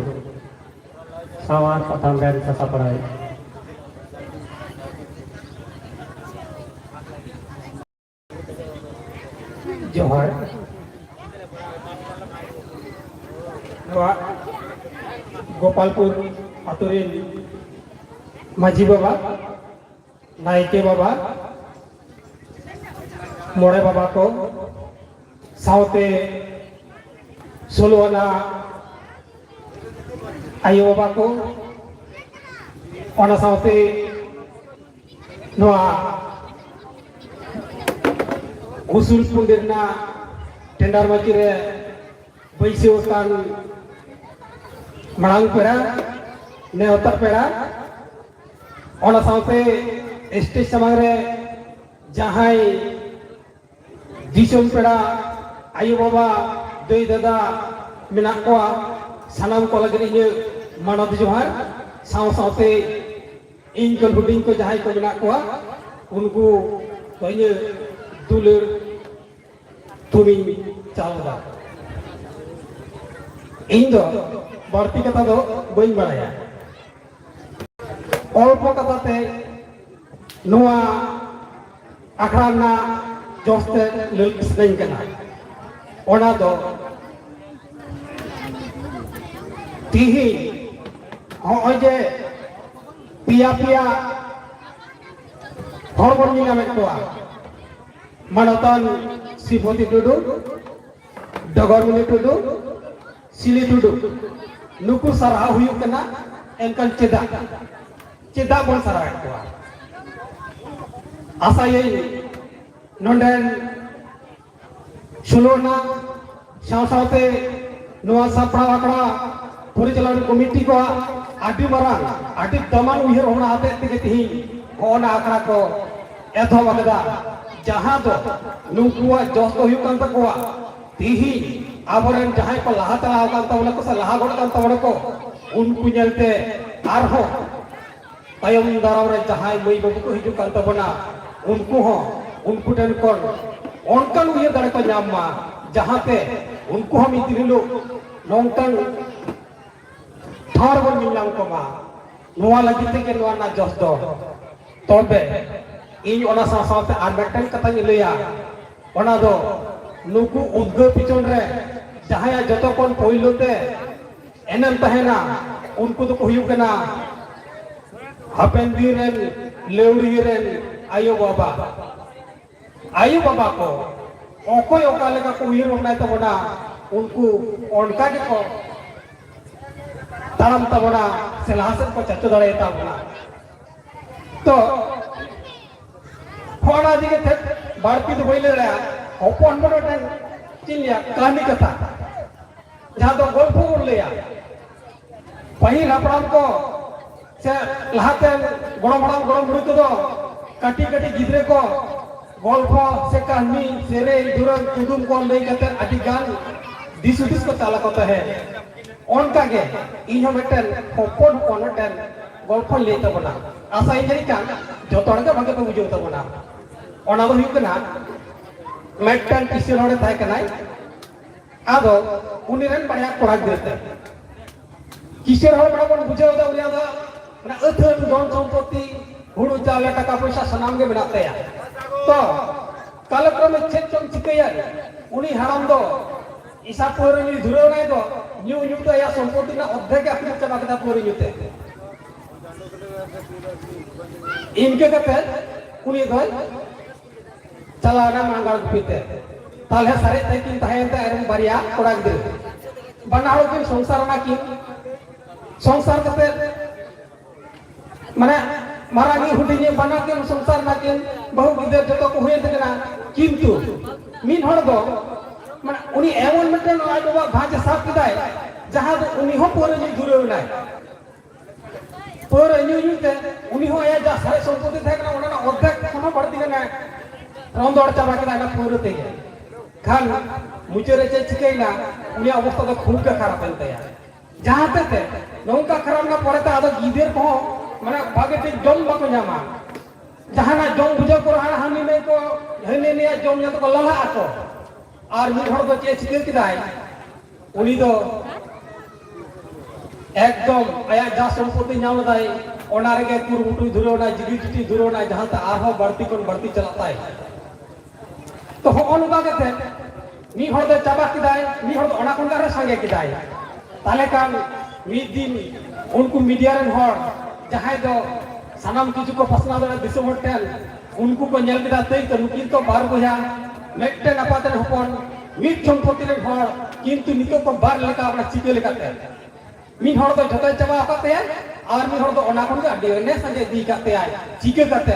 ᱥᱟᱶᱟᱨ ᱯᱟᱛᱷᱟᱢ ᱨᱮᱱ ᱥᱟᱥᱟᱯᱲᱟᱣᱤᱡ᱾ ᱡᱚᱦᱟᱨ᱾ ᱱᱚᱣᱟ ᱜᱳᱯᱟᱞᱯᱩᱨ ᱟᱛᱳ ᱨᱮᱱ ᱢᱟᱹᱡᱷᱤ ᱵᱟᱵᱟ, ᱱᱟᱭᱠᱮ ᱵᱟᱵᱟ, ᱢᱚᱬᱮ ᱵᱟᱵᱟ ᱠᱚ, ᱥᱟᱶᱛᱮ ᱥᱳᱞᱳ ᱟᱱᱟ ᱟᱭᱳ ᱵᱟᱵᱟ ᱠᱚ, ᱚᱱᱟ ᱥᱟᱶᱛᱮ ᱱᱚᱣᱟ ᱩᱥᱩᱞ ᱯᱩᱸᱰᱤ ᱨᱮᱱᱟᱜ ᱴᱮᱱᱰᱟᱨ ᱢᱟᱹᱪᱤ ᱨᱮ ᱵᱟᱹᱭᱥᱟᱹᱣ ᱟᱠᱟᱱ ᱢᱟᱲᱟᱝ ᱯᱮᱲᱟ, ᱱᱮᱣᱛᱟ ᱯᱮᱲᱟ, ᱚᱱᱟ ᱥᱟᱶᱛᱮ ᱥᱴᱮᱡᱽ ᱥᱟᱢᱟᱝ ᱨᱮ ᱡᱟᱦᱟᱸᱭ ᱫᱤᱥᱚᱢ ᱯᱮᱲᱟ, ᱟᱭᱳ ᱵᱟᱵᱟ, ᱫᱟᱹᱭ ᱫᱟᱫᱟ ᱢᱮᱱᱟᱜ ᱠᱚᱣᱟ, ᱥᱟᱱᱟᱢ ᱠᱚ ᱞᱟᱹᱜᱤᱫ ᱤᱧᱟᱹᱜ ᱢᱟᱱᱚᱛ ᱡᱚᱦᱟᱨ᱾ ᱥᱟᱶ ᱥᱟᱶᱛᱮ ᱤᱧ ᱠᱷᱚᱱ ᱦᱩᱰᱤᱧ ᱠᱚ ᱡᱟᱦᱟᱸᱭ ᱠᱚ ᱢᱮᱱᱟᱜ ᱠᱚᱣᱟ, ᱩᱱᱠᱩ ᱫᱚ ᱤᱧᱟᱹᱜ ᱫᱩᱞᱟᱹᱲ ᱛᱷᱩᱢᱤᱧ ᱪᱟᱞ ᱮᱫᱟ᱾ ᱤᱧ ᱫᱚ ᱵᱟᱹᱲᱛᱤ ᱠᱟᱛᱷᱟ ᱫᱚ ᱵᱟᱹᱧ ᱵᱟᱲᱟᱭᱟ᱾ ᱚᱞᱯᱚ ᱠᱟᱛᱷᱟ ᱛᱮ ᱱᱚᱣᱟ ᱟᱠᱷᱲᱟ ᱨᱮᱱᱟᱜ ᱡᱚᱥ ᱛᱮ ᱞᱟᱹᱭ ᱥᱟᱱᱟᱧ ᱠᱟᱱᱟ᱾ ᱚᱱᱟ ᱫᱚ ᱛᱤᱦᱤᱧ ᱦᱚᱸᱜᱼᱚᱭ ᱡᱮ ᱯᱮᱭᱟ ᱯᱮᱭᱟ ᱦᱚᱲ ᱵᱚᱱ ᱧᱮᱞᱧᱟᱢᱮᱫ ᱠᱚᱣᱟ, ᱢᱟᱱᱚᱛᱟᱱ ᱥᱨᱤᱯᱚᱛᱤ ᱴᱩᱰᱩ, ᱰᱚᱜᱚᱨᱢᱩᱱᱤ ᱴᱩᱰᱩ, ᱥᱤᱞᱤ ᱴᱩᱰᱩ, ᱱᱩᱠᱩ ᱥᱟᱨᱦᱟᱣ ᱦᱩᱭᱩᱜ ᱠᱟᱱᱟ᱾ ᱮᱱᱠᱷᱟᱱ ᱪᱮᱫᱟᱜ, ᱪᱮᱫᱟᱜ ᱵᱚᱱ ᱥᱟᱨᱦᱟᱣᱮᱫ ᱠᱚᱣᱟ? ᱟᱥᱟᱭᱟᱹᱧ ᱱᱚᱰᱮᱱ ᱥᱳᱞᱳ ᱟᱱᱟᱜ ᱥᱟᱶ ᱥᱟᱶᱛᱮ ᱱᱚᱣᱟ ᱥᱟᱯᱲᱟᱣ ᱟᱠᱷᱲᱟ ᱯᱚᱨᱤᱪᱟᱞᱚᱱᱟ ᱠᱚᱢᱤᱴᱤ ᱠᱚᱣᱟᱜ ᱟᱹᱰᱤ ᱢᱟᱨᱟᱝ, ᱟᱹᱰᱤ ᱫᱟᱢᱟᱱ ᱩᱭᱦᱟᱹᱨ ᱵᱷᱟᱵᱽᱱᱟ ᱦᱚᱛᱮᱡ ᱛᱮᱜᱮ ᱛᱤᱦᱤᱧ ᱦᱚᱸᱜᱼᱚ ᱱᱟ ᱟᱠᱷᱲᱟ ᱠᱚ ᱮᱛᱚᱦᱚᱵ ᱟᱠᱟᱫᱟ, ᱡᱟᱦᱟᱸ ᱫᱚ ᱱᱩᱠᱩᱣᱟᱜ ᱡᱚᱥ ᱫᱚ ᱦᱩᱭᱩᱜ ᱠᱟᱱ ᱛᱟᱠᱚᱣᱟ, ᱛᱤᱦᱤᱧ ᱟᱵᱚᱨᱮᱱ ᱡᱟᱦᱟᱸᱭ ᱠᱚ ᱞᱟᱦᱟ ᱪᱟᱞᱟᱣ ᱟᱠᱟᱱ ᱛᱟᱵᱚᱱᱟ ᱠᱚ ᱥᱮ ᱞᱟᱦᱟ ᱜᱚᱫ ᱟᱠᱟᱱ ᱛᱟᱵᱚᱱᱟ ᱠᱚ, ᱩᱱᱠᱩ ᱧᱮᱞᱛᱮ ᱟᱨᱦᱚᱸ ᱛᱟᱭᱚᱢ ᱫᱟᱨᱟᱢ ᱨᱮ ᱡᱟᱦᱟᱸᱭ ᱢᱟᱹᱭ ᱵᱟᱹᱵᱩ ᱠᱚ ᱦᱤᱡᱩᱜ ᱠᱟᱱ ᱛᱟᱵᱚᱱᱟ, ᱩᱱᱠᱩ ᱦᱚᱸ ᱩᱱᱠᱩ ᱴᱷᱮᱱ ᱠᱷᱚᱱ ᱚᱱᱠᱟᱱ ᱩᱭᱦᱟᱹᱨ ᱫᱟᱲᱮ ᱠᱚ ᱧᱟᱢ ᱢᱟ, ᱡᱟᱦᱟᱸᱛᱮ ᱩᱱᱠᱩ ᱦᱚᱸ ᱢᱤᱫ ᱫᱤᱱ ᱦᱤᱞᱳᱜ ᱱᱚᱝᱠᱟᱱ ᱴᱷᱟᱶ ᱨᱮᱵᱚᱱ ᱧᱮᱞ ᱧᱟᱢ ᱠᱚᱢᱟ᱾ ᱱᱚᱣᱟ ᱞᱟᱹᱜᱤᱫ ᱛᱮᱜᱮ ᱱᱚᱣᱟ ᱨᱮᱱᱟᱜ ᱡᱚᱥ ᱫᱚ᱾ ᱛᱚᱵᱮ ᱤᱧ ᱚᱱᱟ ᱥᱟᱶ ᱥᱟᱶᱛᱮ ᱟᱨ ᱢᱤᱫᱴᱮᱱ ᱠᱟᱛᱷᱟᱧ ᱞᱟᱹᱭᱟ, ᱚᱱᱟ ᱫᱚ ᱱᱩᱠᱩ ᱩᱫᱽᱜᱟᱹᱣ ᱯᱤᱪᱷᱚᱱ ᱨᱮ ᱡᱟᱦᱟᱸᱭᱟᱜ ᱡᱚᱛᱚ ᱠᱷᱚᱱ ᱯᱳᱭᱞᱳ ᱛᱮ ᱮᱱᱮᱢ ᱛᱟᱦᱮᱱᱟ, ᱩᱱᱠᱩ ᱫᱚᱠᱚ ᱦᱩᱭᱩᱜ ᱠᱟᱱᱟ ᱦᱟᱯᱮᱱ ᱫᱤᱱ ᱨᱮᱱ ᱞᱟᱹᱣᱲᱤᱭᱟᱹ ᱨᱮᱱ ᱟᱭᱳ ᱵᱟᱵᱟ᱾ ᱟᱭᱳ ᱵᱟᱵᱟ ᱠᱚ ᱚᱠᱚᱭ ᱚᱠᱟ ᱞᱮᱠᱟ ᱠᱚ ᱩᱭᱦᱟᱹᱨ ᱵᱷᱟᱵᱽᱱᱟᱭ ᱛᱟᱵᱚᱱᱟ, ᱩᱱᱠᱩ ᱚᱱᱠᱟ ᱜᱮᱠᱚ ᱛᱟᱲᱟᱢ ᱛᱟᱵᱚᱱᱟ ᱥᱮ ᱞᱟᱦᱟ ᱥᱮᱫ ᱠᱚ ᱪᱟᱪᱚ ᱫᱟᱲᱮᱭᱟᱛᱟ ᱵᱚᱱᱟ᱾ ᱛᱚ ᱚᱱᱟ ᱤᱫᱤ ᱠᱟᱛᱮ ᱵᱟᱹᱲᱛᱤ ᱫᱚ ᱵᱟᱹᱧ ᱞᱟᱹᱭ ᱫᱟᱲᱮᱭᱟᱜᱼᱟ᱾ ᱦᱚᱯᱚᱱ ᱦᱚᱯᱚᱱ ᱢᱤᱫᱴᱮᱱ ᱪᱮᱫ ᱤᱧ ᱞᱟᱹᱭᱟ, ᱠᱟᱹᱦᱱᱤ ᱠᱟᱛᱷᱟ, ᱡᱟᱦᱟᱸ ᱫᱚ ᱜᱚᱞᱯᱷᱚ ᱵᱚᱱ ᱞᱟᱹᱭᱟ᱾ ᱯᱟᱹᱦᱤᱞ ᱦᱟᱯᱲᱟᱢ ᱠᱚ ᱥᱮ ᱞᱟᱦᱟᱛᱮ ᱜᱚᱲᱚᱢ ᱦᱟᱲᱟᱢ ᱜᱚᱲᱚᱢ ᱵᱩᱲᱦᱤ ᱠᱚᱫᱚ ᱠᱟᱹᱴᱤᱡ ᱠᱟᱹᱴᱤᱡ ᱜᱤᱫᱽᱨᱟᱹ ᱠᱚ ᱜᱚᱞᱯᱷᱚ ᱥᱮ ᱠᱟᱹᱦᱱᱤ, ᱥᱮᱨᱮᱧ, ᱫᱩᱨᱟᱹᱝ, ᱠᱩᱫᱩᱢ ᱠᱚ ᱞᱟᱹᱭ ᱠᱟᱛᱮ ᱟᱹᱰᱤ ᱜᱟᱱ ᱫᱤᱥ ᱦᱩᱫᱤᱥ ᱠᱚ ᱪᱟᱞ ᱟᱠᱚ ᱛᱟᱦᱮᱸᱫ᱾ ᱚᱱᱠᱟ ᱜᱮ ᱤᱧ ᱦᱚᱸ ᱢᱤᱫᱴᱮᱱ ᱦᱚᱯᱚᱱ ᱦᱚᱯᱚᱱ ᱢᱤᱫᱴᱮᱱ ᱜᱚᱞᱯᱷᱚᱧ ᱞᱟᱹᱭ ᱛᱟᱵᱚᱱᱟ᱾ ᱟᱥᱟᱭᱟᱹᱧ ᱡᱟᱹᱱᱤᱡ ᱠᱷᱟᱱ ᱡᱚᱛᱚ ᱦᱚᱲ ᱜᱮ ᱵᱷᱟᱜᱮ ᱯᱮ ᱵᱩᱡᱷᱟᱹᱣ ᱛᱟᱵᱚᱱᱟ᱾ ᱚᱱᱟ ᱫᱚ ᱦᱩᱭᱩᱜ ᱠᱟᱱᱟ, ᱢᱤᱫᱴᱮᱱ ᱠᱤᱥᱟᱹᱬ ᱦᱚᱲᱮ ᱛᱟᱦᱮᱸ ᱠᱟᱱᱟᱭ᱾ ᱟᱫᱚ ᱩᱱᱤ ᱨᱮᱱ ᱵᱟᱨᱭᱟ ᱠᱚᱲᱟ ᱜᱤᱫᱽᱨᱟᱹ ᱛᱟᱭ᱾ ᱠᱤᱥᱟᱹᱬ ᱦᱚᱲ ᱢᱟᱱᱮ ᱵᱚᱱ ᱵᱩᱡᱷᱟᱹᱣ ᱮᱫᱟ, ᱩᱱᱤᱭᱟᱜ ᱫᱚ ᱢᱟᱱᱮ ᱟᱹᱛᱷᱟᱹᱱ ᱫᱷᱚᱱ ᱥᱚᱢᱯᱚᱛᱤ, ᱦᱩᱲᱩ ᱪᱟᱣᱞᱮ, ᱴᱟᱠᱟ ᱯᱚᱭᱥᱟ ᱥᱟᱱᱟᱢ ᱜᱮ ᱢᱮᱱᱟᱜ ᱛᱟᱭᱟ᱾ ᱛᱚ ᱠᱟᱞᱚᱠᱨᱚᱢᱮ ᱪᱮᱫ ᱪᱚᱝ ᱪᱤᱠᱟᱹᱭᱟ, ᱩᱱᱤ ᱦᱟᱲᱟᱢ ᱫᱚ ᱱᱤᱥᱟ ᱯᱟᱹᱣᱨᱟᱹ ᱧᱩᱭ ᱫᱷᱩᱨᱟᱹᱣ ᱮᱱᱟᱭ ᱫᱚ, ᱧᱩ ᱧᱩ ᱛᱮ ᱟᱭᱟᱜ ᱥᱚᱢᱯᱚᱛᱤ ᱨᱮᱱᱟᱜ ᱚᱨᱫᱷᱮᱠ ᱮ ᱟᱹᱠᱷᱨᱤᱧ ᱪᱟᱵᱟ ᱠᱮᱫᱟ ᱯᱟᱹᱣᱨᱟᱹ ᱧᱩ ᱛᱮ᱾ ᱤᱱᱠᱟᱹ ᱠᱟᱛᱮ ᱩᱱᱤ ᱫᱚᱭ ᱪᱟᱞᱟᱣ ᱮᱱᱟ ᱢᱟᱸᱜᱟᱲ ᱜᱩᱯᱤ ᱛᱮ᱾ ᱛᱟᱦᱞᱮ ᱥᱟᱨᱮᱡ ᱛᱟᱭ ᱠᱤᱱ ᱛᱟᱦᱮᱸᱭᱮᱱ ᱛᱟᱭᱟ ᱟᱡᱨᱮᱱ ᱵᱟᱨᱭᱟ ᱠᱚᱲᱟ ᱜᱤᱫᱽᱨᱟᱹ᱾ ᱵᱟᱱᱟ ᱦᱚᱲ ᱠᱤᱱ ᱥᱚᱝᱥᱟᱨ ᱮᱱᱟ ᱠᱤᱱ, ᱥᱚᱝᱥᱟᱨ ᱠᱟᱛᱮ ᱢᱟᱱᱮ ᱢᱟᱨᱟᱝᱤᱡ ᱦᱩᱰᱤᱧᱤᱡ ᱵᱟᱱᱟ ᱠᱤᱱ ᱥᱚᱝᱥᱟᱨ ᱮᱱᱟ ᱠᱤᱱ, ᱵᱟᱹᱦᱩ ᱜᱤᱫᱟᱹᱨ ᱡᱚᱛᱚ ᱠᱚ ᱦᱩᱭᱮᱱ ᱛᱟᱹᱠᱤᱱᱟ, ᱠᱤᱱᱛᱩ ᱢᱤᱫ ᱦᱚᱲ ᱫᱚ ᱢᱟᱱᱮ ᱩᱱᱤ ᱮᱢᱚᱱ ᱢᱤᱫᱴᱮᱱ ᱟᱡ ᱵᱟᱵᱟ ᱵᱷᱟᱸᱡᱽ ᱮ ᱥᱟᱵ ᱠᱮᱫᱟᱭ, ᱡᱟᱦᱟᱸ ᱫᱚ ᱩᱱᱤ ᱦᱚᱸ ᱯᱟᱹᱣᱨᱟᱹ ᱧᱩ ᱫᱷᱩᱨᱟᱹᱣ ᱮᱱᱟᱭ᱾ ᱯᱟᱹᱣᱨᱟᱹ ᱧᱩ ᱧᱩ ᱛᱮ ᱩᱱᱤ ᱦᱚᱸ ᱟᱭᱟᱜ ᱡᱟ ᱥᱟᱨᱮᱡ ᱥᱚᱢᱯᱚᱛᱤ ᱛᱟᱦᱮᱸ ᱠᱟᱱᱟ, ᱚᱱᱟ ᱨᱮᱱᱟᱜ ᱚᱨᱫᱷᱮᱠ ᱠᱷᱚᱱ ᱦᱚᱸ ᱵᱟᱹᱲᱛᱤ ᱜᱟᱱᱮ ᱨᱚᱸᱫᱚᱲ ᱪᱟᱵᱟ ᱠᱮᱫᱟ ᱚᱱᱟ ᱯᱟᱹᱣᱨᱟᱹ ᱛᱮᱜᱮ᱾ ᱠᱷᱟᱱ ᱢᱩᱪᱟᱹᱫ ᱨᱮ ᱪᱮᱫ ᱪᱤᱠᱟᱹᱭᱮᱱᱟ? ᱩᱱᱤᱭᱟᱜ ᱚᱵᱚᱥᱛᱟ ᱫᱚ ᱠᱷᱩᱵ ᱜᱮ ᱠᱷᱟᱨᱟᱯ ᱮᱱ ᱛᱟᱭᱟ᱾ ᱡᱟᱦᱟᱸ ᱦᱚᱛᱮᱡ ᱛᱮ ᱱᱚᱝᱠᱟ ᱠᱷᱟᱨᱟᱯ ᱮᱱᱟ, ᱯᱚᱨᱮᱛᱮ ᱟᱫᱚ ᱜᱤᱫᱟᱹᱨ ᱠᱚᱦᱚᱸ ᱢᱟᱱᱮ ᱵᱷᱟᱜᱮ ᱴᱷᱤᱠ ᱡᱚᱢ ᱵᱟᱠᱚ ᱧᱟᱢᱟ᱾ ᱡᱟᱦᱟᱱᱟᱜ ᱡᱚᱢ ᱵᱩᱡᱷᱟᱹᱣ ᱠᱚ ᱨᱮᱦᱚᱸ ᱦᱟᱹᱱᱤ ᱱᱟᱹᱭ ᱠᱚ, ᱦᱟᱹᱱᱤ ᱱᱟᱹᱭᱟᱜ ᱡᱚᱢ ᱧᱟᱢ ᱛᱮᱠᱚ ᱞᱟᱞᱦᱟᱜ ᱟᱠᱚ᱾ ᱟᱨ ᱢᱤᱫ ᱦᱚᱲ ᱫᱚ ᱪᱮᱫ ᱪᱤᱠᱟᱹ ᱠᱮᱫᱟᱭ? ᱩᱱᱤ ᱫᱚ ᱮᱠᱫᱚᱢ ᱟᱭᱟᱜ ᱡᱟ ᱥᱚᱢᱯᱚᱛᱤ ᱧᱟᱢ ᱞᱮᱫᱟᱭ, ᱚᱱᱟ ᱨᱮᱜᱮ ᱠᱩᱨᱩᱢᱩᱴᱩᱭ ᱫᱷᱩᱨᱟᱹᱣ ᱮᱱᱟ, ᱡᱤᱜᱤ ᱡᱤᱴᱤ ᱫᱷᱩᱨᱟᱹᱣ ᱮᱱᱟ, ᱡᱟᱦᱟᱸᱛᱮ ᱟᱨᱦᱚᱸ ᱵᱟᱹᱲᱛᱤ ᱠᱷᱚᱱ ᱵᱟᱹᱲᱛᱤ ᱪᱟᱞᱟᱜ ᱛᱟᱭ᱾ ᱛᱚ ᱦᱚᱸᱜᱼᱚ ᱱᱚᱝᱠᱟ ᱠᱟᱛᱮ ᱢᱤᱫ ᱦᱚᱲ ᱫᱚ ᱪᱟᱵᱟ ᱠᱮᱫᱟᱭ, ᱢᱤᱫ ᱦᱚᱲ ᱫᱚ ᱚᱱᱟ ᱠᱷᱚᱱ ᱫᱚ ᱟᱨᱦᱚᱸ ᱥᱟᱸᱜᱮ ᱠᱮᱫᱟᱭ᱾ ᱛᱟᱦᱞᱮ ᱠᱷᱟᱱ ᱢᱤᱫ ᱫᱤᱱ ᱩᱱᱠᱩ ᱢᱤᱰᱤᱭᱟ ᱨᱮᱱ ᱦᱚᱲ ᱡᱟᱦᱟᱸᱭ ᱫᱚ ᱥᱟᱱᱟᱢ ᱠᱤᱪᱷᱩ ᱠᱚ ᱯᱟᱥᱱᱟᱣ ᱫᱟᱲᱮᱭᱟᱜᱼᱟ ᱫᱤᱥᱚᱢ ᱦᱚᱲ ᱴᱷᱮᱱ, ᱩᱱᱠᱩ ᱠᱚ ᱧᱮᱞ ᱠᱮᱫᱟ, ᱛᱟᱹᱭ ᱛᱚ ᱱᱩᱠᱤᱱ ᱛᱚ ᱵᱟᱨ ᱵᱚᱭᱦᱟ, ᱢᱤᱫᱴᱮᱱ ᱟᱯᱟᱛ ᱨᱮᱱ ᱦᱚᱯᱚᱱ, ᱢᱤᱫ ᱥᱚᱢᱯᱚᱛᱤ ᱨᱮᱱ ᱦᱚᱲ, ᱠᱤᱱᱛᱩ ᱱᱤᱛᱚᱜ ᱠᱚ ᱵᱟᱨ ᱞᱮᱠᱟ ᱚᱱᱟ ᱪᱤᱠᱟᱹ ᱞᱮᱠᱟᱛᱮ᱾ ᱢᱤᱫ ᱦᱚᱲ ᱫᱚ ᱡᱷᱚᱛᱚᱭ ᱪᱟᱵᱟ ᱟᱠᱟᱫ ᱛᱟᱭᱟ, ᱟᱨ ᱢᱤᱫ ᱦᱚᱲ ᱫᱚ ᱚᱱᱟ ᱠᱷᱚᱱ ᱜᱮ ᱟᱹᱰᱤ ᱮᱱᱮ ᱥᱟᱸᱜᱮ ᱤᱫᱤ ᱟᱠᱟᱫ ᱛᱟᱭᱟᱭ᱾ ᱪᱤᱠᱟᱹ ᱠᱟᱛᱮ?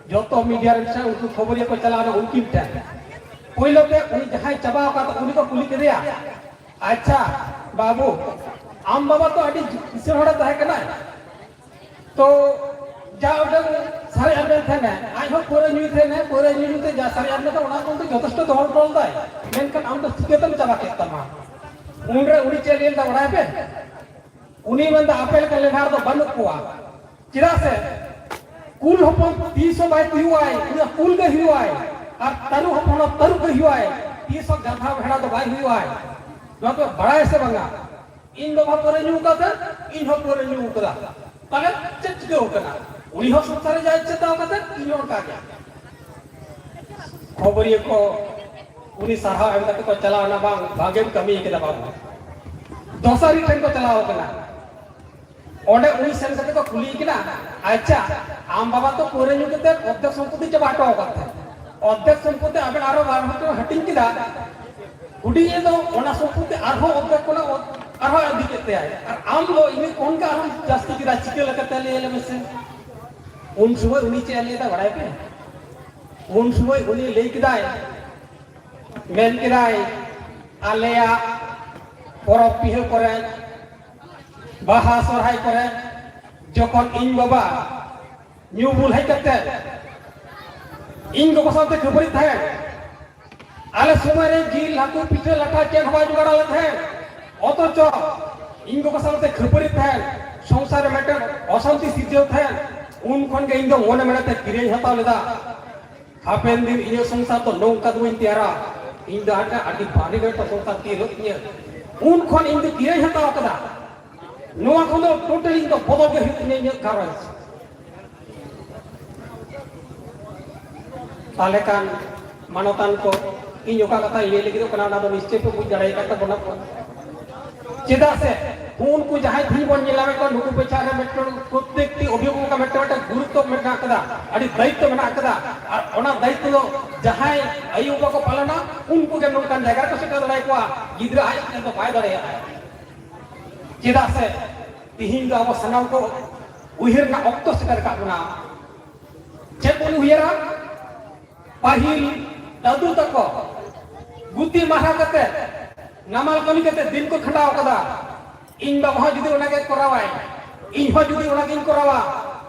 ᱡᱷᱚᱛᱚ ᱢᱤᱰᱤᱭᱟ ᱨᱮᱱ ᱥᱮ ᱩᱱᱠᱩ ᱠᱷᱚᱵᱚᱨᱤᱭᱟᱹ ᱠᱚ ᱪᱟᱞᱟᱣ ᱮᱱᱟ ᱩᱱᱠᱤᱱ ᱴᱷᱮᱱ᱾ ᱯᱳᱭᱞᱳ ᱛᱮ ᱩᱱᱤ ᱡᱟᱦᱟᱸᱭ ᱪᱟᱵᱟ ᱟᱠᱟᱫ, ᱩᱱᱤ ᱠᱚ ᱠᱩᱞᱤ ᱠᱮᱫᱮᱭᱟ, "ᱟᱪᱪᱷᱟ ᱵᱟᱹᱵᱩ, ᱟᱢ ᱵᱟᱵᱟ ᱛᱚ ᱟᱹᱰᱤ ᱠᱤᱥᱟᱹᱬ ᱦᱚᱲᱮ ᱛᱟᱦᱮᱸ ᱠᱟᱱᱟᱭ, ᱛᱚ ᱡᱟ ᱩᱰᱟᱹᱝ ᱥᱟᱨᱮᱡ ᱟᱨᱮᱡ ᱛᱟᱦᱮᱱᱟ, ᱟᱡ ᱦᱚᱸ ᱯᱟᱹᱣᱨᱟᱹ ᱧᱩᱭ ᱛᱟᱦᱮᱱᱟ, ᱯᱟᱹᱣᱨᱟᱹ ᱧᱩ ᱧᱩ ᱛᱮ ᱡᱟ ᱥᱟᱨᱮᱡ ᱟᱨᱮᱡ ᱛᱟᱦᱮᱱᱟ ᱚᱱᱟ ᱠᱷᱚᱱ ᱫᱚ ᱡᱚᱛᱷᱮᱥᱴᱚ ᱫᱚᱦᱚ ᱦᱚᱴᱚ ᱞᱮᱫᱟᱭ, ᱢᱮᱱᱠᱷᱟᱱ ᱟᱢ ᱫᱚ ᱪᱤᱠᱟᱹᱛᱮᱢ ᱪᱟᱵᱟ ᱠᱮᱫ ᱛᱟᱢᱟ?" ᱩᱱᱨᱮ ᱩᱱᱤ ᱪᱮᱫ ᱞᱟᱹᱭ ᱞᱮᱫᱟ ᱵᱟᱲᱟᱭ ᱯᱮ? ᱩᱱᱤ ᱢᱮᱱᱫᱟ, "ᱟᱯᱮ ᱞᱮᱠᱟ ᱞᱮᱸᱰᱷᱟᱨ ᱫᱚ ᱵᱟᱹᱱᱩᱜ ᱠᱚᱣᱟ, ᱪᱮᱫᱟᱜ ᱥᱮ ᱠᱩᱞ ᱦᱚᱯᱚᱱ ᱛᱤᱥ ᱦᱚᱸ ᱵᱟᱭ ᱛᱩᱭᱩᱜᱼᱟᱭ, ᱩᱱᱤ ᱫᱚ ᱠᱩᱞ ᱜᱮ ᱦᱩᱭᱩᱜᱼᱟᱭ, ᱟᱨ ᱛᱟᱹᱨᱩᱵ ᱦᱚᱯᱚᱱ ᱦᱚᱸ ᱛᱟᱹᱨᱩᱵ ᱜᱮ ᱦᱩᱭᱩᱜᱼᱟᱭ, ᱛᱤᱥ ᱦᱚᱸ ᱜᱟᱫᱷᱟ ᱵᱷᱮᱲᱟ ᱫᱚ ᱵᱟᱭ ᱦᱩᱭᱩᱜᱼᱟᱭ᱾ ᱱᱚᱣᱟ ᱯᱮ ᱵᱟᱲᱟᱭᱟ ᱥᱮ ᱵᱟᱝᱟ? ᱤᱧ ᱵᱟᱵᱟ ᱯᱟᱹᱣᱨᱟᱹ ᱧᱩ ᱠᱟᱛᱮ, ᱤᱧ ᱦᱚᱸ ᱯᱟᱹᱣᱨᱟᱹ ᱧᱩ ᱠᱟᱫᱟ, ᱛᱟᱦᱞᱮ ᱪᱮᱫ ᱪᱤᱠᱟᱹ ᱠᱟᱱᱟ? ᱩᱱᱤ ᱦᱚᱸ ᱥᱚᱝᱥᱟᱨᱮ ᱡᱟᱭ ᱪᱮᱛᱟᱣ ᱠᱟᱛᱮ, ᱤᱧ ᱦᱚᱸ ᱚᱱᱠᱟ ᱜᱮ᱾" ᱠᱷᱚᱵᱚᱨᱤᱭᱟᱹ ᱠᱚ ᱩᱱᱤ ᱥᱟᱨᱦᱟᱣ ᱮᱢ ᱠᱟᱛᱮ ᱠᱚ ᱪᱟᱞᱟᱣ ᱮᱱᱟ, "ᱵᱟᱝ, ᱵᱷᱟᱜᱮᱢ ᱠᱟᱹᱢᱤ ᱠᱮᱫᱟ ᱵᱟᱹᱵᱩ᱾" ᱫᱚᱥᱟᱨᱤ ᱴᱷᱮᱱ ᱠᱚ ᱪᱟᱞᱟᱣ ᱠᱟᱱᱟ᱾ ᱚᱸᱰᱮ ᱩᱱᱤ ᱥᱮᱱ ᱠᱟᱛᱮ ᱠᱚ ᱠᱩᱞᱤᱭᱮ ᱠᱟᱱᱟ, "ᱟᱪᱪᱷᱟ, ᱟᱢ ᱵᱟᱵᱟ ᱛᱚ ᱯᱟᱹᱣᱨᱟᱹ ᱧᱩ ᱠᱟᱛᱮ ᱚᱨᱫᱷᱮᱠ ᱥᱚᱢᱯᱚᱛᱤ ᱪᱟᱵᱟ ᱦᱚᱴᱚ ᱟᱠᱟᱫ ᱛᱟᱦᱮᱸ, ᱚᱨᱫᱷᱮᱠ ᱥᱚᱢᱯᱚᱛᱤ ᱟᱵᱮᱱ ᱟᱨᱚ ᱵᱟᱨ ᱦᱚᱲ ᱴᱷᱮᱱ ᱦᱟᱹᱴᱤᱧ ᱠᱮᱫᱟ, ᱦᱩᱰᱤᱧ ᱫᱚ ᱚᱱᱟ ᱥᱚᱢᱯᱚᱛᱤ ᱟᱨᱦᱚᱸ ᱚᱨᱫᱷᱮᱠ ᱠᱷᱚᱱᱟᱜ ᱟᱨᱦᱚᱸ ᱤᱫᱤ ᱠᱮᱫ ᱛᱟᱭᱟᱭ᱾ ᱟᱨ ᱟᱢ ᱫᱚ ᱤᱱᱟᱹ ᱠᱷᱚᱱ ᱜᱮ ᱟᱨᱦᱚᱸ ᱡᱟᱹᱥᱛᱤ ᱠᱮᱫᱟ, ᱪᱤᱠᱟᱹ ᱞᱮᱠᱟᱛᱮ ᱞᱟᱹᱭ ᱟᱞᱮ ᱢᱮᱥᱮ? ᱩᱱ ᱥᱚᱢᱚᱭ ᱩᱱᱤ ᱪᱮᱫ ᱮ ᱞᱟᱹᱭ ᱮᱫᱟ ᱵᱟᱲᱟᱭ ᱯᱮ? ᱩᱱ ᱥᱚᱢᱚᱭ ᱩᱱᱤ ᱞᱟᱹᱭ ᱠᱮᱫᱟᱭ, ᱢᱮᱱ ᱠᱮᱫᱟᱭ, ᱟᱞᱮᱭᱟᱜ ᱯᱚᱨᱚᱵᱽ ᱯᱤᱦᱟᱹ ᱠᱚᱨᱮ, ᱵᱟᱦᱟ ᱥᱚᱨᱦᱟᱭ ᱠᱚᱨᱮ, ᱡᱚᱠᱷᱚᱱ ᱤᱧ ᱵᱟᱵᱟ ᱧᱩ ᱵᱩᱞ ᱦᱮᱡ ᱠᱟᱛᱮ ᱤᱧ ᱜᱚᱜᱚ ᱥᱟᱶᱛᱮ ᱠᱷᱟᱹᱯᱟᱹᱨᱤ ᱛᱟᱦᱮᱸᱱ, ᱟᱞᱮ ᱥᱚᱢᱚᱭ ᱨᱮ ᱡᱤᱞ, ᱦᱟᱹᱠᱩ, ᱯᱤᱴᱷᱟᱹ, ᱞᱟᱴᱷᱟ ᱪᱮᱫ ᱦᱚᱸ ᱵᱟᱭ ᱡᱚᱜᱟᱲ ᱞᱮᱫ ᱛᱟᱦᱮᱸᱱ᱾ ᱚᱛᱷᱚᱪᱚ ᱤᱧ ᱜᱚᱜᱚ ᱥᱟᱶᱛᱮ ᱠᱷᱟᱹᱯᱟᱹᱨᱤ ᱛᱟᱦᱮᱸᱱ, ᱥᱚᱝᱥᱟᱨ ᱨᱮ ᱢᱤᱫᱴᱮᱱ ᱚᱥᱟᱱᱛᱤ ᱥᱤᱨᱡᱟᱹᱣ ᱛᱟᱦᱮᱸᱱ, ᱩᱱ ᱠᱷᱚᱱ ᱜᱮ ᱤᱧ ᱫᱚ ᱢᱚᱱᱮ ᱢᱚᱱᱮ ᱛᱮ ᱠᱤᱨᱤᱧ ᱦᱟᱛᱟᱣ ᱞᱮᱫᱟ᱾ ᱦᱟᱯᱮᱱ ᱫᱤᱱ ᱤᱧᱟᱹᱜ ᱥᱚᱝᱥᱟᱨ ᱫᱚ ᱱᱚᱝᱠᱟ ᱫᱚ ᱵᱟᱹᱧ ᱛᱮᱭᱟᱨᱟ, ᱤᱧ ᱫᱚ ᱟᱹᱰᱤ, ᱟᱹᱰᱤ ᱵᱷᱟᱹᱜᱤ ᱢᱤᱫᱴᱟᱝ ᱥᱚᱝᱥᱟᱨ ᱛᱮᱭᱟᱨ ᱦᱩᱭᱩᱜ ᱛᱤᱧᱟᱹ᱾ ᱩᱱ ᱠᱷᱚᱱ ᱤᱧ ᱫᱚ ᱠᱤᱨᱤᱧ ᱦᱟᱛᱟᱣ ᱠᱟᱫᱟ᱾ ᱱᱚᱣᱟ ᱠᱷᱚᱱ ᱫᱚ ᱴᱳᱴᱟᱞ ᱤᱧ ᱫᱚ ᱵᱚᱫᱚᱞ ᱜᱮ ᱦᱩᱭᱩᱜ ᱛᱤᱧᱟᱹ ᱤᱧᱟᱹᱜ ᱜᱷᱟᱨᱚᱸᱡᱽ᱾ ᱛᱟᱦᱞᱮ ᱠᱷᱟᱱ ᱢᱟᱱᱚᱛᱟᱱ ᱠᱚ, ᱤᱧ ᱚᱠᱟ ᱠᱟᱛᱷᱟᱧ ᱞᱟᱹᱭ ᱞᱟᱹᱜᱤᱫᱚᱜ ᱠᱟᱱᱟ, ᱚᱱᱟ ᱫᱚ ᱱᱤᱥᱪᱚᱭ ᱯᱮ ᱵᱩᱡᱽ ᱫᱟᱲᱮᱭᱟᱜ ᱠᱟᱱ ᱛᱟᱵᱚᱱᱟ᱾ ᱪᱮᱫᱟᱜ ᱥᱮ ᱩᱱᱠᱩ ᱡᱟᱦᱟᱸᱭ ᱛᱮᱦᱮᱧ ᱵᱚᱱ ᱧᱮᱞ ᱧᱟᱢᱮᱫ ᱠᱚᱣᱟ, ᱱᱩᱠᱩ ᱯᱮᱪᱷᱟᱱ ᱨᱮ ᱢᱤᱫᱴᱟᱝ ᱯᱨᱚᱛᱮᱠᱴᱤ ᱚᱵᱷᱤᱵᱷᱟᱵᱚᱠ ᱢᱤᱫᱴᱟᱝ, ᱢᱤᱫᱴᱟᱝ ᱜᱩᱨᱩᱛᱛᱚ ᱢᱮᱱᱟᱜ ᱟᱠᱟᱫᱟ, ᱟᱹᱰᱤ ᱫᱟᱭᱤᱛᱛᱚ ᱢᱮᱱᱟᱜ ᱟᱠᱟᱫᱟ᱾ ᱟᱨ ᱚᱱᱟ ᱫᱟᱭᱤᱛᱛᱚ ᱫᱚ ᱡᱟᱦᱟᱸᱭ ᱟᱭᱳ ᱵᱟᱵᱟ ᱠᱚ ᱯᱟᱞᱚᱱᱟ, ᱩᱱᱠᱩ ᱜᱮ ᱱᱚᱝᱠᱟᱱ ᱡᱟᱭᱜᱟ ᱨᱮᱠᱚ ᱥᱮᱴᱮᱨ ᱫᱟᱲᱮᱭᱟᱠᱚᱣᱟ, ᱜᱤᱫᱽᱨᱟᱹ ᱟᱡ ᱛᱮᱫᱚ ᱵᱟᱭ ᱫᱟᱲᱮᱭᱟᱜᱼᱟ᱾ ᱪᱮᱫᱟᱜ ᱥᱮ ᱛᱤᱦᱤᱧ ᱫᱚ ᱟᱵᱚ ᱥᱟᱱᱟᱢ ᱠᱚ ᱩᱭᱦᱟᱹᱨ ᱨᱮᱱᱟᱜ ᱚᱠᱛᱚ ᱥᱮᱴᱮᱨ ᱟᱠᱟᱫ ᱵᱚᱱᱟ᱾ ᱪᱮᱫ ᱵᱚᱱ ᱩᱭᱦᱟᱹᱨᱟ? ᱯᱟᱹᱦᱤᱞ ᱫᱟᱫᱩ ᱛᱟᱠᱚ ᱜᱩᱛᱤ ᱢᱟᱨᱦᱟ ᱠᱟᱛᱮ, ᱱᱟᱢᱟᱞ ᱠᱟᱹᱢᱤ ᱠᱟᱛᱮ ᱫᱤᱱ ᱠᱚ ᱠᱷᱟᱸᱰᱟᱣ ᱠᱟᱫᱟ᱾ ᱤᱧ ᱵᱟᱵᱟ ᱦᱚᱸ ᱡᱩᱫᱤ ᱚᱱᱟᱜᱮ ᱠᱚᱨᱟᱣᱟᱭ, ᱤᱧ ᱦᱚᱸ ᱡᱩᱫᱤ ᱚᱱᱟᱜᱤᱧ ᱠᱚᱨᱟᱣᱟ,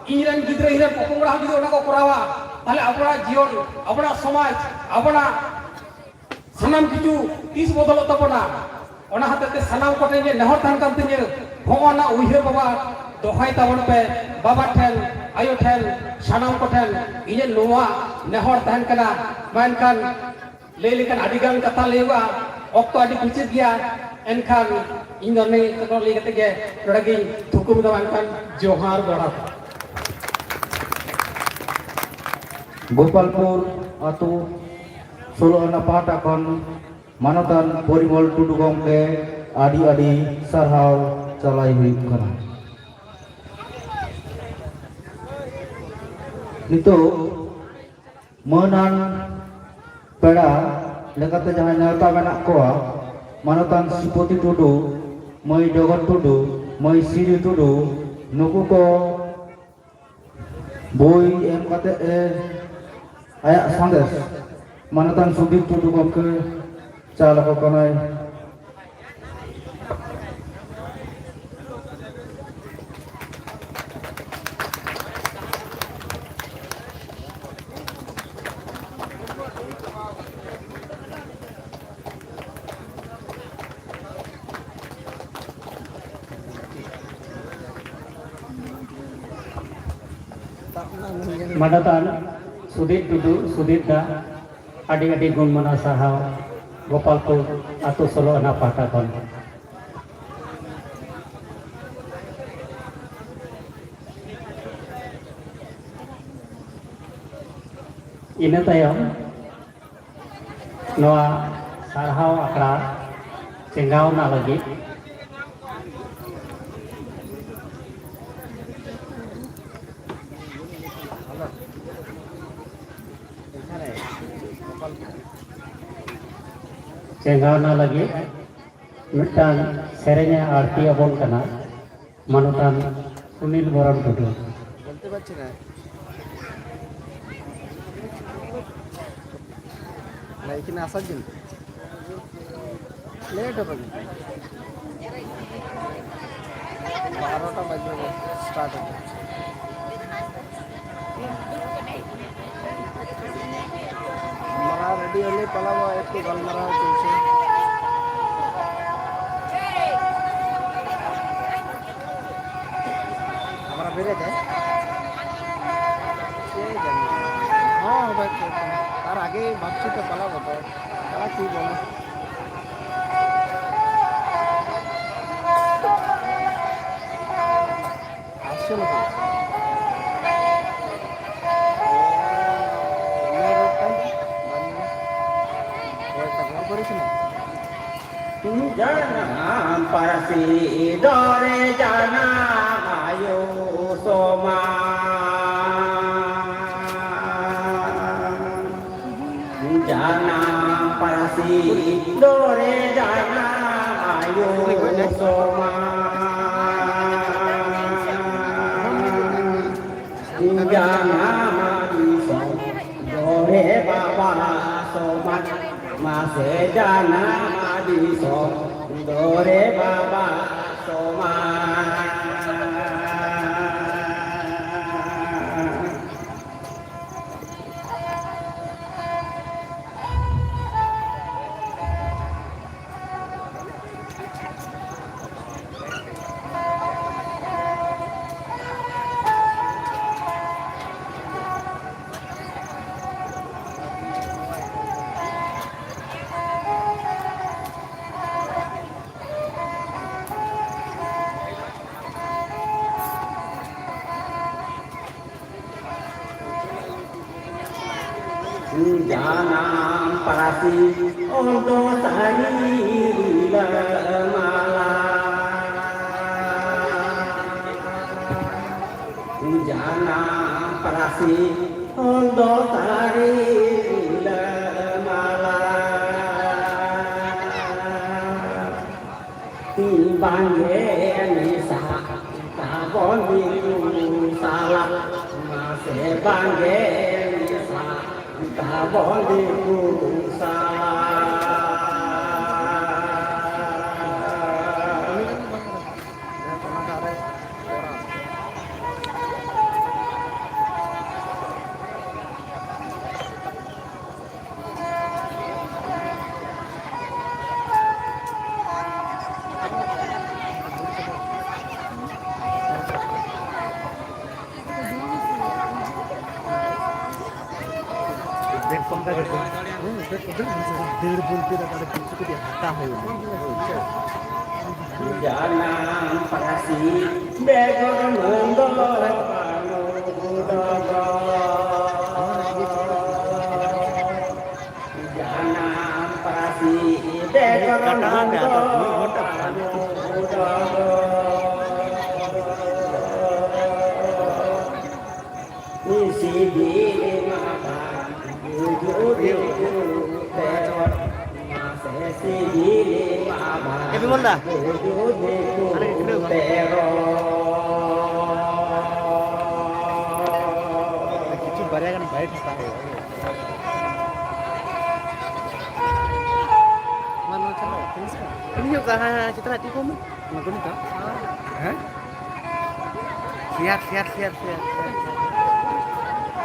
ᱤᱧ ᱨᱮᱱ ᱜᱤᱫᱽᱨᱟᱹ, ᱤᱧ ᱨᱮᱱ ᱯᱚᱯᱚᱝᱲᱟ ᱦᱚᱸ ᱡᱩᱫᱤ ᱚᱱᱟ ᱠᱚ ᱠᱚᱨᱟᱣᱟ, ᱛᱟᱦᱞᱮ ᱟᱵᱚᱱᱟᱜ ᱡᱤᱭᱚᱱ, ᱟᱵᱚᱱᱟᱜ ᱥᱚᱢᱟᱡᱽ, ᱟᱵᱚᱱᱟᱜ ᱥᱟᱱᱟᱢ ᱠᱤᱪᱷᱩ ᱛᱤᱥ ᱵᱚᱫᱚᱞᱚᱜ ᱛᱟᱵᱚᱱᱟ? ᱚᱱᱟ ᱦᱚᱛᱮᱡ ᱛᱮ ᱥᱟᱱᱟᱢ ᱠᱚᱴᱷᱮᱱ ᱜᱮ ᱱᱮᱦᱚᱨ ᱛᱟᱦᱮᱱ ᱠᱟᱱ ᱛᱤᱧᱟᱹ, ᱦᱚᱸᱜᱼᱚ ᱱᱟ ᱩᱭᱦᱟᱹᱨ ᱵᱟᱵᱟ ᱫᱚᱦᱚᱭ ᱛᱟᱵᱚᱱ ᱯᱮ, ᱵᱟᱵᱟ ᱴᱷᱮᱱ, ᱟᱭᱳ ᱴᱷᱮᱱ, ᱥᱟᱱᱟᱢ ᱠᱚᱴᱷᱮᱱ ᱤᱧᱟᱹᱜ ᱱᱚᱣᱟ ᱱᱮᱦᱚᱨ ᱛᱟᱦᱮᱱ ᱠᱟᱱᱟ᱾ ᱢᱮᱱᱠᱷᱟᱱ ᱞᱟᱹᱭ ᱞᱮᱠᱷᱟᱱ ᱟᱹᱰᱤ ᱜᱟᱱ ᱠᱟᱛᱷᱟ ᱞᱟᱹᱭᱚᱜᱼᱟ, ᱚᱠᱛᱚ ᱟᱹᱰᱤ ᱠᱩᱪᱤᱛ ᱜᱮᱭᱟ᱾ ᱮᱱᱠᱷᱟᱱ ᱤᱧ ᱫᱚ ᱱᱤᱭᱟᱹ ᱠᱚ ᱞᱟᱹᱭ ᱠᱟᱛᱮ ᱜᱮ ᱱᱚᱰᱮ ᱜᱤᱧ ᱛᱷᱩᱠᱩᱢ ᱮᱫᱟ᱾ ᱢᱮᱱᱠᱷᱟᱱ ᱡᱚᱦᱟᱨ ᱫᱚᱦᱲᱟ ᱛᱮ᱾ ᱜᱳᱯᱟᱞᱯᱩᱨ ᱟᱹᱛᱩ ᱥᱳᱞᱳ ᱟᱱᱟ ᱯᱟᱦᱴᱟ ᱠᱷᱚᱱ ᱢᱟᱱᱚᱛᱟᱱ ᱯᱚᱨᱤᱢᱚᱞ ᱴᱩᱰᱩ ᱜᱚᱢᱠᱮ ᱟᱹᱰᱤ ᱟᱹᱰᱤ ᱥᱟᱨᱦᱟᱣ ᱪᱟᱞᱟᱭ ᱦᱩᱭᱩᱜ ᱠᱟᱱᱟ᱾ ᱱᱤᱛᱚᱜ ᱢᱟᱹᱱᱟᱱ ᱯᱮᱲᱟ ᱞᱮᱠᱟᱛᱮ ᱡᱟᱦᱟᱸᱭ ᱱᱮᱣᱛᱟ ᱢᱮᱱᱟᱜ ᱠᱚᱣᱟ, ᱢᱟᱱᱚᱛᱟᱱ ᱥᱨᱤᱯᱚᱛᱤ ᱴᱩᱰᱩ, ᱢᱟᱹᱭ ᱰᱚᱜᱚᱨ ᱴᱩᱰᱩ, ᱢᱟᱹᱭ ᱥᱤᱨᱤ ᱴᱩᱰᱩ, ᱱᱩᱠᱩ ᱠᱚ ᱵᱳᱭ ᱮᱢ ᱠᱟᱛᱮ ᱮ, ᱟᱭᱟᱜ ᱥᱟᱸᱫᱮᱥ ᱢᱟᱱᱚᱛᱟᱱ ᱥᱩᱫᱤᱯ ᱴᱩᱰᱩ ᱜᱚᱢᱠᱮ ᱪᱟᱞ ᱟᱠᱚ ᱠᱟᱱᱟᱭ᱾ ᱢᱟᱱᱚᱛᱟᱱ ᱥᱩᱫᱤᱯ ᱴᱩᱰᱩ, ᱥᱩᱫᱤᱯ ᱫᱟ, ᱟᱹᱰᱤ ᱟᱹᱰᱤ ᱜᱩᱱ ᱢᱟᱱᱟᱣ ᱥᱟᱨᱦᱟᱣ, ᱜᱳᱯᱟᱞᱯᱩᱨ ᱟᱹᱛᱩ ᱥᱳᱞᱳ ᱟᱱᱟ ᱯᱟᱦᱴᱟ ᱠᱷᱚᱱ᱾ ᱤᱱᱟᱹ ᱛᱟᱭᱚᱢ ᱱᱚᱣᱟ ᱥᱟᱨᱦᱟᱣ ᱟᱠᱷᱲᱟ ᱪᱮᱸᱜᱷᱟᱣᱱᱟ ᱞᱟᱹᱜᱤᱫ ᱪᱮᱸᱜᱷᱟᱣᱱᱟ ᱞᱟᱹᱜᱤᱫ ᱢᱤᱫᱴᱟᱝ ᱥᱮᱨᱮᱧ ᱮ ᱟᱹᱲᱛᱤ ᱟᱵᱚᱱ ᱠᱟᱱᱟ ᱢᱟᱱᱚᱛᱟᱱ ᱥᱩᱱᱤᱞ ᱵᱚᱨᱚᱱ ᱴᱩᱰᱩ᱾ বলতে পারছি না। না, এখানে আসার জন্য। লেট হবে কিন্তু। বারোটা বাজে স্টার্ট হবে। আমরা রেডি হলে পালাবো, একটু গালমারা চলছে। আমরা বেড়ে যাই। কে জানে? হ্যাঁ, হবে একটু। তার আগেই ভাবছি তো পালাবো তো। তারা কি বলে? আসছে নাকি? মেন রোডটাই। কয়েকটা ঘর করেছি না? ᱡᱟᱱᱟᱢ ᱯᱟᱹᱨᱥᱤ ᱫᱚᱨᱮ ᱡᱟᱱᱟᱢ ᱟᱭᱳ ᱥᱚᱢᱟᱱ᱾ ᱡᱟᱱᱟᱢ ᱯᱟᱹᱨᱥᱤ ᱨᱮ ᱡᱟᱱᱟᱢ ᱟᱭᱳ ᱥᱚᱢᱟᱱ᱾ ᱡᱟᱱᱟᱢ ᱫᱤᱥᱚᱢ ᱫᱚᱨᱮ ᱵᱟᱵᱟ ᱥᱚᱢᱟᱱ᱾ ᱢᱟᱥᱮ ᱡᱟᱱᱟᱢ ᱫᱤᱥᱚᱢ ᱫᱚᱨᱮ ᱵᱟᱵᱟ ᱥᱚᱢᱟᱱ᱾ ᱡᱟᱱᱟᱢ ᱯᱟᱹᱨᱥᱤ ᱚᱞ ᱫᱚ ᱥᱟᱹᱨᱤ ᱨᱤᱞᱟᱹᱢᱟᱞᱟ᱾ ᱡᱟᱱᱟᱢ ᱯᱟᱹᱨᱥᱤ ᱚᱞ ᱫᱚ ᱥᱟᱹᱨᱤ ᱨᱤᱞᱟᱹᱢᱟᱞᱟ᱾ ᱵᱟᱝᱜᱮ ᱢᱮᱥᱟ ᱛᱟᱵᱚᱱ ᱫᱤᱠᱩ ᱥᱟᱞᱟᱜ, ᱢᱟᱥᱮ ᱵᱟᱝᱜᱮ ᱢᱮᱥᱟ ᱛᱟᱵᱚᱱ ᱫᱤᱠᱩ ᱥᱟᱞᱟᱜ᱾ ᱰᱮᱲ ᱵᱚᱞᱛᱮ ᱫᱚ ᱠᱟᱹᱴᱤᱡ ᱠᱟᱹᱴᱤᱡ ᱦᱟᱛᱟᱣ ᱦᱩᱭᱩᱜᱼᱟ᱾ ᱡᱟᱱᱟᱢ ᱯᱟᱹᱨᱥᱤ ᱵᱮᱜᱚᱨ ᱢᱟᱹᱱ ᱫᱚ ᱵᱟᱹᱱᱩᱜ ᱫᱚ᱾ ᱡᱟᱱᱟᱢ ᱯᱟᱹᱨᱥᱤ ᱵᱮᱜᱚᱨ ᱢᱟᱹᱱ ᱫᱚ ᱵᱟᱹᱱᱩᱜ ᱫᱚ᱾ ᱥᱤᱵᱤᱞ ᱢᱟ ᱵᱟᱝ ᱵᱩᱡᱩᱜ ᱵᱮᱜᱚᱨ, ᱢᱟᱥᱮ ᱵᱤᱢᱚᱞ ᱫᱟ, ᱦᱟᱸᱰᱮ ᱜᱮ ᱠᱷᱟᱹᱲᱟᱹᱣ ᱠᱟᱱᱟ᱾ ᱠᱤᱪᱷᱩ ᱵᱟᱨᱭᱟ ᱜᱟᱱ ᱵᱟᱭᱤᱴ ᱦᱟᱛᱟᱣ ᱦᱩᱭᱩᱜᱼᱟ᱾ ᱢᱟ ᱱᱚᱣᱟ ᱪᱟᱞᱟᱜ, ᱯᱷᱤᱱᱤᱥ ᱠᱟᱜ᱾ ᱯᱷᱤᱱᱤᱥ ᱧᱚᱜ ᱠᱟᱜ, ᱦᱮᱸ, ᱦᱮᱸ, ᱪᱮᱛᱟᱱ ᱨᱮ ᱛᱤ ᱠᱚ ᱢᱮ᱾ ᱚᱱᱟ ᱠᱚ ᱱᱤᱛᱚᱜ? ᱦᱮᱸ? Share, share, share, share, share.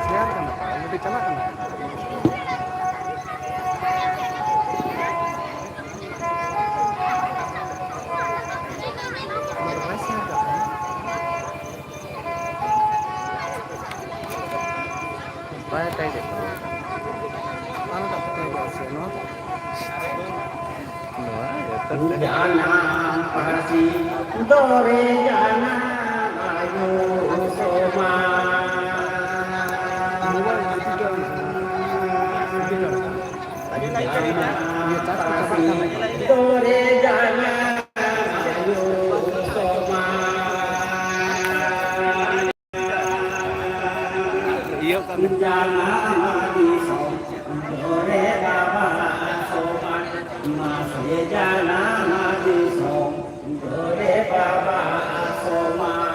Share ᱠᱟᱱᱟ, already ᱪᱟᱞᱟᱜ ᱠᱟᱱᱟ᱾ ᱵᱟᱭ ᱴᱟᱭᱤᱴ ᱮᱫ ᱛᱟᱢᱟ᱾ ᱟᱨ ᱢᱤᱫᱴᱟᱝ ᱴᱟᱭᱤᱴ ᱮᱫ ᱥᱮ ᱱᱚᱣᱟ? ᱱᱚᱣᱟ ᱡᱚᱛᱚ ᱴᱟᱭᱤᱴ᱾ ᱡᱟᱱᱟᱢ ᱯᱟᱹᱨᱥᱤ ᱫᱚᱨᱮ ᱡᱟᱱᱟᱢ ᱟᱭᱳ ᱥᱚᱢᱟᱱ᱾ ᱡᱟᱱᱟᱢ ᱯᱟᱹᱨᱥᱤ ᱫᱚᱨᱮ ᱡᱟᱱᱟᱢ ᱟᱭᱳ ᱥᱚᱢᱟᱱ᱾ ᱤᱭᱟᱹ ᱠᱟᱱᱟ᱾ ᱡᱟᱱᱟᱢ ᱫᱤᱥᱚᱢ ᱫᱚᱨᱮ ᱵᱟᱵᱟ ᱥᱚᱢᱟᱱ, ᱢᱟᱥᱮ ᱡᱟᱱᱟᱢ ᱫᱤᱥᱚᱢ ᱫᱚᱨᱮ ᱵᱟᱵᱟ ᱥᱚᱢᱟᱱ᱾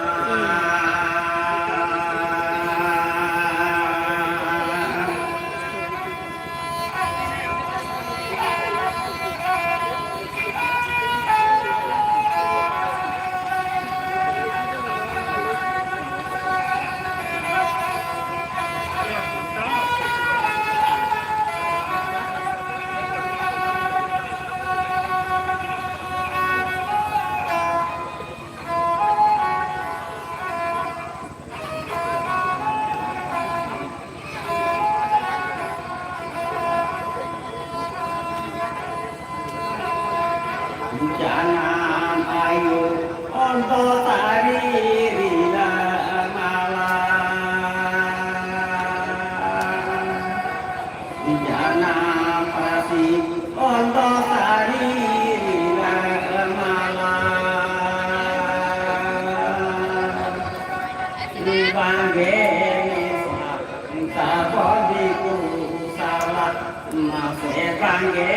ᱡᱟᱱᱟᱢ ᱟᱭᱳ ᱚᱞ ᱫᱚ ᱛᱟᱹᱨᱤ ᱨᱤᱞᱟᱹᱢᱟᱞᱟ᱾ ᱡᱟᱱᱟᱢ ᱯᱟᱹᱨᱥᱤ ᱚᱞ ᱫᱚ ᱛᱟᱹᱨᱤ ᱨᱤᱞᱟᱹᱢᱟᱞᱟ᱾ ᱵᱟᱝᱜᱮ ᱢᱮᱥᱟ ᱛᱟᱵᱚ ᱫᱤᱠᱩ ᱥᱟᱞᱟᱜ, ᱢᱟᱥᱮ ᱵᱟᱝᱜᱮ